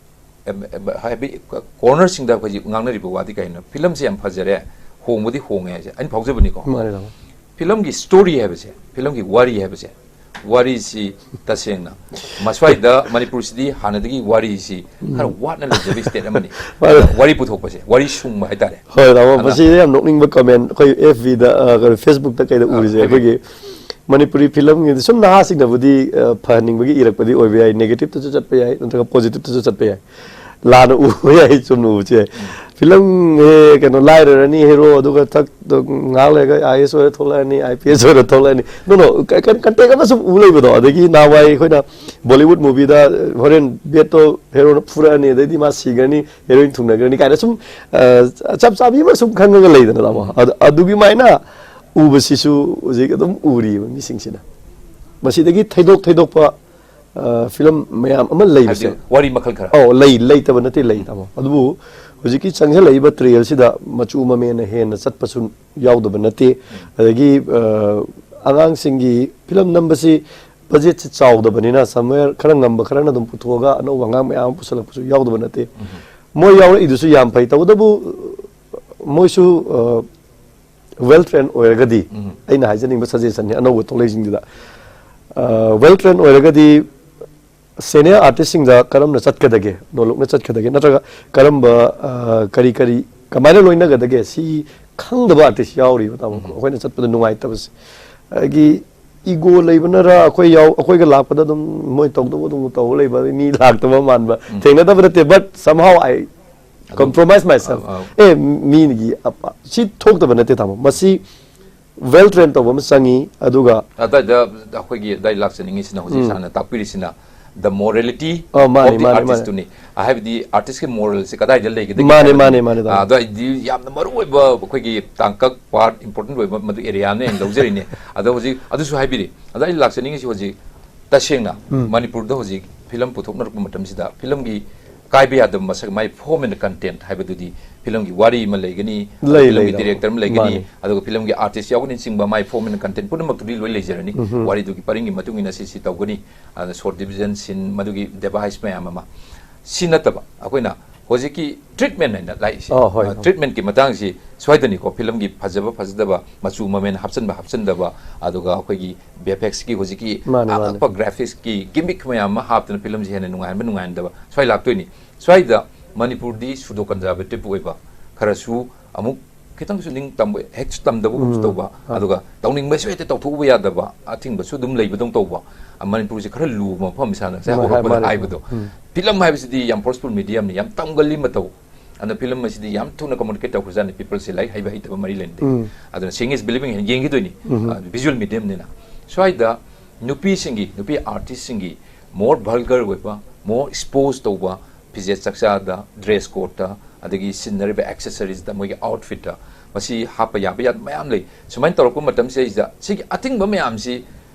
ꯑꯦꯝ-, ꯑꯦꯝ-, ꯍꯥꯏꯕꯗꯤ cornerꯁꯤꯡꯗ ꯑꯩꯈꯣꯏ ꯍꯧꯖꯤꯛ ꯉꯥꯡꯅꯔꯤꯕ ꯋꯥꯗꯤ ꯀꯩꯅꯣ? ꯐꯤꯂꯝꯁꯦ ꯌꯥꯝ ꯐꯖꯔꯦ, ꯍꯣꯡꯕꯗꯤ ꯍꯣꯡꯉꯦ ꯍꯥꯏꯁꯦ ꯑꯩꯅ ꯐꯥꯎꯖꯕꯅꯤꯀꯣ꯫ ꯃꯥꯅꯦ, ꯇꯥꯃꯣ꯫ ꯐꯤꯂꯝꯒꯤ story ꯍꯥꯏꯕꯁꯦ, ꯐꯤꯂꯝꯒꯤ ꯋꯥꯔꯤ ꯍꯥꯏꯕꯁꯦ, ꯋꯥꯔꯤꯁꯤ ꯇꯁꯦꯡꯅ ꯃꯁ꯭ꯋꯥꯏꯗ ꯃꯅꯤꯄꯨꯔꯁꯤꯗꯤ ꯍꯥꯟꯅꯗꯒꯤ ꯋꯥꯔꯤꯁꯤ ꯈꯔ ꯎꯝ꯫ ꯋꯥꯠꯅ ꯂꯩꯖꯕ state ꯑꯃꯅꯤ꯫ ꯃꯥꯅꯦ꯫ ꯋꯥꯔꯤ ꯄꯨꯊꯣꯛꯄꯁꯦ, ꯋꯥꯔꯤ ꯁꯨꯡꯕ ꯍꯥꯏꯇꯥꯔꯦ꯫ ꯍꯣꯏ, ꯇꯥꯃꯣ, ꯑꯗ ꯃꯁꯤꯗ ꯌꯥꯝ ꯅꯣꯛꯅꯤꯡꯕ comment ꯑꯩꯈꯣꯏ F Bꯗ, ꯑ, ꯀꯩꯅꯣ, Facebookꯇ ꯀꯩꯗ ꯑ, ꯎꯔꯤꯁꯦ, ꯍꯥꯏꯕꯤꯌꯨ꯫ ꯑꯩꯈꯣꯏꯒꯤ ꯃꯅꯤꯄꯨꯔꯤ ꯐꯤꯂꯝꯒꯤꯗꯤ ꯁꯨꯝ ꯅꯍꯥꯁꯤꯡꯅꯕꯨꯗꯤ, ꯑ, ꯐꯍꯟꯅꯤꯡꯕꯒꯤ ꯏꯔꯛꯄꯗꯤ ꯑꯣꯏꯕ ꯌꯥꯏ, negativeꯇꯁꯨ ꯆꯠꯄ ꯌꯥꯏ, ꯅꯠꯇ꯭ꯔꯒ positiveꯇꯁꯨ ꯆꯠꯄ ꯌꯥꯏ꯫ ꯂꯥꯟꯅ ꯎꯕ ꯌꯥꯏ, ꯆꯨꯝꯅ ꯎꯕꯁꯨ ꯌꯥꯏ꯫ ꯐꯤꯂꯝ, ꯑꯦ, ꯀꯩꯅꯣ, ꯂꯥꯏꯔꯔꯅꯤ hero, ꯑꯗꯨꯒ ꯊꯛ-, ꯉꯥꯏꯍꯥꯛ ꯂꯩꯔꯒ I A S ꯑꯣꯏꯔ ꯊꯣꯛꯂꯛꯑꯅꯤ, I P S ꯑꯣꯏꯔ ꯊꯣꯛꯂꯛꯑꯅꯤ꯫ No, no, ꯀ-, ꯀ-, content ꯑꯃ ꯁꯨꯝ ꯎ ꯂꯩꯕꯗꯣ, ꯑꯗꯒꯤ ꯅꯍꯥꯟꯋꯥꯏ ꯑꯩꯈꯣꯏꯅ Bollywood movieꯗ ꯍꯣꯔꯦꯟ batꯇꯣ heroꯅ ꯐꯨꯔꯛꯑꯅꯤ, ꯑꯗꯩꯗꯤ ꯃꯥ ꯁꯤꯈ꯭ꯔꯅꯤ, heroine ꯊꯨꯡꯅꯈ꯭ꯔꯅꯤ ꯀꯥꯏꯅ ꯁꯨꯝ, ꯑ, ꯆꯞ ꯆꯥꯕꯤ ꯑꯃ ꯁꯨꯝ ꯈꯪꯉꯒ ꯂꯩꯗꯅ, ꯇꯥꯃꯣ꯫ ꯎꯝ꯫ ꯑꯗꯨ, ꯑꯗꯨꯒꯤꯃꯥꯏꯅ ꯎꯕꯁꯤꯁꯨ ꯍꯧꯖꯤꯛ ꯑꯗꯨꯝ ꯎꯔꯤꯕ ꯃꯤꯁꯤꯡꯁꯤꯅ꯫ ꯃꯁꯤꯗꯒꯤ ꯊꯩꯗꯣꯛ ꯊꯩꯗꯣꯛꯄ, ꯑ, ꯐꯤꯂꯝ ꯃꯌꯥꯝ ꯑꯃ ꯂꯩꯕꯁꯦ꯫ ꯍꯥꯏꯕꯗꯤ ꯋꯥꯔꯤ ꯃꯈꯜ ꯈꯔ꯫ ꯑꯧ, ꯂꯩ, ꯂꯩꯇꯕ ꯅꯠꯇꯦ, ꯂꯩ, ꯎꯝ꯫ ꯇꯥꯃꯣ꯫ ꯑꯗꯨꯕꯨ ꯍꯧꯖꯤꯛꯀꯤ ꯆꯪꯁꯤꯜꯂꯛꯏꯕ trialꯁꯤꯗ ꯃꯆꯨ ꯃꯃꯦꯟꯅ ꯍꯦꯟꯅ ꯆꯠꯄꯁꯨ ꯌꯥꯎꯗꯕ ꯅꯠꯇꯦ꯫ ꯎꯝ꯫ ꯑꯗꯒꯤ, ꯑ, ꯑꯉꯥꯡꯁꯤꯡꯒꯤ ꯐꯤꯂꯝ ꯅꯝꯕꯁꯤ ꯕꯖꯦꯠꯁꯤ ꯆꯥꯎꯗꯕꯅꯤꯅ, ꯁꯝꯋꯦꯌꯔ ꯈꯔ ꯉꯝꯕ ꯈꯔꯅ ꯑꯗꯨꯝ ꯄꯨꯊꯣꯛꯑꯒ ꯑꯅꯧꯕ ꯑꯉꯥꯡ ꯃꯌꯥꯝ ꯑꯃ ꯄꯨꯁꯜꯂꯛꯄꯁꯨ ꯌꯥꯎꯗꯕ ꯅꯠꯇꯦ꯫ ꯃꯣꯏ ꯌꯥꯎꯔꯛꯏꯗꯨꯁꯨ ꯌꯥꯝ ꯐꯩ꯫ ꯇꯧꯕꯇꯕꯨ, ꯑ, ꯃꯣꯏꯁꯨ, ꯑ, ꯋꯦꯜ ꯇ꯭ꯔꯦꯟ ꯑꯣꯏꯔꯒꯗꯤ, ꯑꯩꯅ ꯍꯥꯏꯖꯅꯤꯡꯕ ꯁꯖꯦꯁꯟꯅꯤ ꯑꯅꯧꯕ ꯊꯣꯛꯂꯛꯏꯁꯤꯡꯗꯨꯗ, ꯋꯦꯜ ꯇ꯭ꯔꯦꯟ ꯑꯣꯏꯔꯒꯗꯤ ꯁꯦꯅꯤꯌꯔ ꯑꯥꯔꯇꯤꯁꯁꯤꯡꯗ ꯀꯔꯝꯅ ꯆꯠꯀꯗꯒꯦ, ꯅꯣꯂꯨꯛꯅ ꯆꯠꯀꯗꯒꯦ, ꯅꯠꯇ꯭ꯔꯒ ꯀꯔꯝꯕ, ꯑ, ꯀꯔꯤ ꯀꯔꯤ, ꯀꯃꯥꯏꯅ ꯂꯣꯏꯅꯒꯗꯒꯦ, ꯁꯤ ꯈꯪꯗꯕ ꯑꯥꯔꯇꯤꯁ ꯌꯥꯎꯔꯤꯕ, ꯇꯥꯃꯣ꯫ ꯑꯩꯈꯣꯏꯅ ꯆꯠꯄꯗ ꯅꯨꯡꯉꯥꯏꯇꯕꯁꯦ꯫ ꯑꯗꯒꯤ ꯏꯒꯣ ꯂꯩꯕꯅꯔ, ꯑꯩꯈꯣꯏ ꯌꯥꯎ-, ꯑꯩꯈꯣꯏꯒ ꯂꯥꯛꯄꯗ ꯑꯗꯨꯝ ꯃꯣꯏ ꯇꯧꯗꯕ ꯑꯗꯨꯝ ꯇꯧ ꯂꯩꯕ, ꯃꯤ ꯂꯥꯛꯇꯕ ꯃꯥꯟꯕ, ꯊꯦꯡꯅꯗꯕ ꯅꯠꯇꯦ, but somehow I ꯑꯗꯨꯝ, compromise myself. ꯑ, ꯑ꯫ ꯑꯦ, ꯃꯤꯒꯤ ꯑꯄꯥ-, ꯁꯤ ꯊꯣꯛꯇꯕ ꯅꯠꯇꯦ, ꯇꯥꯃꯣ꯫ ꯃꯁꯤ ꯋꯦꯜ ꯇ꯭ꯔꯦꯟ ꯇꯧꯕ ꯑꯃ ꯆꯪꯉꯤ, ꯑꯗꯨꯒ ꯑꯗꯥꯏꯗ ꯑꯩꯈꯣꯏꯒꯤ ꯑꯗꯥꯏ ꯂꯥꯛꯆꯅꯤꯡꯉꯤꯁꯤꯅ ꯍꯧꯖꯤꯛ ꯎꯝ꯫ ꯁꯥꯔꯅ ꯇꯥꯛꯄꯤꯔꯤꯁꯤꯅ the morality ꯑ, ꯃꯥꯅꯤ, of the ꯃꯥꯅꯤ, ꯃꯥꯅꯤ꯫ Artistꯇꯨꯅꯤ꯫ ꯍꯥꯏꯕꯗꯤ ꯑꯥꯔꯇꯤꯁꯀꯤ ꯃꯣꯔꯦꯜꯁꯦ ꯀꯗꯥꯏꯗ ꯂꯩꯒꯗꯒꯦ ꯃꯥꯅꯤ, ꯍꯥꯏꯕꯗꯨꯅꯤ꯫ ꯃꯥꯅꯤ, ꯃꯥꯅꯤ, ꯇꯥꯃꯣ꯫ ꯑꯗꯣ ꯑꯩꯗꯤ ꯌꯥꯝꯅ ꯃꯔꯨ ꯑꯣꯏꯕ ꯑꯩꯈꯣꯏꯒꯤ ꯇꯥꯡꯀꯛ, ꯄꯥꯔꯠ ꯏꯝꯄꯣꯔꯇꯦꯟ ꯑꯣꯏꯕ ꯃꯗꯨ ꯑꯦꯔꯤꯌꯥꯅꯦ ꯑꯩꯅ ꯂꯧꯖꯔꯤꯅꯦ꯫ ꯑꯗꯣ ꯍꯧꯖꯤꯛ ꯑꯗꯨꯁꯨ ꯍꯥꯏꯕꯤꯔꯤ꯫ ꯑꯗꯣ ꯑꯩ ꯂꯥꯛꯆꯅꯤꯡꯉꯤꯁꯤ ꯍꯧꯖꯤꯛ ꯇꯁꯦꯡꯅ ꯎꯝ꯫ ꯃꯅꯤꯄꯨꯔꯗ ꯍꯧꯖꯤꯛ ꯐꯤꯂꯝ ꯄꯨꯊꯣꯛꯅꯔꯛꯄ ꯃꯇꯝꯁꯤꯗ ꯐꯤꯂꯝꯒꯤ ꯀꯥꯏꯕ ꯌꯥꯗꯕ ꯃꯁꯛ, ꯃꯥꯏ form and content ꯍꯥꯏꯕꯗꯨꯗꯤ ꯐꯤꯂꯝꯒꯤ ꯋꯥꯔꯤ ꯑꯃ ꯂꯩꯒꯅꯤ, ꯂꯩ, ꯐꯤꯂꯝꯒꯤ ꯂꯩ, ꯂꯩ꯫ Director ꯑꯃ ꯂꯩꯒꯅꯤ, ꯃꯥꯅꯤ꯫ ꯑꯗꯨꯒ ꯐꯤꯂꯝꯒꯤ ꯑꯥꯔꯇꯤꯁ ꯌꯥꯎꯒꯅꯤꯅꯆꯤꯡꯕ ꯃꯥꯏ form and content ꯄꯨꯝꯅꯃꯛꯇꯨꯗꯤ ꯂꯣꯏ ꯂꯩꯖꯔꯅꯤ꯫ ꯎꯝꯍꯨꯝ꯫ ꯋꯥꯔꯤꯗꯨꯒꯤ ꯄꯔꯤꯡꯒꯤ ꯃꯇꯨꯡ ꯏꯟꯅ ꯁꯤ, ꯁꯤ ꯇꯧꯒꯅꯤ, ꯑꯗꯨꯅ short division scene, ꯃꯗꯨꯒꯤ device ꯃꯌꯥꯝ ꯑꯃ꯫ ꯁꯤ ꯅꯠꯇꯕ ꯑꯩꯈꯣꯏꯅ ꯍꯧꯖꯤꯛꯀꯤ treatment ꯍꯥꯏꯅ ꯂꯥꯛꯏꯁꯦ, ꯑꯣ, ꯍꯣꯏ, ꯑ, ꯍꯣꯏ꯫ Treatmentꯀꯤ ꯃꯇꯥꯡꯁꯤ ꯁ꯭ꯋꯥꯏꯗꯅꯤꯀꯣ, ꯐꯤꯂꯝꯒꯤ ꯐꯖꯕ ꯐꯖꯗꯕ, ꯃꯆꯨ ꯃꯃꯦꯟ ꯍꯥꯞꯆꯤꯟꯕ ꯍꯥꯞꯆꯤꯟꯗꯕ, ꯑꯗꯨꯒ ꯑꯩꯈꯣꯏꯒꯤ V F Xꯀꯤ ꯍꯧꯖꯤꯛꯀꯤ ꯃꯥꯅꯤ, ꯃꯥꯅꯤ꯫ ꯑꯉꯛꯄ graphicsꯀꯤ gimmick ꯃꯌꯥꯝ ꯑꯃ ꯍꯥꯞꯇꯅ ꯐꯤꯂꯝꯁꯤ ꯍꯦꯟꯅ ꯅꯨꯡꯉꯥꯏꯍꯟꯕ ꯅꯨꯡꯉꯥꯏꯍꯟꯗꯕ ꯁ꯭ꯋꯥꯏ ꯂꯥꯛꯇꯣꯏꯅꯤ꯫ ꯁ꯭ꯋꯥꯏꯗ ꯃꯅꯤꯄꯨꯔꯗꯤ pseudo conservative ꯑꯣꯏꯕ, ꯈꯔꯁꯨ ꯑꯃꯨꯛ ꯈꯤꯇꯪꯁꯨ ꯅꯤꯡꯇꯝꯕ, ꯍꯦꯛ ꯇꯝꯗꯕꯒꯨꯝꯁꯨ ꯎꯝ꯫ ꯇꯧꯕ, ꯑꯥ꯫ ꯑꯗꯨꯒ ꯇꯧꯅꯤꯡꯕꯁꯨ ꯍꯦꯛꯇ ꯇꯧꯊꯣꯛꯎꯕ ꯌꯥꯗꯕ, ꯑꯊꯤꯡꯕꯁꯨ ꯑꯗꯨꯝ ꯂꯩꯕꯗꯧ ꯇꯧꯕ꯫ ꯑ, ꯃꯅꯤꯄꯨꯔꯁꯤ ꯈꯔ ꯂꯨꯕ ꯃꯐꯝ, ꯏꯁꯥꯅ ꯉꯁꯥꯏ ꯃꯥꯅꯤ, ꯍꯧꯔꯛꯄꯗ ꯃꯥꯅꯤ꯫ ꯍꯥꯏꯕꯗꯣ꯫ ꯎꯝ꯫ ꯐꯤꯂꯝ ꯍꯥꯏꯕꯁꯤꯗꯤ ꯌꯥꯝ forceful mediumꯅꯤ, ꯌꯥꯝ ꯇꯝꯒꯜꯂꯤ ꯃꯇꯧ꯫ ꯑꯗꯨꯅ ꯐꯤꯂꯝ ꯑꯁꯤꯗꯤ ꯌꯥꯝ ꯊꯨꯅ communicate ꯇꯧꯈ꯭ꯔꯖꯥꯠꯅꯤ, peopleꯁꯦ ꯂꯥꯏꯔꯤꯛ ꯍꯩꯕ ꯍꯩꯇꯕ ꯃꯔꯤ ꯂꯩꯅꯗꯦ꯫ ꯎꯝ꯫ ꯑꯗꯨꯅ seeing is believing ꯍꯥꯏꯅ ꯌꯦꯡꯈꯤꯗꯣꯏꯅꯤ꯫ ꯎꯝ꯫ ꯑ, visual mediumꯅꯤꯅ꯫ ꯁ꯭ꯋꯥꯏꯗ ꯅꯨꯄꯤꯁꯤꯡꯒꯤ, ꯅꯨꯄꯤ ꯑꯥꯔꯇꯤꯁꯁꯤꯡꯒꯤ more vulgar ꯑꯣꯏꯕ, more expose ꯇꯧꯕ, ꯐꯤꯖꯦꯠ ꯆꯛꯆꯥꯗ, dress codeꯇ, ꯑꯗꯒꯤ ꯁꯤꯖꯤꯟꯅꯔꯤꯕ accessoriesꯇ, ꯃꯣꯏꯒꯤ outfitꯇ, ꯃꯁꯤ ꯍꯥꯞꯄ ꯌꯥꯕ ꯌꯥꯗꯕ ꯃꯌꯥꯝ ꯂꯩ꯫ ꯁꯨꯃꯥꯏꯅ ꯇꯧꯔꯛꯄ ꯃꯇꯝꯁꯤꯗꯩꯁꯤꯗ ꯁꯤꯒꯤ ꯑꯊꯤꯡꯕ ꯃꯌꯥꯝꯁꯤ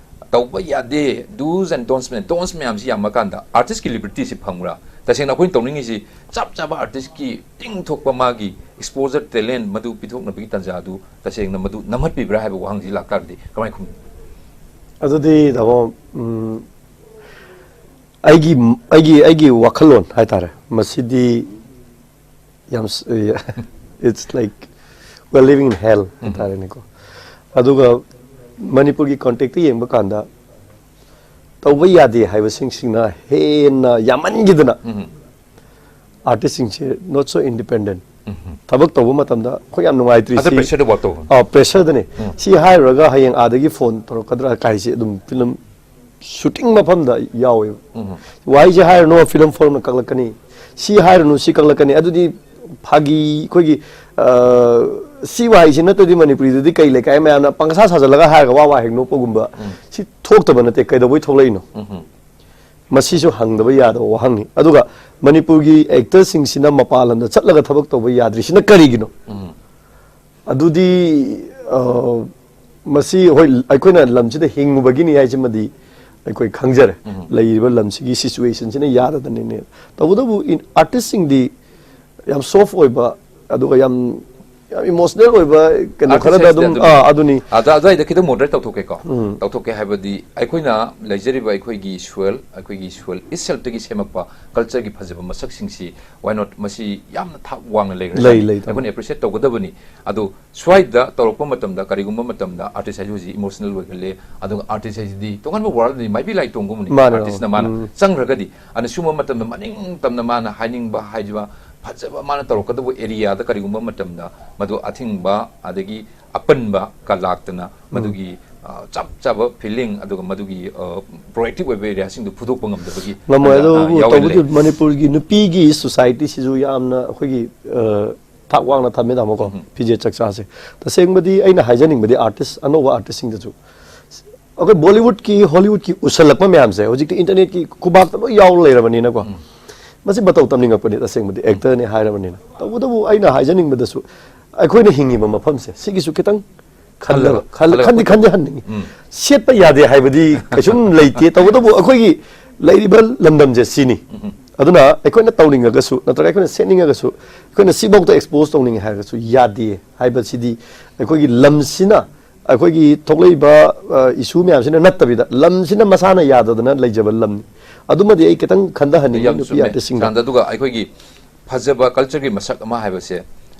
ꯇꯧꯕ ꯌꯥꯗꯦ, do's and don'ts ꯃꯌꯥꯝ, don'ts ꯃꯌꯥꯝꯁꯤ ꯌꯥꯝꯃꯀꯥꯟꯗ artistꯀꯤ libertyꯁꯤ ꯐꯪꯕ꯭ꯔꯥ? ꯇꯁꯦꯡꯅ ꯑꯩꯈꯣꯏꯅ ꯇꯧꯅꯤꯡꯉꯤꯁꯤ ꯆꯞ ꯆꯥꯕ artistꯀꯤ ꯇꯤꯡ ꯊꯣꯛꯄ ꯃꯥꯒꯤ exposure, talent ꯃꯗꯨ ꯄꯤꯊꯣꯛꯅꯕꯒꯤ ꯇꯥꯟꯖꯥ ꯑꯗꯨ ꯇꯁꯦꯡꯅ ꯃꯗꯨ ꯅꯝꯍꯠꯄꯤꯕ꯭ꯔꯥ ꯍꯥꯏꯕ ꯋꯥꯍꯪꯁꯤ ꯂꯥꯛꯇꯥꯔꯗꯤ ꯀꯃꯥꯏꯅ ꯈꯨꯝꯅꯤ? ꯑꯗꯨꯗꯤ ꯇꯥꯃꯣ, ꯎꯝ, ꯑꯩꯒꯤ ꯑꯩꯒꯤ ꯑꯩꯒꯤ ꯋꯥꯈꯜꯂꯣꯟ ꯍꯥꯏꯇꯥꯔꯦ, ꯃꯁꯤꯗꯤ ꯌꯥꯝ ꯁ- it's like we're living in hell ꯍꯥꯏꯇꯥꯔꯦꯅꯦꯀꯣ. ꯑꯗꯨꯒ ꯃꯅꯤꯄꯨꯔꯒꯤ ꯀꯣꯟꯇꯦꯛꯁꯇ ꯌꯦꯡꯕ ꯀꯥꯟꯗ, ꯇꯧꯕ ꯌꯥꯗꯦ ꯍꯥꯏꯕꯁꯤꯡꯁꯤꯅ ꯍꯦꯟꯅ ꯌꯥꯝꯃꯟꯈꯤꯗꯅ, ꯑꯥꯔꯇꯤꯁꯁꯤꯡꯁꯦ not so independent. ꯊꯕꯛ ꯇꯧꯕ ꯃꯇꯝꯗ ꯑꯩꯈꯣꯏ ꯌꯥꯝ ꯅꯨꯡꯉꯥꯏꯇ꯭ꯔꯤꯁꯤ, ꯑꯗ ꯄ꯭ꯔꯦꯁꯔꯗ ꯋꯥꯛ ꯇꯧꯕ. ꯑꯥ, ꯄ꯭ꯔꯦꯁꯔꯗꯅꯦ. ꯁꯤ ꯍꯥꯏꯔꯨꯔꯒ ꯍꯌꯦꯡ ꯑꯥꯗꯒꯤ ꯐꯣꯟ ꯇꯧꯔꯛꯀꯗ꯭ꯔꯥ ꯀꯥꯏꯁꯦ ꯑꯗꯨꯝ ꯐꯤꯂꯝ ꯁꯨꯇꯤꯡ ꯃꯐꯝꯗ ꯌꯥꯎꯋꯦꯕ. ꯋꯥꯍꯩꯁꯦ ꯍꯥꯏꯔꯨꯅꯨ, ꯐꯤꯂꯝ ꯐꯣꯔꯝꯅ ꯀꯛꯂꯛꯀꯅꯤ, ꯁꯤ ꯍꯥꯏꯔꯨꯅꯨ, ꯁꯤ ꯀꯛꯂꯛꯀꯅꯤ, ꯑꯗꯨꯗꯤ ꯐꯥꯒꯤ ꯑꯩꯈꯣꯏꯒꯤ, ꯑ, ꯁꯤ ꯋꯥꯍꯩꯁꯤ ꯅꯠꯇ꯭ꯔꯗꯤ ꯃꯅꯤꯄꯨꯔꯤꯗꯗꯤ ꯀꯩ ꯂꯩ ꯀꯥꯏ ꯃꯌꯥꯝꯅ ꯄꯪꯁꯥ ꯁꯥꯖꯜꯂꯒ ꯍꯥꯏꯔꯒ ꯋꯥ ꯋꯥ ꯍꯦꯛ ꯅꯣꯛꯄꯒꯨꯝꯕ, ꯁꯤ ꯊꯣꯛꯇꯕ ꯅꯠꯇꯦ, ꯀꯩꯗꯧꯕꯩ ꯊꯣꯛꯂꯛꯏꯅꯣ? ꯃꯁꯤꯁꯨ ꯍꯪꯗꯕ ꯌꯥꯗꯕ ꯋꯥꯍꯪꯅꯤ꯫ ꯑꯗꯨꯒ ꯃꯅꯤꯄꯨꯔꯒꯤ ꯑꯦꯛꯇꯔꯁꯤꯡꯁꯤꯅ ꯃꯄꯥꯟ ꯂꯝꯗ ꯆꯠꯂꯒ ꯊꯕꯛ ꯇꯧꯕ ꯌꯥꯗ꯭ꯔꯤꯁꯤꯅ ꯀꯔꯤꯒꯤꯅꯣ? ꯑꯗꯨꯗꯤ, ꯑ, ꯃꯁꯤ, ꯍꯣꯏ, ꯑꯩꯈꯣꯏꯅ ꯂꯝꯁꯤꯗ ꯍꯤꯡꯉꯨꯕꯒꯤꯅꯤ ꯍꯥꯏꯁꯤꯃꯗꯤ ꯑꯩꯈꯣꯏ ꯈꯪꯖꯔꯦ꯫ ꯂꯩꯔꯤꯕ ꯂꯝꯁꯤꯒꯤ ꯁꯤꯆꯨꯋꯦꯁꯟꯁꯤꯅ ꯌꯥꯗꯗꯅꯅꯦ꯫ ꯇꯧꯕꯇꯕꯨ, ꯏꯟ-, ꯑꯥꯔꯇꯤꯁꯁꯤꯡꯗꯤ ꯌꯥꯝ ꯁꯣꯐ ꯑꯣꯏꯕ, ꯑꯗꯨꯒ ꯌꯥꯝ, ꯌꯥꯝ ꯏꯃꯣꯁꯅꯦꯜ ꯑꯣꯏꯕ ꯀꯩꯅꯣ ꯑꯥꯔꯇꯤꯁ ꯈꯔꯗ ꯍꯥꯏꯁꯤꯗꯤ ꯑꯗꯨꯝ, ꯑꯗꯨꯅꯤ꯫ ꯑꯥ, ꯑꯗꯨꯅꯤ꯫ ꯑꯗ-, ꯑꯗꯨꯋꯥꯏꯗ ꯈꯤꯇꯪ ꯃꯣꯗꯔꯦꯠ ꯇꯧꯊꯣꯛꯀꯦꯀꯣ꯫ ꯇꯧꯊꯣꯛꯀꯦ ꯍꯥꯏꯕꯗꯤ, ꯑꯩꯈꯣꯏꯅ ꯂꯩꯖꯔꯤꯕ ꯑꯩꯈꯣꯏꯒꯤ ꯁꯣꯏꯜ, ꯑꯩꯈꯣꯏꯒꯤ ꯁꯣꯏꯜ ꯏꯠꯁꯦꯜꯐꯇꯒꯤ ꯁꯦꯝꯃꯛꯄ ꯀꯜꯆꯔꯒꯤ ꯐꯖꯕ ꯃꯁꯛꯁꯤꯡꯁꯤ, why not, ꯃꯁꯤ ꯌꯥꯝꯅ ꯊꯥꯛ ꯋꯥꯡꯅ ꯂꯩꯈ꯭ꯔꯦ꯫ ꯂꯩ, ꯂꯩ, ꯇꯥꯃꯣ꯫ ꯑꯩꯈꯣꯏꯅ ꯑꯦꯄ꯭ꯔꯤꯁꯤꯌꯦꯠ ꯇꯧꯒꯗꯕꯅꯤ꯫ ꯑꯗꯣ ꯁ꯭ꯋꯥꯏꯗ ꯇꯧꯔꯛꯄ ꯃꯇꯝꯗ, ꯀꯔꯤꯒꯨꯝꯕ ꯃꯇꯝꯗ ꯑꯥꯔꯇꯤꯁ ꯍꯥꯏꯁꯤ ꯍꯧꯖꯤꯛ ꯏꯃꯣꯁꯅꯦꯜ ꯑꯣꯏꯒꯜꯂꯦ, ꯑꯗꯨꯒ ꯑꯥꯔꯇꯤꯁ ꯍꯥꯏꯁꯤꯗꯤ ꯇꯣꯉꯥꯟꯕ ꯋꯥꯔꯜꯗꯅꯤ, ꯃꯥꯏꯕꯤ ꯂꯥꯏꯇꯣꯡꯒꯨꯝꯕꯅꯤ꯫ ꯃꯥꯅꯦ, ꯑꯥꯔꯇꯤꯁꯅ ꯃꯥꯅꯦ꯫ ꯃꯥꯅ ꯎꯝ꯫ ꯆꯪꯈ꯭ꯔꯒꯗꯤ, ꯑꯗꯨꯅ ꯁꯤꯒꯨꯝꯕ ꯃꯇꯝꯗ ꯃꯅꯤꯡ ꯇꯝꯅ ꯃꯥꯅ ꯍꯥꯏꯅꯤꯡꯕ ꯍꯥꯏꯕ ꯐꯖꯕ ꯃꯥꯅ ꯇꯧꯔꯛꯀꯗꯕ ꯑꯦꯔꯤꯌꯥꯗ ꯀꯔꯤꯒꯨꯝꯕ ꯃꯇꯝꯗ ꯃꯗꯨ ꯑꯊꯤꯡꯕ ꯑꯗꯒꯤ ꯑꯄꯟꯕ ꯀ ꯂꯥꯛꯇꯅ ꯎꯝ꯫ ꯃꯗꯨꯒꯤ, ꯑ, ꯆꯞ ꯆꯥꯕ ꯐꯤꯂꯤꯡ ꯑꯗꯨꯒ ꯃꯗꯨꯒꯤ, ꯑ, ꯄ꯭ꯔꯣꯑꯦꯛꯇꯤꯚ ꯑꯣꯏꯕ ꯑꯦꯔꯤꯌꯥꯁꯤꯡꯗꯨ ꯐꯨꯗꯣꯛꯄ ꯉꯝꯗꯕꯒꯤ ꯉꯝꯃꯣꯏ꯫ ꯑꯗꯨꯅ, ꯑ, ꯑꯗꯨꯕꯨ ꯌꯥꯎꯍꯜꯂꯦ꯫ ꯇꯧꯕꯗꯤ ꯃꯅꯤꯄꯨꯔꯒꯤ ꯅꯨꯄꯤꯒꯤ ꯁꯣꯁꯥꯏꯇꯤꯁꯤꯁꯨ ꯌꯥꯝꯅ ꯑꯩꯈꯣꯏꯒꯤ, ꯑ, ꯊꯥꯛ ꯋꯥꯡꯅ ꯊꯝꯃꯦ, ꯇꯥꯃꯣꯀꯣ, ꯎꯝ꯫ ꯐꯤꯖꯦꯠ ꯆꯛꯆꯥꯁꯦ꯫ ꯇꯁꯦꯡꯕꯗꯤ ꯑꯩꯅ ꯍꯥꯏꯖꯅꯤꯡꯕꯗꯤ ꯑꯥꯔꯇꯤꯁ, ꯑꯅꯧꯕ ꯑꯥꯔꯇꯤꯁꯁꯤꯡꯗꯁꯨ, ꯑꯩꯈꯣꯏ ꯕꯣꯂꯤꯋꯨꯗꯀꯤ, ꯍꯣꯂꯤꯋꯨꯗꯀꯤ ꯎꯁꯜꯂꯛꯄ ꯃꯌꯥꯝꯁꯦ ꯍꯧꯖꯤꯛꯇꯤ ꯏꯟꯇꯔꯅꯦꯠꯀꯤ ꯈꯨꯕꯥꯛꯇ ꯂꯣꯏ ꯌꯥꯎꯔ ꯂꯩꯔꯕꯅꯤꯅꯀꯣ, ꯎꯝ꯫ ꯃꯁꯤ ꯃꯇꯧ ꯇꯝꯅꯤꯡꯉꯛꯄꯅꯤ꯫ ꯇꯁꯦꯡꯕꯗꯤ ꯑꯦꯛꯇꯔꯅꯤ ꯍꯥꯏꯔꯕꯅꯤꯅ꯫ ꯇꯧꯕꯇꯕꯨ ꯑꯩꯅ ꯍꯥꯏꯖꯅꯤꯡꯕꯗꯁꯨ, ꯑꯩꯈꯣꯏꯅ ꯍꯤꯡꯉꯤꯕ ꯃꯐꯝꯁꯦ ꯁꯤꯒꯤꯁꯨ ꯈꯤꯇꯪ ꯈꯜꯂꯒ, ꯈꯜꯂꯒ, ꯈꯜ-, ꯈꯜꯂꯒ ꯈꯟꯗꯤ ꯈꯟꯗꯤ ꯍꯟꯅꯤꯡꯉꯤ꯫ ꯎꯝ꯫ ꯁꯦꯠꯄ ꯌꯥꯗꯦ ꯍꯥꯏꯕꯗꯤ ꯀꯩꯁꯨꯝ ꯂꯩꯇꯦ꯫ ꯇꯧꯕꯇꯕꯨ ꯑꯩꯈꯣꯏꯒꯤ ꯂꯩꯔꯤꯕ ꯂꯝꯗꯝꯁꯦ ꯁꯤꯅꯤ꯫ ꯎꯝ꯫ ꯑꯗꯨꯅ ꯑꯩꯈꯣꯏꯅ ꯇꯧꯅꯤꯡꯉꯒꯁꯨ, ꯅꯠꯇ꯭ꯔꯒ ꯑꯩꯈꯣꯏꯅ ꯁꯦꯠꯅꯤꯡꯉꯒꯁꯨ, ꯑꯩꯈꯣꯏꯅ ꯁꯤꯐꯥꯎꯗ ꯑꯦꯛꯁꯄꯣꯖ ꯇꯧꯅꯤꯡꯉꯦ ꯍꯥꯏꯔꯒꯁꯨ ꯌꯥꯗꯦ ꯍꯥꯏꯕꯁꯤꯗꯤ ꯑꯩꯈꯣꯏꯒꯤ ꯂꯝꯁꯤꯅ ꯑꯩꯈꯣꯏꯒꯤ ꯊꯣꯛꯂꯛꯏꯕ ꯏꯁꯨ ꯃꯌꯥꯝꯁꯤꯅ ꯅꯠꯇꯕꯤꯗ, ꯂꯝꯁꯤꯅ ꯃꯁꯥꯅ ꯌꯥꯗꯗꯅ ꯂꯩꯖꯕ ꯂꯝꯅꯤ꯫ ꯑꯗꯨꯃꯗꯤ ꯑꯩ ꯈꯤꯇꯪ ꯈꯟꯊꯍꯟꯅꯤꯡꯉꯤ ꯌꯥꯝ ꯅꯨꯄꯤ ꯆꯨꯝꯃꯦ꯫ ꯑꯥꯔꯇꯤꯁꯁꯤꯡꯗ꯫ ꯁꯥꯟꯗ, ꯑꯗꯨꯒ ꯑꯩꯈꯣꯏꯒꯤ ꯐꯖꯕ ꯀꯜꯆꯔꯒꯤ ꯃꯁꯛ ꯑꯃ ꯍꯥꯏꯕꯁꯦ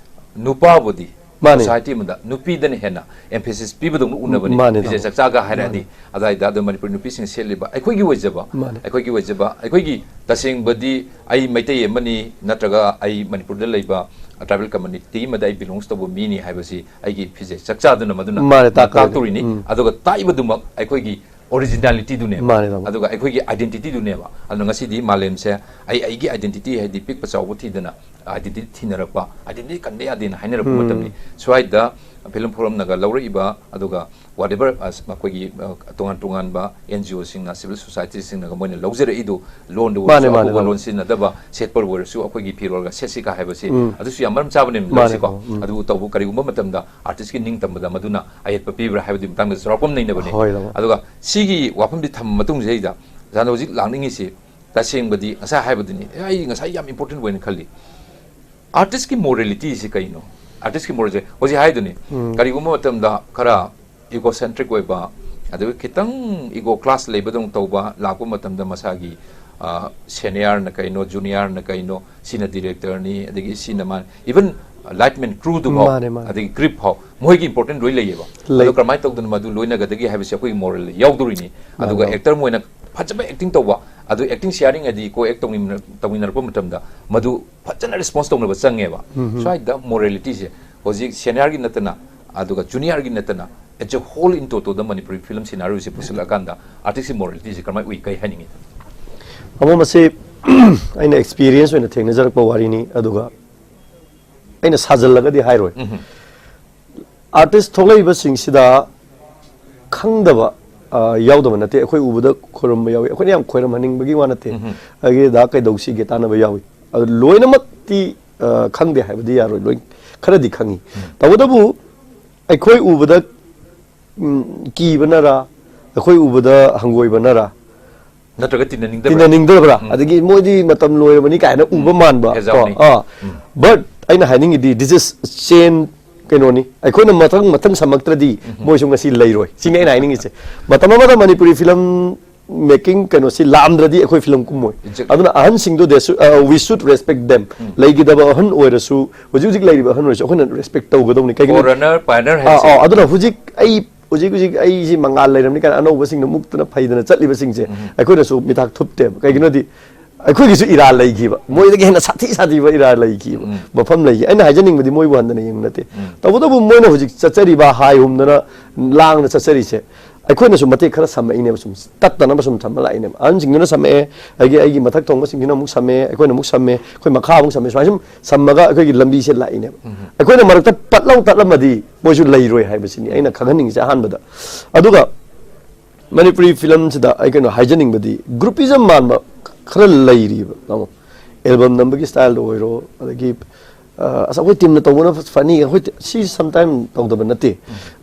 ꯅꯨꯄꯥꯕꯨꯗꯤ ꯃꯥꯅꯦ꯫ ꯁꯣꯁꯥꯏꯇꯤ ꯑꯃꯗ ꯅꯨꯄꯤꯗꯅ ꯍꯦꯟꯅ ꯑꯦꯝꯐꯦꯁꯤꯁ ꯄꯤꯕꯗꯧꯅ ꯎꯅꯕꯅꯤ꯫ ꯃꯥꯅꯦ, ꯇꯥꯃꯣ꯫ ꯆꯛꯆꯥꯒ ꯍꯥꯏꯔꯛꯑꯗꯤ ꯑꯗꯨꯋꯥꯏꯗ ꯑꯗꯨ ꯃꯅꯤꯄꯨꯔ ꯅꯨꯄꯤꯁꯤꯡ ꯁꯦꯠꯂꯤꯕ ꯑꯩꯈꯣꯏꯒꯤ ꯑꯣꯏꯖꯕ ꯃꯥꯅꯦ꯫ ꯑꯩꯈꯣꯏꯒꯤ ꯑꯣꯏꯖꯕ ꯑꯩꯈꯣꯏꯒꯤ ꯇꯁꯦꯡꯕꯗꯤ ꯑꯩ ꯃꯩꯇꯩ ꯑꯃꯅꯤ ꯅꯠꯇ꯭ꯔꯒ ꯑꯩ ꯃꯅꯤꯄꯨꯔꯗ ꯂꯩꯕ ꯇ꯭ꯔꯥꯏꯕꯦꯜ ꯀꯝꯃ꯭ꯌꯨꯅꯤꯇꯤ ꯑꯃꯗ ꯑꯩ ꯕꯤꯂꯣꯡꯁ ꯇꯧꯕ ꯃꯤꯅꯤ ꯍꯥꯏꯕꯁꯤ ꯑꯩꯒꯤ ꯐꯤꯖꯦꯠ ꯆꯛꯆꯥꯗꯨꯅ ꯃꯗꯨꯅ ꯃꯥꯅꯦ, ꯇꯥꯛꯇꯣꯏꯅꯦ꯫ ꯇꯥꯛꯇꯣꯔꯤꯅꯤ꯫ ꯎꯝ꯫ ꯑꯗꯨꯒ ꯇꯥꯛꯏꯕꯗꯨꯃꯛ ꯑꯩꯈꯣꯏꯒꯤ ꯑꯣꯔꯤꯖꯤꯅꯥꯂꯤꯇꯤꯗꯨꯅꯦꯕ꯫ ꯃꯥꯅꯦ, ꯇꯥꯃꯣ꯫ ꯑꯗꯨꯒ ꯑꯩꯈꯣꯏꯒꯤ ꯑꯥꯏꯗꯦꯟꯇꯤꯇꯤꯗꯨꯅꯦꯕ꯫ ꯑꯗꯨꯅ ꯉꯁꯤꯗꯤ ꯃꯥꯂꯦꯝꯁꯦ ꯑꯩ ꯑꯩꯒꯤ ꯑꯥꯏꯗꯦꯟꯇꯤꯇꯤ ꯍꯥꯏꯗꯤ ꯄꯤꯛꯄ ꯆꯥꯎꯕ ꯊꯤꯗꯅ ꯑꯥꯏꯗꯦꯟꯇꯤꯇꯤ ꯊꯤꯅꯔꯛꯄ, ꯑꯥꯏꯗꯦꯟꯇꯤꯇꯤ ꯀꯟꯕ ꯌꯥꯗꯦꯅ ꯍꯥꯏꯅꯔꯛꯄ ꯎꯝ꯫ ꯃꯇꯝꯅꯤ꯫ ꯁ꯭ꯋꯥꯏꯗ ꯐꯤꯂꯝ ꯐꯣꯔꯝꯅꯒ ꯂꯧꯔꯛꯏꯕ, ꯑꯗꯨꯒ whatever, ꯑ, ꯑꯩꯈꯣꯏꯒꯤ, ꯑ, ꯇꯣꯉꯥꯟ ꯇꯣꯉꯥꯟꯕ ꯑꯦꯟ ꯖꯤ ꯑꯣꯁꯤꯡꯅ, ꯁꯤꯚꯤꯜ ꯁꯣꯁꯥꯏꯇꯤꯁꯤꯡꯅꯒ ꯃꯣꯏꯅ ꯂꯧꯖꯔꯛꯏꯗꯣ, ꯂꯣꯟꯗ ꯑꯣꯏꯔꯁꯨ, ꯃꯥꯅꯦ, ꯃꯥꯅꯦ, ꯑꯀꯨꯞꯄ ꯃꯥꯅꯦ꯫ ꯂꯣꯟ ꯁꯤꯖꯤꯟꯅꯗꯕ, ꯁꯦꯠꯄ ꯑꯣꯏꯔꯁꯨ ꯑꯩꯈꯣꯏꯒꯤ ꯐꯤꯔꯣꯜꯒ ꯁꯦꯠꯁꯤꯀ ꯍꯥꯏꯕꯁꯤ, ꯎꯝ꯫ ꯑꯗꯨꯁꯨ ꯌꯥꯝ ꯃꯔꯝ ꯆꯥꯕꯅꯦꯕ, ꯃꯥꯅꯦ, ꯂꯧꯁꯤꯀꯣ꯫ ꯎꯝ꯫ ꯑꯗꯨ ꯇꯧꯕ ꯀꯔꯤꯒꯨꯝꯕ ꯃꯇꯝꯗ ꯑꯥꯔꯇꯤꯁꯀꯤ ꯅꯤꯡꯇꯝꯕꯗ ꯃꯗꯨꯅ ꯑꯌꯦꯠꯄ ꯄꯤꯕ꯭ꯔꯥ ꯍꯥꯏꯕꯗꯨꯒꯤ ꯃꯇꯥꯡꯗ ꯆꯥꯎꯔꯥꯛꯄ ꯑꯃ ꯅꯩꯅꯕꯅꯦ꯫ ꯍꯣꯏ, ꯇꯥꯃꯣ꯫ ꯑꯗꯨꯒ ꯁꯤꯒꯤ ꯋꯥꯐꯝꯗꯤ ꯊꯝꯕ ꯃꯇꯨꯡꯁꯤꯗꯩꯗ, ꯁꯥꯟꯗ, ꯍꯧꯖꯤꯛ ꯂꯥꯛꯅꯤꯡꯉꯤꯁꯤ ꯇꯁꯦꯡꯕꯗꯤ ꯉꯁꯥꯏ ꯍꯥꯏꯕꯗꯨꯅꯤ꯫ ꯑꯦ, ꯑꯩ ꯉꯁꯥꯏ ꯌꯥꯝ ꯏꯝꯄꯣꯔꯇꯦꯟ ꯑꯣꯏꯅ ꯈꯜꯂꯤ꯫ ꯑꯥꯔꯇꯤꯁꯀꯤ ꯃꯣꯔꯦꯂꯤꯇꯤꯁꯤ ꯀꯩꯅꯣ? ꯑꯥꯔꯇꯤꯁꯀꯤ ꯃꯣꯔꯦꯜꯁꯦ ꯍꯧꯖꯤꯛ ꯍꯥꯏꯗꯨꯅꯤ, ꯎꯝ꯫ ꯀꯔꯤꯒꯨꯝꯕ ꯃꯇꯝꯗ ꯈꯔ ꯏꯒꯣꯁꯦꯟꯇ꯭ꯔꯤꯛ ꯑꯣꯏꯕ, ꯑꯗꯨꯒ ꯈꯤꯇꯪ ꯏꯒꯣ ꯀ꯭ꯂꯥꯁ ꯂꯩꯕꯗꯧꯅ ꯇꯧꯕ ꯂꯥꯛꯄ ꯃꯇꯝꯗ ꯃꯁꯥꯒꯤ, ꯑ, ꯁꯦꯅꯤꯌꯔꯅ ꯀꯩꯅꯣ, ꯖꯨꯅꯤꯌꯔꯅ ꯀꯩꯅꯣ, ꯁꯤꯅ ꯗꯤꯔꯦꯛꯇꯔꯅꯤ, ꯑꯗꯒꯤ ꯁꯤꯅ ꯃꯥ, ꯏꯚꯟ ꯂꯥꯏꯠꯃꯦꯟ ꯀ꯭ꯔꯨꯗꯨꯐꯥꯎ, ꯃꯥꯅꯦ, ꯃꯥꯅꯦ꯫ ꯑꯗꯒꯤ ꯀ꯭ꯔꯤꯞ ꯐꯥꯎ, ꯃꯣꯏꯒꯤ ꯏꯝꯄꯣꯔꯇꯦꯟ ꯂꯣꯏ ꯂꯩꯌꯦꯕ꯫ ꯂꯩ꯫ ꯑꯗꯣ ꯀꯔꯝꯍꯥꯏꯅ ꯇꯧꯗꯅ ꯃꯗꯨ ꯂꯣꯏꯅꯒꯗꯒꯦ ꯍꯥꯏꯕꯁꯤ ꯑꯩꯈꯣꯏꯒꯤ ꯃꯣꯔꯦꯜꯗ ꯌꯥꯎꯗꯣꯔꯤꯅꯤ꯫ ꯃꯥꯅꯦ, ꯑꯗꯨꯒ ꯃꯥꯅꯦ꯫ ꯑꯦꯛꯇꯔ ꯑꯃ ꯑꯣꯏꯅ ꯐꯖꯕ ꯑꯦꯛꯇꯤꯡ ꯇꯧꯕ, ꯑꯗꯨ ꯑꯦꯛꯇꯤꯡ ꯁꯤꯌꯥꯔꯤꯡ ꯍꯥꯏꯗꯤ ꯀꯣ ꯑꯦꯛ ꯇꯧꯃꯤꯟꯅ-, ꯇꯧꯃꯤꯟꯅꯔꯛꯄ ꯃꯇꯝꯗ ꯃꯗꯨ ꯐꯖꯅ ꯔꯦꯁꯄꯣꯟꯁ ꯇꯧꯅꯕ ꯆꯪꯉꯦꯕ꯫ ꯎꯝ, ꯎꯝ꯫ ꯁ꯭ꯋꯥꯏꯗ ꯃꯣꯔꯦꯂꯤꯇꯤꯁꯦ ꯍꯧꯖꯤꯛ ꯁꯦꯅꯤꯌꯔꯒꯤ ꯅꯠꯇꯅ ꯑꯗꯨꯒ ꯖꯨꯅꯤꯌꯔꯒꯤ ꯅꯠꯇꯅ, as a whole, in total the Manipuri film ꯁꯤꯅꯥꯔꯤꯑꯣꯁꯦ ꯄꯨꯁꯤꯜꯂꯛꯑꯀꯥꯟꯗ ꯑꯥꯔꯇꯤꯁꯀꯤ ꯃꯣꯔꯦꯂꯤꯇꯤꯁꯦ ꯀꯔꯝꯍꯥꯏꯅ ꯎꯏ, ꯀꯩ ꯍꯥꯏꯅꯤꯡꯉꯤ? ꯑꯃ ꯃꯁꯤ ꯑꯩꯅ ꯑꯦꯛꯁꯄꯤꯔꯤꯌꯦꯟꯁ ꯑꯣꯏꯅ ꯊꯦꯡꯅꯖꯔꯛꯄ ꯋꯥꯔꯤꯅꯤ, ꯑꯗꯨꯒ ꯑꯩꯅ ꯁꯥꯖꯜꯂꯒꯗꯤ ꯍꯥꯏꯔꯣꯏ꯫ ꯎꯝ꯫ ꯑꯥꯔꯇꯤꯁ ꯊꯣꯛꯂꯛꯏꯕꯁꯤꯡꯁꯤꯗ ꯈꯪꯗꯕ, ꯑ, ꯌꯥꯎꯗꯕ ꯅꯠꯇꯦ꯫ ꯑꯩꯈꯣꯏ ꯎꯕꯗ ꯈꯣꯏꯔꯝꯕ ꯌꯥꯎꯏ꯫ ꯑꯩꯈꯣꯏꯅ ꯌꯥꯝ ꯈꯣꯏꯔꯝꯍꯟꯅꯤꯡꯕꯒꯤ ꯋꯥ ꯅꯠꯇꯦ꯫ ꯎꯝ꯫ ꯑꯩꯒꯤ ꯑꯗꯥ ꯀꯩꯗꯧꯁꯤꯒꯦ ꯇꯥꯟꯅꯕ ꯌꯥꯎꯏ꯫ ꯑꯗꯨ ꯂꯣꯏꯅꯃꯛꯇꯤ, ꯑ, ꯈꯪꯗꯦ ꯍꯥꯏꯕꯗꯤ ꯌꯥꯔꯣꯏ꯫ ꯂꯣꯏ ꯈꯔꯗꯤ ꯈꯪꯉꯤ꯫ ꯇꯧꯕꯇꯕꯨ ꯑꯩꯈꯣꯏ ꯎꯕꯗ, ꯎꯝ, ꯀꯤꯕꯅꯔ, ꯑꯩꯈꯣꯏ ꯎꯕꯗ ꯍꯪꯒꯣꯏꯕꯅꯔ, ꯅꯠꯇ꯭ꯔꯒ ꯇꯤꯟꯅꯅꯤꯡꯗꯕ꯭ꯔꯥ? ꯇꯤꯟꯅꯅꯤꯡꯗꯕ꯭ꯔꯥ? ꯎꯝ꯫ ꯑꯗꯒꯤ ꯃꯣꯏꯗꯤ ꯃꯇꯝ ꯂꯣꯏꯔꯕꯅꯤ ꯀꯥꯏꯅ ꯎꯕ ꯃꯥꯟꯕ꯫ ꯍꯦꯖꯥꯎꯅꯤ꯫ ꯀꯣ? ꯑꯥ꯫ ꯎꯝ꯫ But ꯑꯩꯅ ꯍꯥꯏꯅꯤꯡꯉꯤꯗꯤ, this is chain ꯀꯩꯅꯣꯅꯤ, ꯑꯩꯈꯣꯏꯅ ꯃꯊꯪ ꯃꯊꯪ ꯁꯝꯃꯛꯇ꯭ꯔꯗꯤ ꯃꯣꯏꯁꯨ ꯉꯁꯤ ꯂꯩꯔꯣꯏ, ꯁꯤꯅꯤ ꯑꯩꯅ ꯍꯥꯏꯅꯤꯡꯉꯤꯁꯦ꯫ ꯃꯇꯝ ꯑꯃꯗ ꯃꯅꯤꯄꯨꯔꯤ ꯐꯤꯂꯝ ꯃꯦꯀꯤꯡ ꯀꯩꯅꯣꯁꯤ ꯂꯥꯛꯑꯝꯗ꯭ꯔꯗꯤ ꯑꯩꯈꯣꯏ ꯐꯤꯂꯝ ꯀꯨꯝꯃꯣꯏ꯫ Exactly. ꯑꯗꯨꯅ ꯑꯍꯟꯁꯤꯡꯗꯣ they should, uh, we should respect them. ꯂꯩꯈꯤꯗꯕ ꯑꯍꯟ ꯑꯣꯏꯔꯁꯨ, ꯍꯧꯖꯤꯛ ꯍꯧꯖꯤꯛ ꯂꯩꯔꯤꯕ ꯑꯍꯟ ꯑꯣꯏꯔꯁꯨ ꯑꯩꯈꯣꯏꯅ ꯔꯦꯁꯄꯦꯛ ꯇꯧꯒꯗꯧꯅꯤ꯫ ꯀꯩꯒꯤꯅꯣ? Forerunner, pioneer ꯑꯥ, ꯍꯥꯏꯁꯦ꯫ ꯑꯥ, ꯑꯗꯨꯅ ꯍꯧꯖꯤꯛ ꯑꯩ ꯍꯧꯖꯤꯛ ꯍꯧꯖꯤꯛ ꯑꯩꯁꯤ ꯃꯉꯥꯜ ꯂꯩꯔꯝꯅꯤ ꯀꯥꯏꯅ ꯑꯅꯧꯕꯁꯤꯡꯅ ꯃꯨꯛꯇꯅ ꯐꯩꯗꯅ ꯆꯠꯂꯤꯕꯁꯤꯡꯁꯦ ꯑꯩꯈꯣꯏꯅꯁꯨ ꯃꯤꯊꯥꯛ ꯊꯨꯞꯇꯦꯕ꯫ ꯀꯩꯒꯤꯅꯣꯗꯤ ꯑꯩꯈꯣꯏꯒꯤꯁꯨ ꯏꯔꯥ ꯂꯩꯈꯤꯕ, ꯃꯣꯏꯗꯒꯤ ꯍꯦꯟꯅ ꯁꯥꯊꯤ ꯁꯥꯊꯤꯕ ꯏꯔꯥ ꯂꯩꯈꯤꯕ ꯃꯐꯝ ꯂꯩꯈꯤ꯫ ꯑꯩꯅ ꯍꯥꯏꯖꯅꯤꯡꯕꯗꯤ ꯃꯣꯏꯕꯨ ꯍꯟꯗꯅ ꯌꯦꯡꯕ ꯅꯠꯇꯦ꯫ ꯇꯧꯕꯇꯕꯨ ꯃꯣꯏꯅ ꯍꯧꯖꯤꯛ ꯆꯠꯆꯔꯤꯕ ꯍꯥꯏ ꯍꯨꯝꯗꯅ ꯂꯥꯡꯅ ꯆꯠꯆꯔꯤꯁꯦ ꯑꯩꯈꯣꯏꯅꯁꯨ ꯃꯇꯦꯛ ꯈꯔ ꯁꯝꯃꯛꯏꯅꯦꯕ, ꯁꯨꯝ ꯇꯠꯇꯅꯕ ꯁꯨꯝ ꯊꯝꯃ ꯂꯥꯛꯏꯅꯦꯕ꯫ ꯑꯍꯟꯁꯤꯡꯗꯨꯅ ꯁꯝꯃꯛꯑꯦ, ꯑꯩꯒꯤ ꯑꯩꯒꯤ ꯃꯊꯛ ꯊꯣꯡꯕꯁꯤꯡꯁꯤꯅ ꯑꯃꯨꯛ ꯁꯝꯃꯦ, ꯑꯩꯈꯣꯏꯅ ꯑꯃꯨꯛ ꯁꯝꯃꯦ, ꯑꯩꯈꯣꯏ ꯃꯈꯥ ꯑꯃꯨꯛ ꯁꯝꯃꯦ, ꯁꯨꯃꯥꯏꯅ ꯁꯨꯝ ꯁꯝꯃꯒ ꯑꯩꯈꯣꯏꯒꯤ ꯂꯝꯕꯤꯁꯦ ꯂꯥꯛꯏꯅꯦꯕ꯫ ꯑꯩꯈꯣꯏꯅ ꯃꯔꯛꯇ ꯄꯠꯂꯥꯎ ꯇꯠꯂꯝꯃꯗꯤ ꯃꯣꯏꯁꯨ ꯂꯩꯔꯣꯏ ꯍꯥꯏꯕꯁꯤꯅꯤ ꯑꯩꯅ ꯈꯪꯍꯟꯅꯤꯡꯉꯤꯁꯦ ꯑꯍꯥꯟꯕꯗ꯫ ꯑꯗꯨꯒ ꯃꯅꯤꯄꯨꯔꯤ ꯐꯤꯂꯝꯁꯤꯗ ꯑꯩ ꯀꯩꯅꯣ ꯍꯥꯏꯖꯅꯤꯡꯕꯗꯤ groupism ꯃꯥꯟꯕ ꯈꯔ ꯂꯩꯔꯤꯕ, ꯇꯥꯃꯣ꯫ ꯑꯦꯜꯕꯝ ꯅꯝꯕꯒꯤ ꯁ꯭ꯇꯥꯏꯜꯗ ꯑꯣꯏꯔꯣ, ꯑꯗꯒꯤ ꯑ, ꯑꯁ ꯑꯩꯈꯣꯏ ꯇꯤꯝꯅ ꯇꯧꯕꯅ ꯐꯅꯤ, ꯑꯩꯈꯣꯏ ꯇꯤ-, ꯁꯤ ꯁꯝꯇꯥꯏꯝ ꯇꯧꯗꯕ ꯅꯠꯇꯦ꯫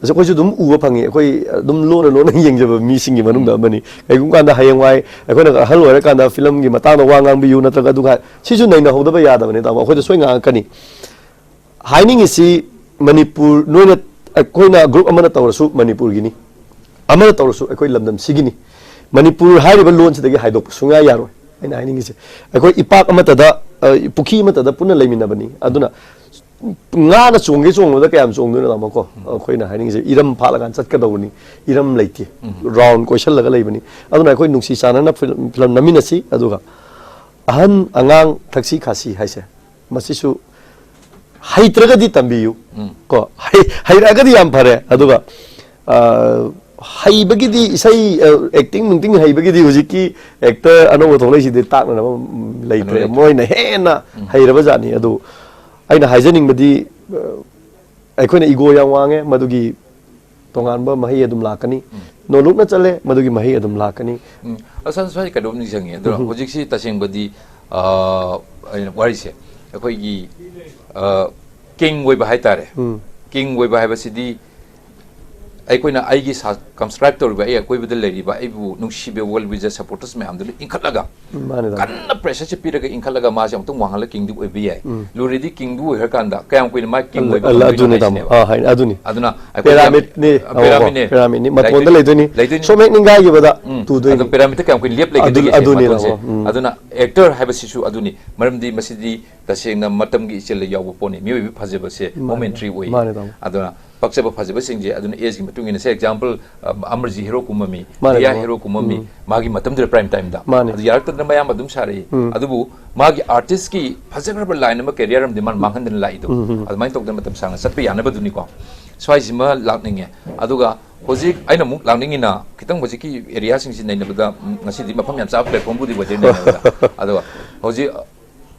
ꯑꯁ ꯑꯩꯈꯣꯏꯁꯨ ꯑꯗꯨꯝ ꯎꯕ ꯐꯪꯉꯤ, ꯑꯩꯈꯣꯏ ꯑꯗꯨꯝ ꯂꯣꯟꯅ ꯂꯣꯟꯅ ꯌꯦꯡꯖꯕ ꯃꯤꯁꯤꯡꯒꯤ ꯃꯅꯨꯡꯗ ꯑꯃꯅꯤ꯫ ꯀꯩꯒꯨꯝꯕ ꯀꯥꯟꯗ ꯍꯌꯦꯡꯋꯥꯏ ꯑꯩꯈꯣꯏꯅ ꯑꯍꯜ ꯑꯣꯏꯔꯀꯥꯟꯗ ꯐꯤꯂꯝꯒꯤ ꯃꯇꯥꯡꯗ ꯋꯥ ꯉꯥꯡꯕꯤꯌꯨ ꯅꯠꯇ꯭ꯔꯒ ꯑꯗꯨꯒ ꯁꯤꯁꯨ ꯅꯩꯅꯍꯧꯗꯕ ꯌꯥꯗꯕꯅꯤ, ꯇꯥꯃꯣ꯫ ꯑꯩꯈꯣꯏꯗ ꯁꯣꯏ ꯉꯥꯡꯉꯛꯀꯅꯤ꯫ ꯍꯥꯏꯅꯤꯡꯉꯤꯁꯤ ꯃꯅꯤꯄꯨꯔ, ꯅꯣꯏꯅ, ꯑꯩꯈꯣꯏꯅ group ꯑꯃꯅ ꯇꯧꯔꯁꯨ ꯃꯅꯤꯄꯨꯔꯒꯤꯅꯤ, ꯑꯃꯅ ꯇꯧꯔꯁꯨ ꯑꯩꯈꯣꯏ ꯂꯝꯗꯝꯁꯤꯒꯤꯅꯤ꯫ ꯃꯅꯤꯄꯨꯔ ꯍꯥꯏꯔꯤꯕ ꯂꯣꯟꯁꯤꯗꯒꯤ ꯍꯥꯏꯗꯣꯛꯄ ꯁꯨꯡꯌꯥ ꯌꯥꯔꯣꯏ꯫ ꯑꯩꯅ ꯍꯥꯏꯅꯤꯡꯉꯤꯁꯦ ꯑꯩꯈꯣꯏ ꯏꯄꯥꯛ ꯑꯃꯠꯇꯗ, ꯑ, ꯄꯨꯈ꯭ꯔꯤ ꯑꯃꯠꯇꯗ ꯄꯨꯟꯅ ꯂꯩꯃꯤꯟꯅꯕꯅꯤ꯫ ꯑꯗꯨꯅ ꯉꯥꯅ ꯆꯣꯡꯒꯦ ꯆꯣꯡꯕꯗ ꯀꯌꯥꯝ ꯆꯣꯡꯗꯣꯏꯅꯣ, ꯇꯥꯃꯣ, ꯀꯣ? ꯑꯩꯈꯣꯏꯅ ꯍꯥꯏꯅꯤꯡꯉꯤꯁꯦ ꯏꯔꯝ ꯐꯥꯠꯂꯀꯥꯟꯗ ꯆꯠꯀꯗꯧꯕꯅꯤ, ꯏꯔꯝ ꯂꯩꯇꯦ꯫ ꯔꯥꯎꯟ ꯀꯣꯏꯁꯜꯂꯒ ꯂꯩꯕꯅꯤ꯫ ꯑꯗꯨꯅ ꯑꯩꯈꯣꯏ ꯅꯨꯡꯁꯤ ꯆꯥꯟꯅꯅ ꯐꯤꯂꯝ, ꯐꯤꯂꯝ ꯅꯝꯃꯤꯟꯅꯁꯤ꯫ ꯑꯗꯨꯒ ꯑꯍꯟ ꯑꯉꯥꯡ ꯊꯛꯁꯤ ꯈꯥꯁꯤ ꯍꯥꯏꯁꯦ ꯃꯁꯤꯁꯨ ꯍꯩꯇ꯭ꯔꯒꯗꯤ ꯇꯝꯕꯤꯌꯨ꯫ ꯀꯣ, ꯍꯩ-, ꯍꯩꯔꯛꯑꯒꯗꯤ ꯌꯥꯝ ꯐꯔꯦ꯫ ꯑꯗꯨꯒ, ꯑ, ꯍꯩꯕꯒꯤꯗꯤ ꯏꯁꯩ, ꯑ, ꯑꯦꯛꯇꯤꯡ ꯅꯨꯡꯇꯤꯡ ꯍꯩꯕꯒꯤꯗꯤ ꯍꯧꯖꯤꯛꯀꯤ ꯑꯦꯛꯇꯔ ꯑꯅꯧꯕ ꯊꯣꯛꯂꯛꯏꯁꯤꯗꯤ ꯇꯥꯛꯅꯅꯕ ꯂꯩꯇ꯭ꯔꯦ꯫ ꯂꯩꯇ꯭ꯔꯦ꯫ ꯃꯣꯏꯅ ꯍꯦꯟꯅ ꯍꯩꯔꯕ ꯖꯥꯠꯅꯤ꯫ ꯑꯗꯨ ꯑꯩꯅ ꯍꯥꯏꯖꯅꯤꯡꯕꯗꯤ, ꯑ, ꯑꯩꯈꯣꯏꯅ ꯏꯒꯣ ꯌꯥꯝ ꯋꯥꯡꯉꯦ, ꯃꯗꯨꯒꯤ ꯇꯣꯉꯥꯟꯕ ꯃꯍꯩ ꯑꯗꯨꯝ ꯂꯥꯛꯀꯅꯤ꯫ ꯅꯣꯂꯨꯛꯅ ꯆꯠꯂꯦ, ꯃꯗꯨꯒꯤ ꯃꯍꯩ ꯑꯗꯨꯝ ꯂꯥꯛꯀꯅꯤ꯫ ꯎꯝ꯫ ꯑꯁ, ꯑꯁ, ꯁ꯭ꯋꯥꯏ ꯀꯩꯅꯣꯝ ꯅꯤꯡꯁꯤꯡꯉꯦ꯫ ꯑꯗꯣ ꯍꯧꯖꯤꯛꯁꯤ ꯇꯁꯦꯡꯕꯗꯤ, ꯑ, ꯑꯩꯅ ꯋꯥꯔꯤꯁꯦ ꯑꯩꯈꯣꯏꯒꯤ, ꯑ, ꯀꯤꯡ ꯑꯣꯏꯕ ꯍꯥꯏꯇꯥꯔꯦ꯫ ꯀꯤꯡ ꯑꯣꯏꯕ ꯍꯥꯏꯕꯁꯤꯗꯤ ꯑꯩꯈꯣꯏꯅ ꯑꯩꯒꯤ ꯁꯕꯁꯀ꯭ꯔꯥꯏꯕ ꯇꯧꯔꯤꯕ, ꯑꯩ ꯑꯀꯣꯏꯕꯗ ꯂꯩꯔꯤꯕ ꯑꯩꯕꯨ ꯅꯨꯡꯁꯤꯕ well wisher supporters ꯃꯌꯥꯝꯗꯨꯅ ꯏꯟꯈꯠꯂꯒ, ꯃꯥꯅꯦ, ꯇꯥꯃꯣ꯫ ꯀꯟꯅ ꯄ꯭ꯔꯦꯁꯔꯁꯦ ꯄꯤꯔꯒ ꯏꯟꯈꯠꯂꯒ ꯃꯥꯁꯦ ꯑꯃꯨꯛꯇꯪ ꯋꯥꯡꯍꯜꯂ ꯀꯤꯡꯗꯤ ꯑꯣꯏꯕ ꯌꯥꯏ꯫ ꯎꯝ꯫ ꯂꯣꯏꯔꯗꯤ ꯀꯤꯡꯗꯨ ꯑꯣꯏꯈ꯭ꯔꯀꯥꯟꯗ ꯀꯌꯥꯝ ꯀꯨꯏꯅ ꯃꯥ ꯀꯤꯡ ꯑꯣꯏꯕ ꯑꯗꯨ-, ꯉꯝꯗꯣꯏꯅꯣ ꯑꯗꯨꯅꯤ, ꯇꯥꯃꯣ꯫ ꯍꯥꯏꯁꯤꯅꯦꯕ꯫ ꯑꯥ, ꯍꯥꯏ-, ꯑꯗꯨꯅꯤ꯫ ꯑꯗꯨꯅ ꯑꯩꯈꯣꯏ ꯄꯦꯔꯥꯃꯤꯠꯅꯤ, ꯌꯥꯝ-, ꯑꯥ, ꯄꯦꯔꯥꯃꯤꯠꯅꯦ꯫ ꯄꯦꯔꯥꯃꯤꯠꯅꯤ꯫ ꯃꯇꯣꯟꯗ ꯂꯩꯗꯣꯏꯅꯤ꯫ ꯂꯩꯗꯣꯏꯅꯤ꯫ ꯁꯣꯝ ꯍꯦꯛ ꯅꯤꯡꯒꯥꯏꯈꯤꯕꯗ ꯎꯝ꯫ ꯇꯨꯗꯣꯏꯅꯤ꯫ ꯑꯗꯣ ꯄꯦꯔꯥꯃꯤꯠꯇ ꯀꯌꯥꯝ ꯀꯨꯏꯅ ꯂꯦꯞ ꯂꯩꯒꯗꯒꯦ ꯑꯗꯨ-, ꯁꯤꯅꯦ ꯑꯗꯨꯅꯤ, ꯃꯇꯣꯟꯁꯦ꯫ ꯇꯥꯃꯣ꯫ ꯎꯝ꯫ ꯑꯗꯨꯅ ꯑꯦꯛꯇꯔ ꯍꯥꯏꯕꯁꯤꯁꯨ ꯑꯗꯨꯅꯤ꯫ ꯃꯔꯝꯗꯤ ꯃꯁꯤꯗꯤ ꯇꯁꯦꯡꯅ ꯃꯇꯝꯒꯤ ꯏꯆꯦꯜꯗ ꯌꯥꯎꯕ ꯄꯣꯠꯅꯤ꯫ ꯃꯤꯑꯣꯏꯕ ꯐꯖꯕꯁꯦ ꯃꯥꯅꯦ, momentary ꯑꯣꯏ꯫ ꯃꯥꯅꯦ, ꯇꯥꯃꯣ꯫ ꯑꯗꯨꯅ ꯄꯛꯆꯕ ꯐꯖꯕꯁꯤꯡꯁꯦ ꯑꯗꯨꯅ ꯑꯦꯖꯀꯤ ꯃꯇꯨꯡ ꯏꯟꯅ, ꯁꯦ, ꯑꯦꯛꯖꯥꯝꯄꯜ, ꯑ, ꯑꯃꯔꯖꯤꯠ ꯍꯦꯔꯣ ꯀꯨꯝꯃꯝꯃꯤ, ꯃꯥꯅꯦ, ꯔꯤꯌꯥ ꯇꯥꯃꯣ꯫ ꯍꯦꯔꯣ ꯀꯨꯝꯃꯝꯃꯤ, ꯎꯝ꯫ ꯃꯥꯒꯤ ꯃꯇꯝꯗꯨꯗ ꯄ꯭ꯔꯥꯏꯝ ꯇꯥꯏꯝꯗ꯫ ꯃꯥꯅꯦ꯫ ꯑꯗꯨ ꯌꯥꯔꯛꯇꯗꯅ ꯃꯌꯥꯝ ꯑꯗꯨꯝ ꯁꯥꯔꯛꯏ꯫ ꯎꯝ꯫ ꯑꯗꯨꯕꯨ ꯃꯥꯒꯤ ꯑꯥꯔꯇꯤꯁꯀꯤ ꯐꯖꯈ꯭ꯔꯕ ꯂꯥꯏꯟ ꯑꯃ, ꯀꯦꯔꯤꯌꯔ ꯑꯃꯗꯤ ꯃꯥꯅ ꯃꯥꯡꯍꯟꯗꯅ ꯂꯥꯛꯏꯗꯣ꯫ ꯎꯝ, ꯎꯝ꯫ ꯑꯗꯨꯃꯥꯏꯅ ꯇꯧꯗꯅ ꯃꯇꯝ ꯁꯥꯡꯅ ꯆꯠꯄ ꯌꯥꯅꯕꯗꯨꯅꯤꯀꯣ꯫ ꯁ꯭ꯋꯥꯏꯁꯤꯃ ꯂꯥꯛꯅꯤꯡꯉꯦ꯫ ꯑꯗꯨꯒ ꯍꯧꯖꯤꯛ ꯑꯩꯅ ꯑꯃꯨꯛ ꯂꯥꯛꯅꯤꯡꯉꯤꯅ ꯈꯤꯇꯪ ꯍꯧꯖꯤꯛꯀꯤ ꯑꯦꯔꯤꯌꯥꯁꯤꯡꯁꯤ ꯅꯩꯅꯕꯗ, ꯎꯝ, ꯉꯁꯤꯗꯤ ꯃꯐꯝ ꯌꯥꯝ ꯆꯥꯕ ꯄ꯭ꯂꯦꯠꯐꯣꯝꯕꯨꯗꯤ ꯑꯣꯏꯗꯣꯏꯅꯦ ꯅꯩꯅꯕꯗ꯫ ꯑꯗꯨꯒ ꯍꯧꯖꯤꯛ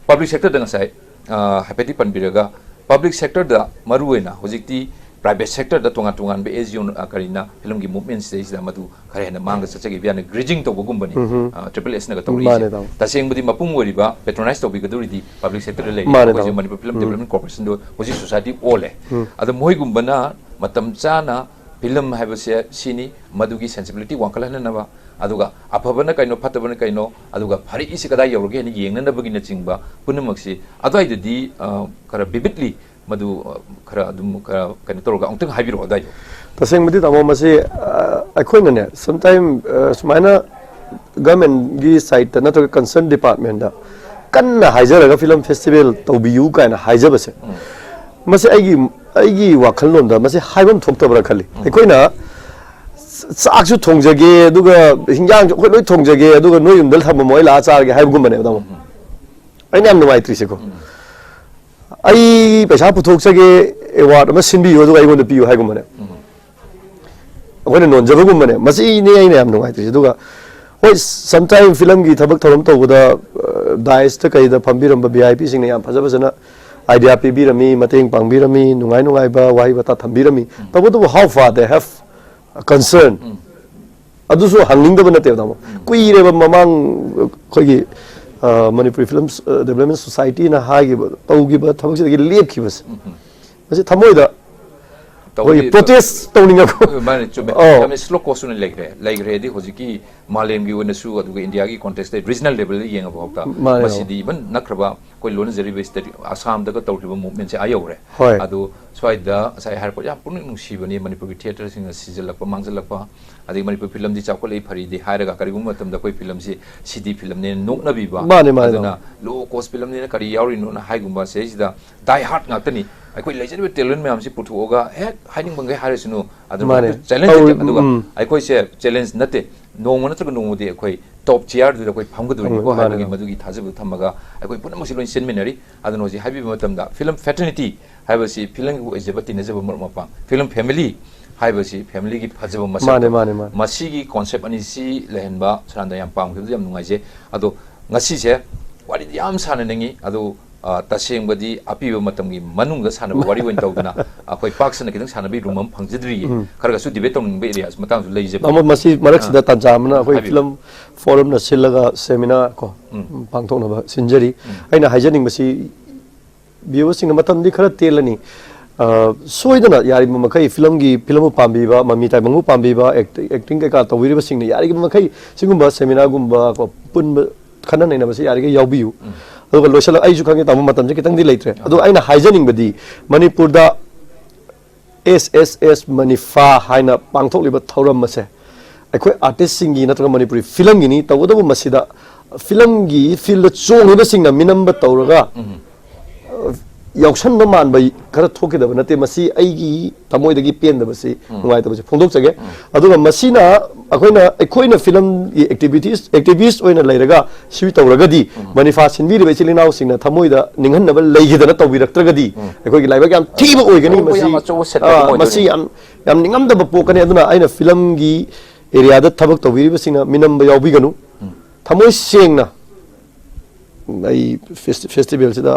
ꯄꯕ꯭ꯂꯤꯛ ꯁꯦꯛꯇꯔꯗ ꯉꯁꯥꯏ, ꯑ, ꯍꯥꯏꯐꯦꯠꯇꯤ ꯄꯟꯕꯤꯔꯒ, ꯄꯕ꯭ꯂꯤꯛ ꯁꯦꯛꯇꯔꯗ ꯃꯔꯨꯑꯣꯏꯅ ꯍꯧꯖꯤꯛꯇꯤ ꯄ꯭ꯔꯥꯏꯚꯦꯠ ꯁꯦꯛꯇꯔꯗ ꯇꯣꯉꯥꯟ ꯇꯣꯉꯥꯟꯕ ꯑꯦꯖ ꯌꯨ, ꯑ, ꯀꯔꯤꯅ ꯐꯤꯂꯝꯒꯤ ꯃꯨꯚꯃꯦꯟꯁꯤꯗꯩꯁꯤꯗ ꯃꯗꯨ ꯈꯔ ꯍꯦꯟꯅ ꯃꯥꯡꯗ ꯆꯠꯆꯈꯤꯕ ꯌꯥꯅ ꯒ꯭ꯔꯤꯖꯤꯡ ꯇꯧꯕꯒꯨꯝꯕꯅꯤ, ꯎꯝ꯫ ꯑ, ꯇ꯭ꯔꯤꯄꯜ ꯑꯦꯁꯅꯒ ꯇꯧꯔꯛꯏꯁꯦ꯫ ꯃꯥꯅꯦ, ꯇꯥꯃꯣ꯫ ꯇꯁꯦꯡꯕꯗꯤ ꯃꯄꯨꯡ ꯑꯣꯏꯔꯤꯕ ꯄꯦꯇ꯭ꯔꯣꯅꯥꯏꯁ ꯇꯧꯕꯤꯒꯗꯧꯔꯤꯗꯤ ꯄꯕ꯭ꯂꯤꯛ ꯁꯦꯛꯇꯔꯗ ꯂꯩꯔꯤ꯫ ꯃꯥꯅꯦ, ꯑꯩꯈꯣꯏꯁꯦ ꯇꯥꯃꯣ꯫ ꯃꯅꯤꯄꯨꯔ ꯐꯤꯂꯝ ꯎꯝ꯫ ꯗꯦꯕꯂꯞꯃꯦꯟ ꯀꯣꯔꯄꯣꯔꯦꯁꯟꯗꯣ ꯍꯧꯖꯤꯛ ꯁꯣꯁꯥꯏꯇꯤ ꯑꯣꯜꯂꯦ꯫ ꯎꯝ꯫ ꯑꯗꯣ ꯃꯣꯏꯒꯨꯝꯕꯅ ꯃꯇꯝ ꯆꯥꯅ ꯐꯤꯂꯝ ꯍꯥꯏꯕꯁꯦ ꯁꯤꯅꯤ, ꯃꯗꯨꯒꯤ ꯁꯦꯟꯁꯤꯕꯤꯂꯤꯇꯤ ꯋꯥꯡꯈꯠꯍꯟꯅꯕ, ꯑꯗꯨꯒ ꯑꯐꯕꯅ ꯀꯩꯅꯣ, ꯐꯠꯇꯕꯅ ꯀꯩꯅꯣ, ꯑꯗꯨꯒ ꯐꯔꯛꯏꯁꯤ ꯀꯗꯥꯏ ꯌꯧꯔꯒꯦ ꯍꯥꯏꯅ ꯌꯦꯡꯅꯅꯕꯒꯤꯅꯆꯤꯡꯕ ꯄꯨꯝꯅꯃꯛꯁꯤ ꯑꯗꯨꯋꯥꯏꯗꯗꯤ, ꯑ, ꯈꯔ ꯕꯤꯕꯤꯠꯂꯤ ꯃꯗꯨ, ꯑ, ꯈꯔ ꯑꯗꯨꯝ ꯈꯔ ꯀꯩꯅꯣ ꯇꯧꯔꯒ ꯑꯃꯨꯛꯇꯪ ꯍꯥꯏꯕꯤꯔꯛꯑꯣ ꯑꯗꯨꯋꯥꯏꯗꯣ꯫ ꯇꯁꯦꯡꯕꯗꯤ, ꯇꯥꯃꯣ, ꯃꯁꯤ, ꯑ, ꯑꯩꯈꯣꯏꯅꯅꯦ, sometime, ꯑ, ꯁꯨꯃꯥꯏꯅ ꯒꯚꯔꯟꯃꯦꯟꯒꯤ ꯁꯥꯏꯠꯇ ꯅꯠꯇ꯭ꯔꯒ ꯀꯟꯁꯔꯟ ꯗꯤꯄꯥꯔꯠꯃꯦꯟꯗ ꯀꯟꯅ ꯍꯥꯏꯖꯔꯒ ꯐꯤꯂꯝ ꯐꯦꯁꯇꯤꯚꯦꯜ ꯇꯧꯕꯤꯌꯨ ꯀꯥꯏꯅ ꯍꯥꯏꯖꯕꯁꯦ, ꯎꯝ꯫ ꯃꯁꯤ ꯑꯩꯒꯤ, ꯑꯩꯒꯤ ꯋꯥꯈꯜꯂꯣꯟꯗ ꯃꯁꯤ ꯍꯥꯏꯐꯝ ꯊꯣꯛꯇꯕ꯭ꯔꯥ ꯈꯜꯂꯤ꯫ ꯎꯝ꯫ ꯑꯩꯈꯣꯏꯅ ꯆꯥꯛꯁꯨ ꯊꯣꯡꯖꯒꯦ, ꯑꯗꯨꯒ ꯍꯤꯟꯖꯥꯡꯁꯨ ꯑꯩꯈꯣꯏ ꯂꯣꯏ ꯊꯣꯡꯖꯒꯦ, ꯑꯗꯨꯒ ꯅꯣꯏ ꯌꯨꯝꯗ ꯊꯝꯃꯝꯃꯣ, ꯑꯩ ꯂꯥꯛꯑ ꯆꯥꯔꯒꯦ ꯍꯥꯏꯕꯒꯨꯝꯕꯅꯦꯕ, ꯇꯥꯃꯣ꯫ ꯎꯝ꯫ ꯑꯩꯅ ꯌꯥꯝ ꯅꯨꯡꯉꯥꯏꯇ꯭ꯔꯤꯁꯦꯀꯣ꯫ ꯎꯝ꯫ ꯑꯩ ꯄꯩꯁꯥ ꯄꯨꯊꯣꯛꯆꯒꯦ, ꯑꯦꯋꯥꯔꯗ ꯑꯃ ꯁꯤꯟꯕꯤꯌꯨ, ꯑꯗꯨꯒ ꯑꯩꯉꯣꯟꯗ ꯄꯤꯌꯨ ꯍꯥꯏꯒꯨꯝꯕꯅꯦ꯫ ꯎꯝ꯫ ꯑꯩꯈꯣꯏꯅ ꯅꯣꯟꯖꯕꯒꯨꯝꯕꯅꯦ꯫ ꯃꯁꯤꯅꯦ ꯑꯩꯅ ꯌꯥꯝ ꯅꯨꯡꯉꯥꯏꯇ꯭ꯔꯤꯁꯦ꯫ ꯑꯗꯨꯒ ꯍꯣꯏ, sometime ꯐꯤꯂꯝꯒꯤ ꯊꯕꯛ ꯊꯧꯔꯝ ꯇꯧꯕꯗ, ꯑ, ꯗꯥꯏꯁꯇ ꯀꯩꯗ ꯐꯝꯕꯤꯔꯝꯕ ꯚꯤ ꯑꯥꯏ ꯄꯤꯁꯤꯡꯅ ꯌꯥꯝ ꯐꯖ ꯐꯖꯅ ꯑꯥꯏꯗꯤꯌꯥ ꯄꯤꯕꯤꯔꯝꯃꯤ, ꯃꯇꯦꯡ ꯄꯥꯡꯕꯤꯔꯝꯃꯤ, ꯅꯨꯡꯉꯥꯏ ꯅꯨꯡꯉꯥꯏꯕ ꯋꯥꯍꯩ ꯋꯥꯇꯥ ꯊꯝꯕꯤꯔꯝꯃꯤ꯫ ꯎꯝ꯫ ꯇꯧꯕꯇꯕꯨ, how far they have concern? ꯎꯝ꯫ ꯑꯗꯨꯁꯨ ꯍꯪꯅꯤꯡꯗꯕ ꯅꯠꯇꯦꯕ, ꯇꯥꯃꯣ꯫ ꯎꯝ꯫ ꯀꯨꯏꯔꯦꯕ, ꯃꯃꯥꯡ ꯑꯩꯈꯣꯏꯒꯤ, ꯑ, ꯃꯅꯤꯄꯨꯔꯤ ꯐꯤꯂꯝ, ꯑ, ꯗꯦꯕꯂꯞꯃꯦꯟ ꯁꯣꯁꯥꯏꯇꯤꯅ ꯍꯥꯏꯈꯤꯕ, ꯇꯧꯈꯤꯕ ꯊꯕꯛꯁꯤꯗꯒꯤ ꯂꯦꯞꯈꯤꯕꯁꯦ꯫ ꯎꯝ, ꯎꯝ꯫ ꯃꯁꯤ ꯊꯃꯣꯏꯗ ꯑꯩꯈꯣꯏꯒꯤ ꯄ꯭ꯔꯣꯇꯦꯁ ꯇꯧꯅꯤꯡꯉꯛꯄ꯫ ꯃꯥꯅꯦ, ꯆꯨꯝꯃꯦ꯫ ꯑꯣ꯫ ꯌꯥꯝꯅ ꯁ꯭ꯂꯣ ꯀꯣꯁꯁꯨ ꯂꯩꯈ꯭ꯔꯦ꯫ ꯂꯩꯈ꯭ꯔꯦ ꯍꯥꯏꯗꯤ ꯍꯧꯖꯤꯛꯀꯤ ꯃꯥꯂꯦꯝꯒꯤ ꯑꯣꯏꯅꯁꯨ, ꯑꯗꯨꯒ ꯏꯟꯗꯤꯌꯥꯒꯤ ꯀꯣꯟꯇꯦꯛꯁꯇ ꯔꯤꯖꯅꯦꯜ ꯂꯦꯕꯦꯜꯗ ꯌꯦꯡꯉꯕ ꯐꯥꯎꯗ ꯃꯥꯅꯦ꯫ ꯃꯁꯤꯗꯤ ꯏꯚꯟ ꯅꯛꯈ꯭ꯔꯕ ꯑꯩꯈꯣꯏ ꯂꯣꯟꯅꯖꯔꯤꯕ ꯁ꯭ꯇꯦꯠ ꯑꯁꯥꯝꯗꯒ ꯇꯧꯈ꯭ꯔꯤꯕ ꯃꯨꯚꯃꯦꯟꯁꯦ ꯑꯥ ꯌꯧꯔꯦ꯫ ꯍꯣꯏ꯫ ꯑꯗꯣ ꯁ꯭ꯋꯥꯏꯗ ꯉꯁꯥꯏ ꯍꯥꯏꯔꯛꯄ ꯌꯥꯝ ꯄꯨꯛꯅꯤꯡ ꯅꯨꯡꯁꯤꯕꯅꯤ, ꯃꯅꯤꯄꯨꯔꯒꯤ ꯊꯤꯌꯦꯇꯔꯁꯤꯡꯅ ꯁꯤꯖꯤꯜꯂꯛꯄ, ꯃꯥꯡꯖꯜꯂꯛꯄ, ꯑꯗꯒꯤ ꯃꯅꯤꯄꯨꯔ ꯐꯤꯂꯝꯗꯤ ꯆꯥꯎꯈꯠꯂꯛꯏ ꯐꯔꯤꯗꯤ ꯍꯥꯏꯔꯒ ꯀꯔꯤꯒꯨꯝꯕ ꯃꯇꯝꯗ ꯑꯩꯈꯣꯏ ꯐꯤꯂꯝꯁꯤ ꯁꯤꯗꯤ ꯐꯤꯂꯝꯅꯦꯅ ꯅꯣꯛꯅꯕꯤꯕ, ꯃꯥꯅꯦ, ꯃꯥꯅꯦ, ꯑꯗꯨꯅ ꯃꯥꯅꯦ꯫ ꯂꯣ ꯀꯣꯁ ꯐꯤꯂꯝꯅꯦꯅ ꯀꯔꯤ ꯌꯥꯎꯔꯤꯅꯣꯅ ꯍꯥꯏꯒꯨꯝꯕ ꯁꯤꯗꯩꯁꯤꯗ ꯗꯥꯏ ꯍꯥꯔꯠ ꯉꯥꯛꯇꯅꯤ꯫ ꯑꯩꯈꯣꯏ ꯂꯩꯖꯔꯤꯕ ꯇꯦꯂꯦꯟ ꯃꯌꯥꯝꯁꯤ ꯄꯨꯊꯣꯛꯑꯒ ꯍꯦꯛ ꯍꯥꯏꯅꯤꯡꯕꯈꯩ ꯍꯥꯏꯔꯁꯅꯨ, ꯑꯗꯨꯅ ꯃꯥꯅꯦ꯫ ꯆꯦꯂꯦꯟꯖ ꯇꯧꯔꯤ-, ꯅꯠꯇꯦ꯫ ꯑꯗꯨꯒ ꯎꯝ꯫ ꯑꯩꯈꯣꯏꯁꯦ ꯆꯦꯂꯦꯟꯖ ꯅꯠꯇꯦ, ꯅꯣꯡꯃ ꯅꯠꯇ꯭ꯔꯒ ꯅꯣꯡꯃꯗꯤ ꯑꯩꯈꯣꯏ ꯇꯣꯞ ꯆꯤꯌꯥꯔꯗꯨꯗ ꯑꯩꯈꯣꯏ ꯐꯝꯒꯗꯣꯔꯤꯅꯤꯀꯣ ꯃꯥꯅꯦ, ꯍꯥꯏꯕꯒꯤ ꯃꯥꯅꯦ꯫ ꯃꯗꯨꯒꯤ ꯊꯥꯖꯕꯗꯨ ꯊꯝꯃꯒ ꯑꯩꯈꯣꯏ ꯄꯨꯝꯅꯃꯛꯁꯤ ꯂꯣꯏ ꯆꯦꯟꯃꯤꯟꯅꯔꯤ꯫ ꯑꯗꯨꯅ ꯍꯧꯖꯤꯛ ꯍꯥꯏꯕꯤꯕ ꯃꯇꯝꯗ ꯐꯤꯂꯝ ꯐꯦꯇꯔꯅꯤꯇꯤ ꯍꯥꯏꯕꯁꯤ ꯐꯤꯂꯝꯒꯤ ꯑꯣꯏꯖꯕ ꯇꯤꯟꯅꯖꯕ ꯃꯔꯨꯞ ꯃꯄꯥꯡ, ꯐꯤꯂꯝ ꯐꯦꯃꯤꯂꯤ ꯍꯥꯏꯕꯁꯤ ꯐꯦꯃꯤꯂꯤꯒꯤ ꯐꯖꯕ ꯃꯁꯛ꯫ ꯃꯥꯅꯦ, ꯃꯥꯅꯦ, ꯃꯥꯅꯦ꯫ ꯃꯁꯤꯒꯤ ꯀꯣꯟꯁꯦꯞ ꯑꯅꯤꯁꯤ ꯂꯩꯍꯟꯕ ꯁꯔꯥꯟꯗ ꯌꯥꯝ ꯄꯥꯝꯈꯤꯕꯗꯨ ꯌꯥꯝ ꯅꯨꯡꯉꯥꯏꯖꯩ꯫ ꯑꯗꯣ ꯉꯁꯤꯁꯦ ꯋꯥꯔꯤꯗꯤ ꯌꯥꯝ ꯁꯥꯟꯅꯅꯤꯡꯉꯤ, ꯑꯗꯣ, ꯑ, ꯇꯁꯦꯡꯕꯗꯤ ꯑꯄꯤꯕ ꯃꯇꯝꯒꯤ ꯃꯅꯨꯡꯗ ꯁꯥꯟꯅꯕ ꯋꯥꯔꯤ ꯑꯣꯏꯅ ꯇꯧꯗꯅ ꯑꯩꯈꯣꯏ ꯄꯥꯛ ꯁꯟꯅ ꯈꯤꯇꯪ ꯁꯥꯟꯅꯕꯒꯤ ꯔꯨꯝ ꯑꯃ ꯐꯪꯖꯗ꯭ꯔꯤꯌꯦ꯫ ꯎꯝ꯫ ꯈꯔꯒꯁꯨ ꯗꯤꯕꯦꯠ ꯇꯧꯅꯤꯡꯕ ꯑꯦꯔꯤꯌꯥꯁ ꯃꯇꯥꯡꯁꯨ ꯂꯩꯖꯕ꯫ ꯑꯃ ꯃꯁꯤ ꯃꯔꯛꯁꯤꯗ ꯑꯥ꯫ ꯇꯥꯟꯖꯥ ꯑꯃꯅ ꯑꯩꯈꯣꯏ ꯍꯥꯏꯕꯤꯌꯨ꯫ ꯐꯤꯂꯝ ꯐꯣꯔꯝꯅ ꯁꯤꯜꯂꯒ ꯁꯦꯃꯤꯅꯥꯔ ꯀꯣ, ꯎꯝ꯫ ꯄꯥꯡꯊꯣꯛꯅꯕ ꯁꯤꯟꯖꯔꯤ꯫ ꯎꯝ꯫ ꯑꯩꯅ ꯍꯥꯏꯖꯅꯤꯡꯕꯁꯤ ꯚ꯭ꯌꯨꯋꯔꯁꯤꯡꯅ ꯃꯇꯝꯗꯤ ꯈꯔ ꯇꯦꯜꯂꯅꯤ꯫ ꯑ, ꯁꯣꯏꯗꯅ ꯌꯥꯔꯤꯕ ꯃꯈꯩ ꯐꯤꯂꯝꯒꯤ, ꯐꯤꯂꯝꯕꯨ ꯄꯥꯝꯕꯤꯕ, ꯃꯃꯤ ꯇꯥꯏꯕꯪꯕꯨ ꯄꯥꯝꯕꯤꯕ, ꯑꯦꯛ-, ꯑꯦꯛꯇꯤꯡ ꯀꯩꯀꯥ ꯇꯧꯕꯤꯔꯤꯕꯁꯤꯡꯅ ꯌꯥꯔꯤꯕ ꯃꯈꯩ ꯁꯤꯒꯨꯝꯕ ꯁꯦꯃꯤꯅꯥꯔꯒꯨꯝꯕ ꯀꯣ, ꯄꯨꯟꯕ, ꯈꯟꯅ ꯅꯩꯅꯕꯁꯤ ꯌꯥꯔꯤꯈꯩ ꯌꯥꯎꯕꯤꯌꯨ꯫ ꯎꯝ꯫ ꯑꯗꯨꯒ ꯂꯣꯏꯁꯤꯜꯂꯛ-, ꯑꯩꯁꯨ ꯈꯪꯉꯦ ꯇꯥꯃꯣ, ꯃꯇꯝꯁꯦ ꯈꯤꯇꯪꯗꯤ ꯂꯩꯇ꯭ꯔꯦ꯫ ꯑꯗꯣ ꯑꯩꯅ ꯍꯥꯏꯖꯅꯤꯡꯕꯗꯤ ꯃꯅꯤꯄꯨꯔꯗ ꯑꯦꯁ ꯑꯦꯁ ꯑꯦꯁ ꯃꯅꯤꯐꯥ ꯍꯥꯏꯅ ꯄꯥꯡꯊꯣꯛꯂꯤꯕ ꯊꯧꯔꯝ ꯑꯁꯦ ꯑꯩꯈꯣꯏ ꯑꯥꯔꯇꯤꯁꯁꯤꯡꯒꯤ ꯅꯠꯇ꯭ꯔꯒ ꯃꯅꯤꯄꯨꯔꯤ ꯐꯤꯂꯝꯒꯤꯅꯤ꯫ ꯇꯧꯕꯇꯕꯨ ꯃꯁꯤꯗ ꯐꯤꯂꯝꯒꯤ ꯐꯤꯜꯗ ꯆꯣꯡꯉꯤꯕꯁꯤꯡꯅ ꯃꯤꯅꯝꯕ ꯇꯧꯔꯒ, ꯎꯝ꯫ ꯑ, ꯌꯥꯎꯁꯟꯕ ꯃꯥꯟꯕ ꯈꯔ ꯊꯣꯛꯈꯤꯗꯕ ꯅꯠꯇꯦ꯫ ꯃꯁꯤ ꯑꯩꯒꯤ ꯊꯃꯣꯏꯗꯒꯤ ꯄꯦꯟꯗꯕꯁꯤ, ꯎꯝ꯫ ꯅꯨꯡꯉꯥꯏꯇꯕꯁꯤ ꯐꯣꯡꯗꯣꯛꯆꯒꯦ꯫ ꯎꯝ꯫ ꯑꯗꯨꯒ ꯃꯁꯤꯅ ꯑꯩꯈꯣꯏꯅ, ꯑꯩꯈꯣꯏꯅ ꯐꯤꯂꯝꯒꯤ ꯑꯦꯛꯇꯤꯚꯤꯇꯤꯁ, ꯑꯦꯛꯇꯤꯚꯤꯁ ꯑꯣꯏꯅ ꯂꯩꯔꯒ ꯁꯤ ꯇꯧꯔꯒꯗꯤ, ꯎꯝ꯫ ꯃꯅꯤꯐꯥ ꯁꯤꯟꯕꯤꯔꯤꯕ ꯏꯆꯤꯜ ꯏꯅꯥꯎꯁꯤꯡꯅ ꯊꯃꯣꯏꯗ ꯅꯤꯡꯍꯟꯅꯕ ꯂꯩꯈꯤꯗꯅ ꯇꯧꯕꯤꯔꯛꯇ꯭ꯔꯒꯗꯤ, ꯎꯝ꯫ ꯑꯩꯈꯣꯏꯒꯤ ꯂꯥꯏꯕꯛ ꯌꯥꯝ ꯊꯤꯕ ꯑꯣꯏꯒꯅꯤ꯫ ꯑꯆꯧꯕ ꯃꯁꯤ, ꯌꯥꯝ ꯑꯆꯧꯕ setback ꯑꯥ, ꯑꯃ ꯑꯣꯏꯗꯣꯏꯅꯤ꯫ ꯃꯁꯤ ꯌꯥꯝ, ꯌꯥꯝ ꯅꯤꯡꯉꯝꯗꯕ ꯄꯣꯛꯀꯅꯤ꯫ ꯑꯗꯨꯅ ꯑꯩꯅ ꯐꯤꯂꯝꯒꯤ ꯑꯦꯔꯤꯌꯥꯗ ꯊꯕꯛ ꯇꯧꯕꯤꯔꯤꯕꯁꯤꯡꯅ ꯃꯤꯅꯝꯕ ꯌꯥꯎꯕꯤꯒꯅꯨ꯫ ꯎꯝ꯫ ꯊꯃꯣꯏ ꯁꯦꯡꯅ ꯑꯩ ꯐꯦꯁ-, ꯐꯦꯁꯇꯤꯚꯦꯜꯁꯤꯗ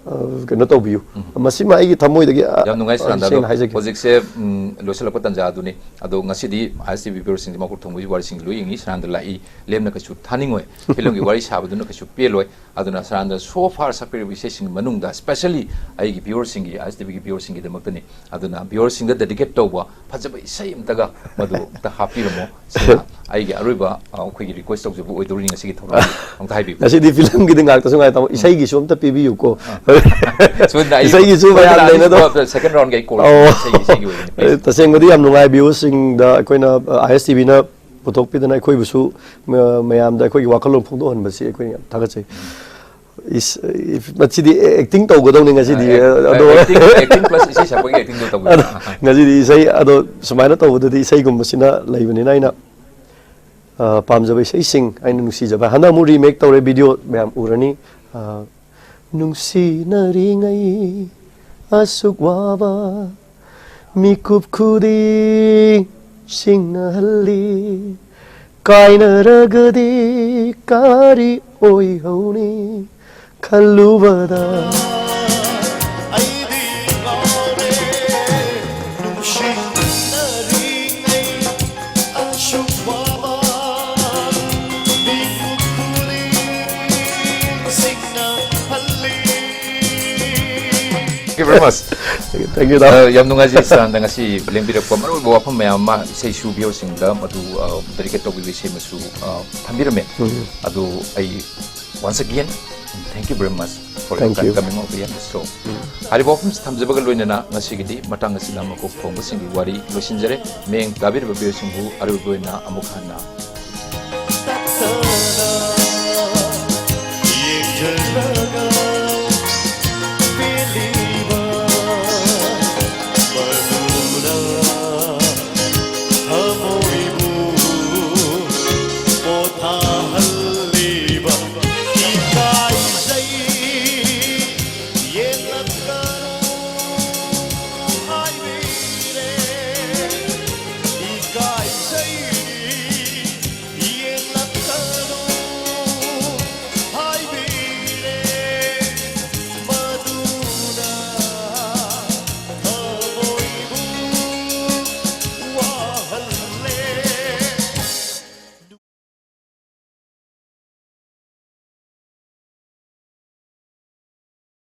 ꯑ, ꯀꯩꯅꯣ ꯇꯧꯕꯤꯌꯨ꯫ ꯃꯁꯤꯃ ꯑꯩꯒꯤ ꯊꯃꯣꯏꯗꯒꯤ, ꯑ, ꯌꯥꯝ ꯅꯨꯡꯉꯥꯏ, ꯁꯔꯥꯟꯗ꯫ ꯁꯦꯡꯅ ꯑꯗꯣ ꯍꯥꯏꯖꯒꯦ꯫ ꯍꯧꯖꯤꯛꯁꯦ, ꯎꯝ, ꯂꯣꯏꯁꯤꯜꯂꯛꯄ ꯇꯥꯟꯖꯥ ꯑꯗꯨꯅꯤ꯫ ꯑꯗꯣ ꯉꯁꯤꯗꯤ ꯑꯥꯏ ꯑꯦꯁ ꯇꯤ ꯚꯤ ꯚꯤꯌꯨꯋꯔꯁꯤꯡꯁꯦ ꯃꯀꯣꯛ ꯊꯣꯡꯕꯒꯤ ꯋꯥꯔꯤꯁꯤꯡ ꯂꯣꯏ ꯌꯦꯡꯉꯤ꯫ ꯁꯔꯥꯟꯗ ꯂꯥꯛꯏ, ꯂꯦꯝꯅ ꯀꯩꯁꯨ ꯊꯥꯅꯤꯡꯉꯣꯏ꯫ ꯐꯤꯂꯝꯒꯤ ꯋꯥꯔꯤ ꯁꯥꯕꯗꯨꯅ ꯀꯩꯁꯨ ꯄꯦꯜꯂꯣꯏ꯫ ꯑꯗꯨꯅ ꯁꯔꯥꯟꯗ so far ꯁꯛꯄꯤꯔꯤꯕ ꯏꯁꯩꯁꯤꯡꯒꯤ ꯃꯅꯨꯡꯗ, especially ꯑꯩꯒꯤ ꯚꯤꯌꯨꯋꯔꯁꯤꯡꯒꯤ, ꯑꯥꯏ ꯑꯦꯁ ꯇꯤ ꯚꯤꯒꯤ ꯚꯤꯌꯨꯋꯔꯁꯤꯡꯒꯤꯗꯃꯛꯇꯅꯤ꯫ ꯑꯗꯨꯅ ꯚꯤꯌꯨꯋꯔꯁꯤꯡꯗ ꯗꯦꯗꯤꯀꯦꯠ ꯇꯧꯕ ꯐꯖꯕ ꯏꯁꯩ ꯑꯃꯇꯒ ꯃꯗꯨ ꯑꯝꯇ ꯍꯥꯞꯄꯤꯔꯝꯃꯣ꯫ ꯁꯤꯅ ꯑꯩꯒꯤ ꯑꯔꯣꯏꯕ, ꯑ, ꯑꯩꯈꯣꯏꯒꯤ ꯔꯤꯀ꯭ꯋꯦꯁ ꯇꯧꯖꯕ ꯑꯣꯏꯗꯧꯔꯤ ꯉꯁꯤꯒꯤ ꯊꯧꯔꯝꯒꯤ꯫ ꯑꯝꯇ ꯍꯥꯏꯕꯤꯌꯨ꯫ ꯉꯁꯤꯗꯤ ꯐꯤꯂꯝꯒꯤꯗꯤ ꯉꯥꯛꯇꯁꯨ ꯉꯥꯏ ꯇꯥꯃꯣ, ꯏꯁꯩꯒꯤꯁꯨ ꯑꯝꯇ ꯄꯤꯕꯤꯌꯨꯀꯣ꯫ ꯁꯣꯏꯗꯅ ꯑꯩ, ꯏꯁꯩꯒꯤꯁꯨ ꯁꯣꯏꯗꯅ ꯃꯌꯥꯝ ꯑꯅꯤꯁꯨꯕ ꯂꯩꯅꯗꯣ꯫ Second round ꯒꯤ ꯑꯩ call ꯑꯣ꯫ ꯏꯁꯩꯒꯤ, ꯏꯁꯩꯒꯤ ꯑꯣꯏꯒꯅꯤ, please꯫ ꯇꯁꯦꯡꯕꯗꯤ ꯌꯥꯝ ꯅꯨꯡꯉꯥꯏ, ꯚꯤꯌꯨꯋꯔꯁꯤꯡꯗ ꯑꯩꯈꯣꯏꯅ, ꯑ, ꯑꯥꯏ ꯑꯦꯁ ꯇꯤ ꯚꯤꯅ ꯄꯨꯊꯣꯛꯄꯤꯗꯅ ꯑꯩꯈꯣꯏꯕꯨꯁꯨ, ꯃ-, ꯃꯌꯥꯝꯗ ꯑꯩꯈꯣꯏꯒꯤ ꯋꯥꯈꯜꯂꯣꯟ ꯐꯣꯡꯗꯣꯛꯍꯟꯕꯁꯤ ꯑꯩꯈꯣꯏꯅ ꯌꯥꯝ ꯊꯥꯒꯠꯆꯩ꯫ ꯏꯁ-, ꯏꯐ-, ꯃꯁꯤꯗꯤ ꯑꯦꯛꯇꯤꯡ ꯇꯧꯒꯗꯧꯅꯤ ꯉꯁꯤꯗꯤ꯫ ꯑ, ꯑꯦꯛ-, ꯑꯗꯣ ꯑꯦꯛꯇꯤꯡ, ꯑꯦꯛꯇꯤꯡ plus ꯏꯁꯩ ꯁꯛꯄꯒꯤ ꯑꯦꯛꯇꯤꯡꯗꯣ ꯇꯧꯕꯤꯌꯨ꯫ ꯑꯗꯣ ꯉꯁꯤꯗꯤ ꯏꯁꯩ, ꯑꯗꯣ ꯁꯨꯃꯥꯏꯅ ꯇꯧꯕꯗꯗꯤ ꯏꯁꯩꯒꯨꯝꯕꯁꯤꯅ ꯂꯩꯕꯅꯤꯅ ꯑꯩꯅ, ꯑ, ꯄꯥꯝꯖꯕ ꯏꯁꯩꯁꯤꯡ, ꯑꯩꯅ ꯅꯨꯡꯁꯤꯖꯕ꯫ ꯍꯟꯗꯛ ꯑꯃꯨꯛ remake ꯇꯧꯔꯦ, video ꯃꯌꯥꯝ ꯎꯔꯅꯤ꯫ ꯑ, ꯅꯨꯡꯁꯤꯅꯔꯤꯉꯩ ꯑꯁꯨꯛ ꯋꯥꯕ ꯃꯤꯀꯨꯞ ꯈꯨꯗꯤꯡ ꯁꯤꯡꯅꯍꯜꯂꯤ꯫ ꯀꯥꯏꯅꯔꯒꯗꯤ ꯀꯔꯤ ꯑꯣꯏꯍꯧꯅꯤ ꯈꯜꯂꯨꯕꯗ꯫ ꯑꯩꯗꯤ ꯉꯥꯎꯔꯦ ꯅꯨꯡꯁꯤꯅꯔꯤꯉꯩ ꯑꯁꯨꯛ ꯋꯥꯕ ꯃꯤꯀꯨꯞ ꯈꯨꯗꯤꯡ ꯁꯤꯡꯅꯍꯜꯂꯤ꯫ Thank you very much. Thank you, ꯇꯥꯃꯣ꯫ ꯑ, ꯌꯥꯝ ꯅꯨꯡꯉꯥꯏꯖꯩ, ꯁꯔꯥꯟꯗ ꯉꯁꯤ ꯂꯦꯡꯕꯤꯔꯛꯄ ꯃꯔꯨꯑꯣꯏꯕ ꯋꯥꯐꯝ ꯃꯌꯥꯝ ꯑꯃ, ꯏꯁꯩꯁꯨ ꯚꯤꯌꯨꯋꯔꯁꯤꯡꯗ ꯃꯗꯨ, ꯑ, ꯗꯦꯗꯤꯀꯦꯠ ꯇꯧꯕꯤꯕ ꯏꯁꯩ ꯑꯃꯁꯨ, ꯑ, ꯊꯝꯕꯤꯔꯝꯃꯦ꯫ ꯎꯝ꯫ ꯑꯗꯨ ꯑꯩ once again, thank you very much for your Thank you. Time coming over here. So, ꯎꯝ꯫ ꯍꯥꯏꯔꯤꯕ ꯋꯥꯐꯝꯁꯤ ꯊꯝꯖꯕꯒ ꯂꯣꯏꯅꯅ ꯉꯁꯤꯒꯤꯗꯤ ꯃꯇꯥꯡ ꯑꯁꯤꯗ ꯃꯀꯣꯛ ꯊꯣꯡꯕꯁꯤꯡꯒꯤ ꯋꯥꯔꯤ ꯂꯣꯏꯁꯤꯟꯖꯔꯦ꯫ ꯃꯤꯠꯌꯦꯡ ꯇꯥꯕꯤꯔꯤꯕ ꯚꯤꯌꯨꯋꯔꯁꯤꯡꯕꯨ ꯑꯔꯣꯏꯕ ꯑꯣꯏꯅ ꯑꯃꯨꯛ ꯍꯟꯅ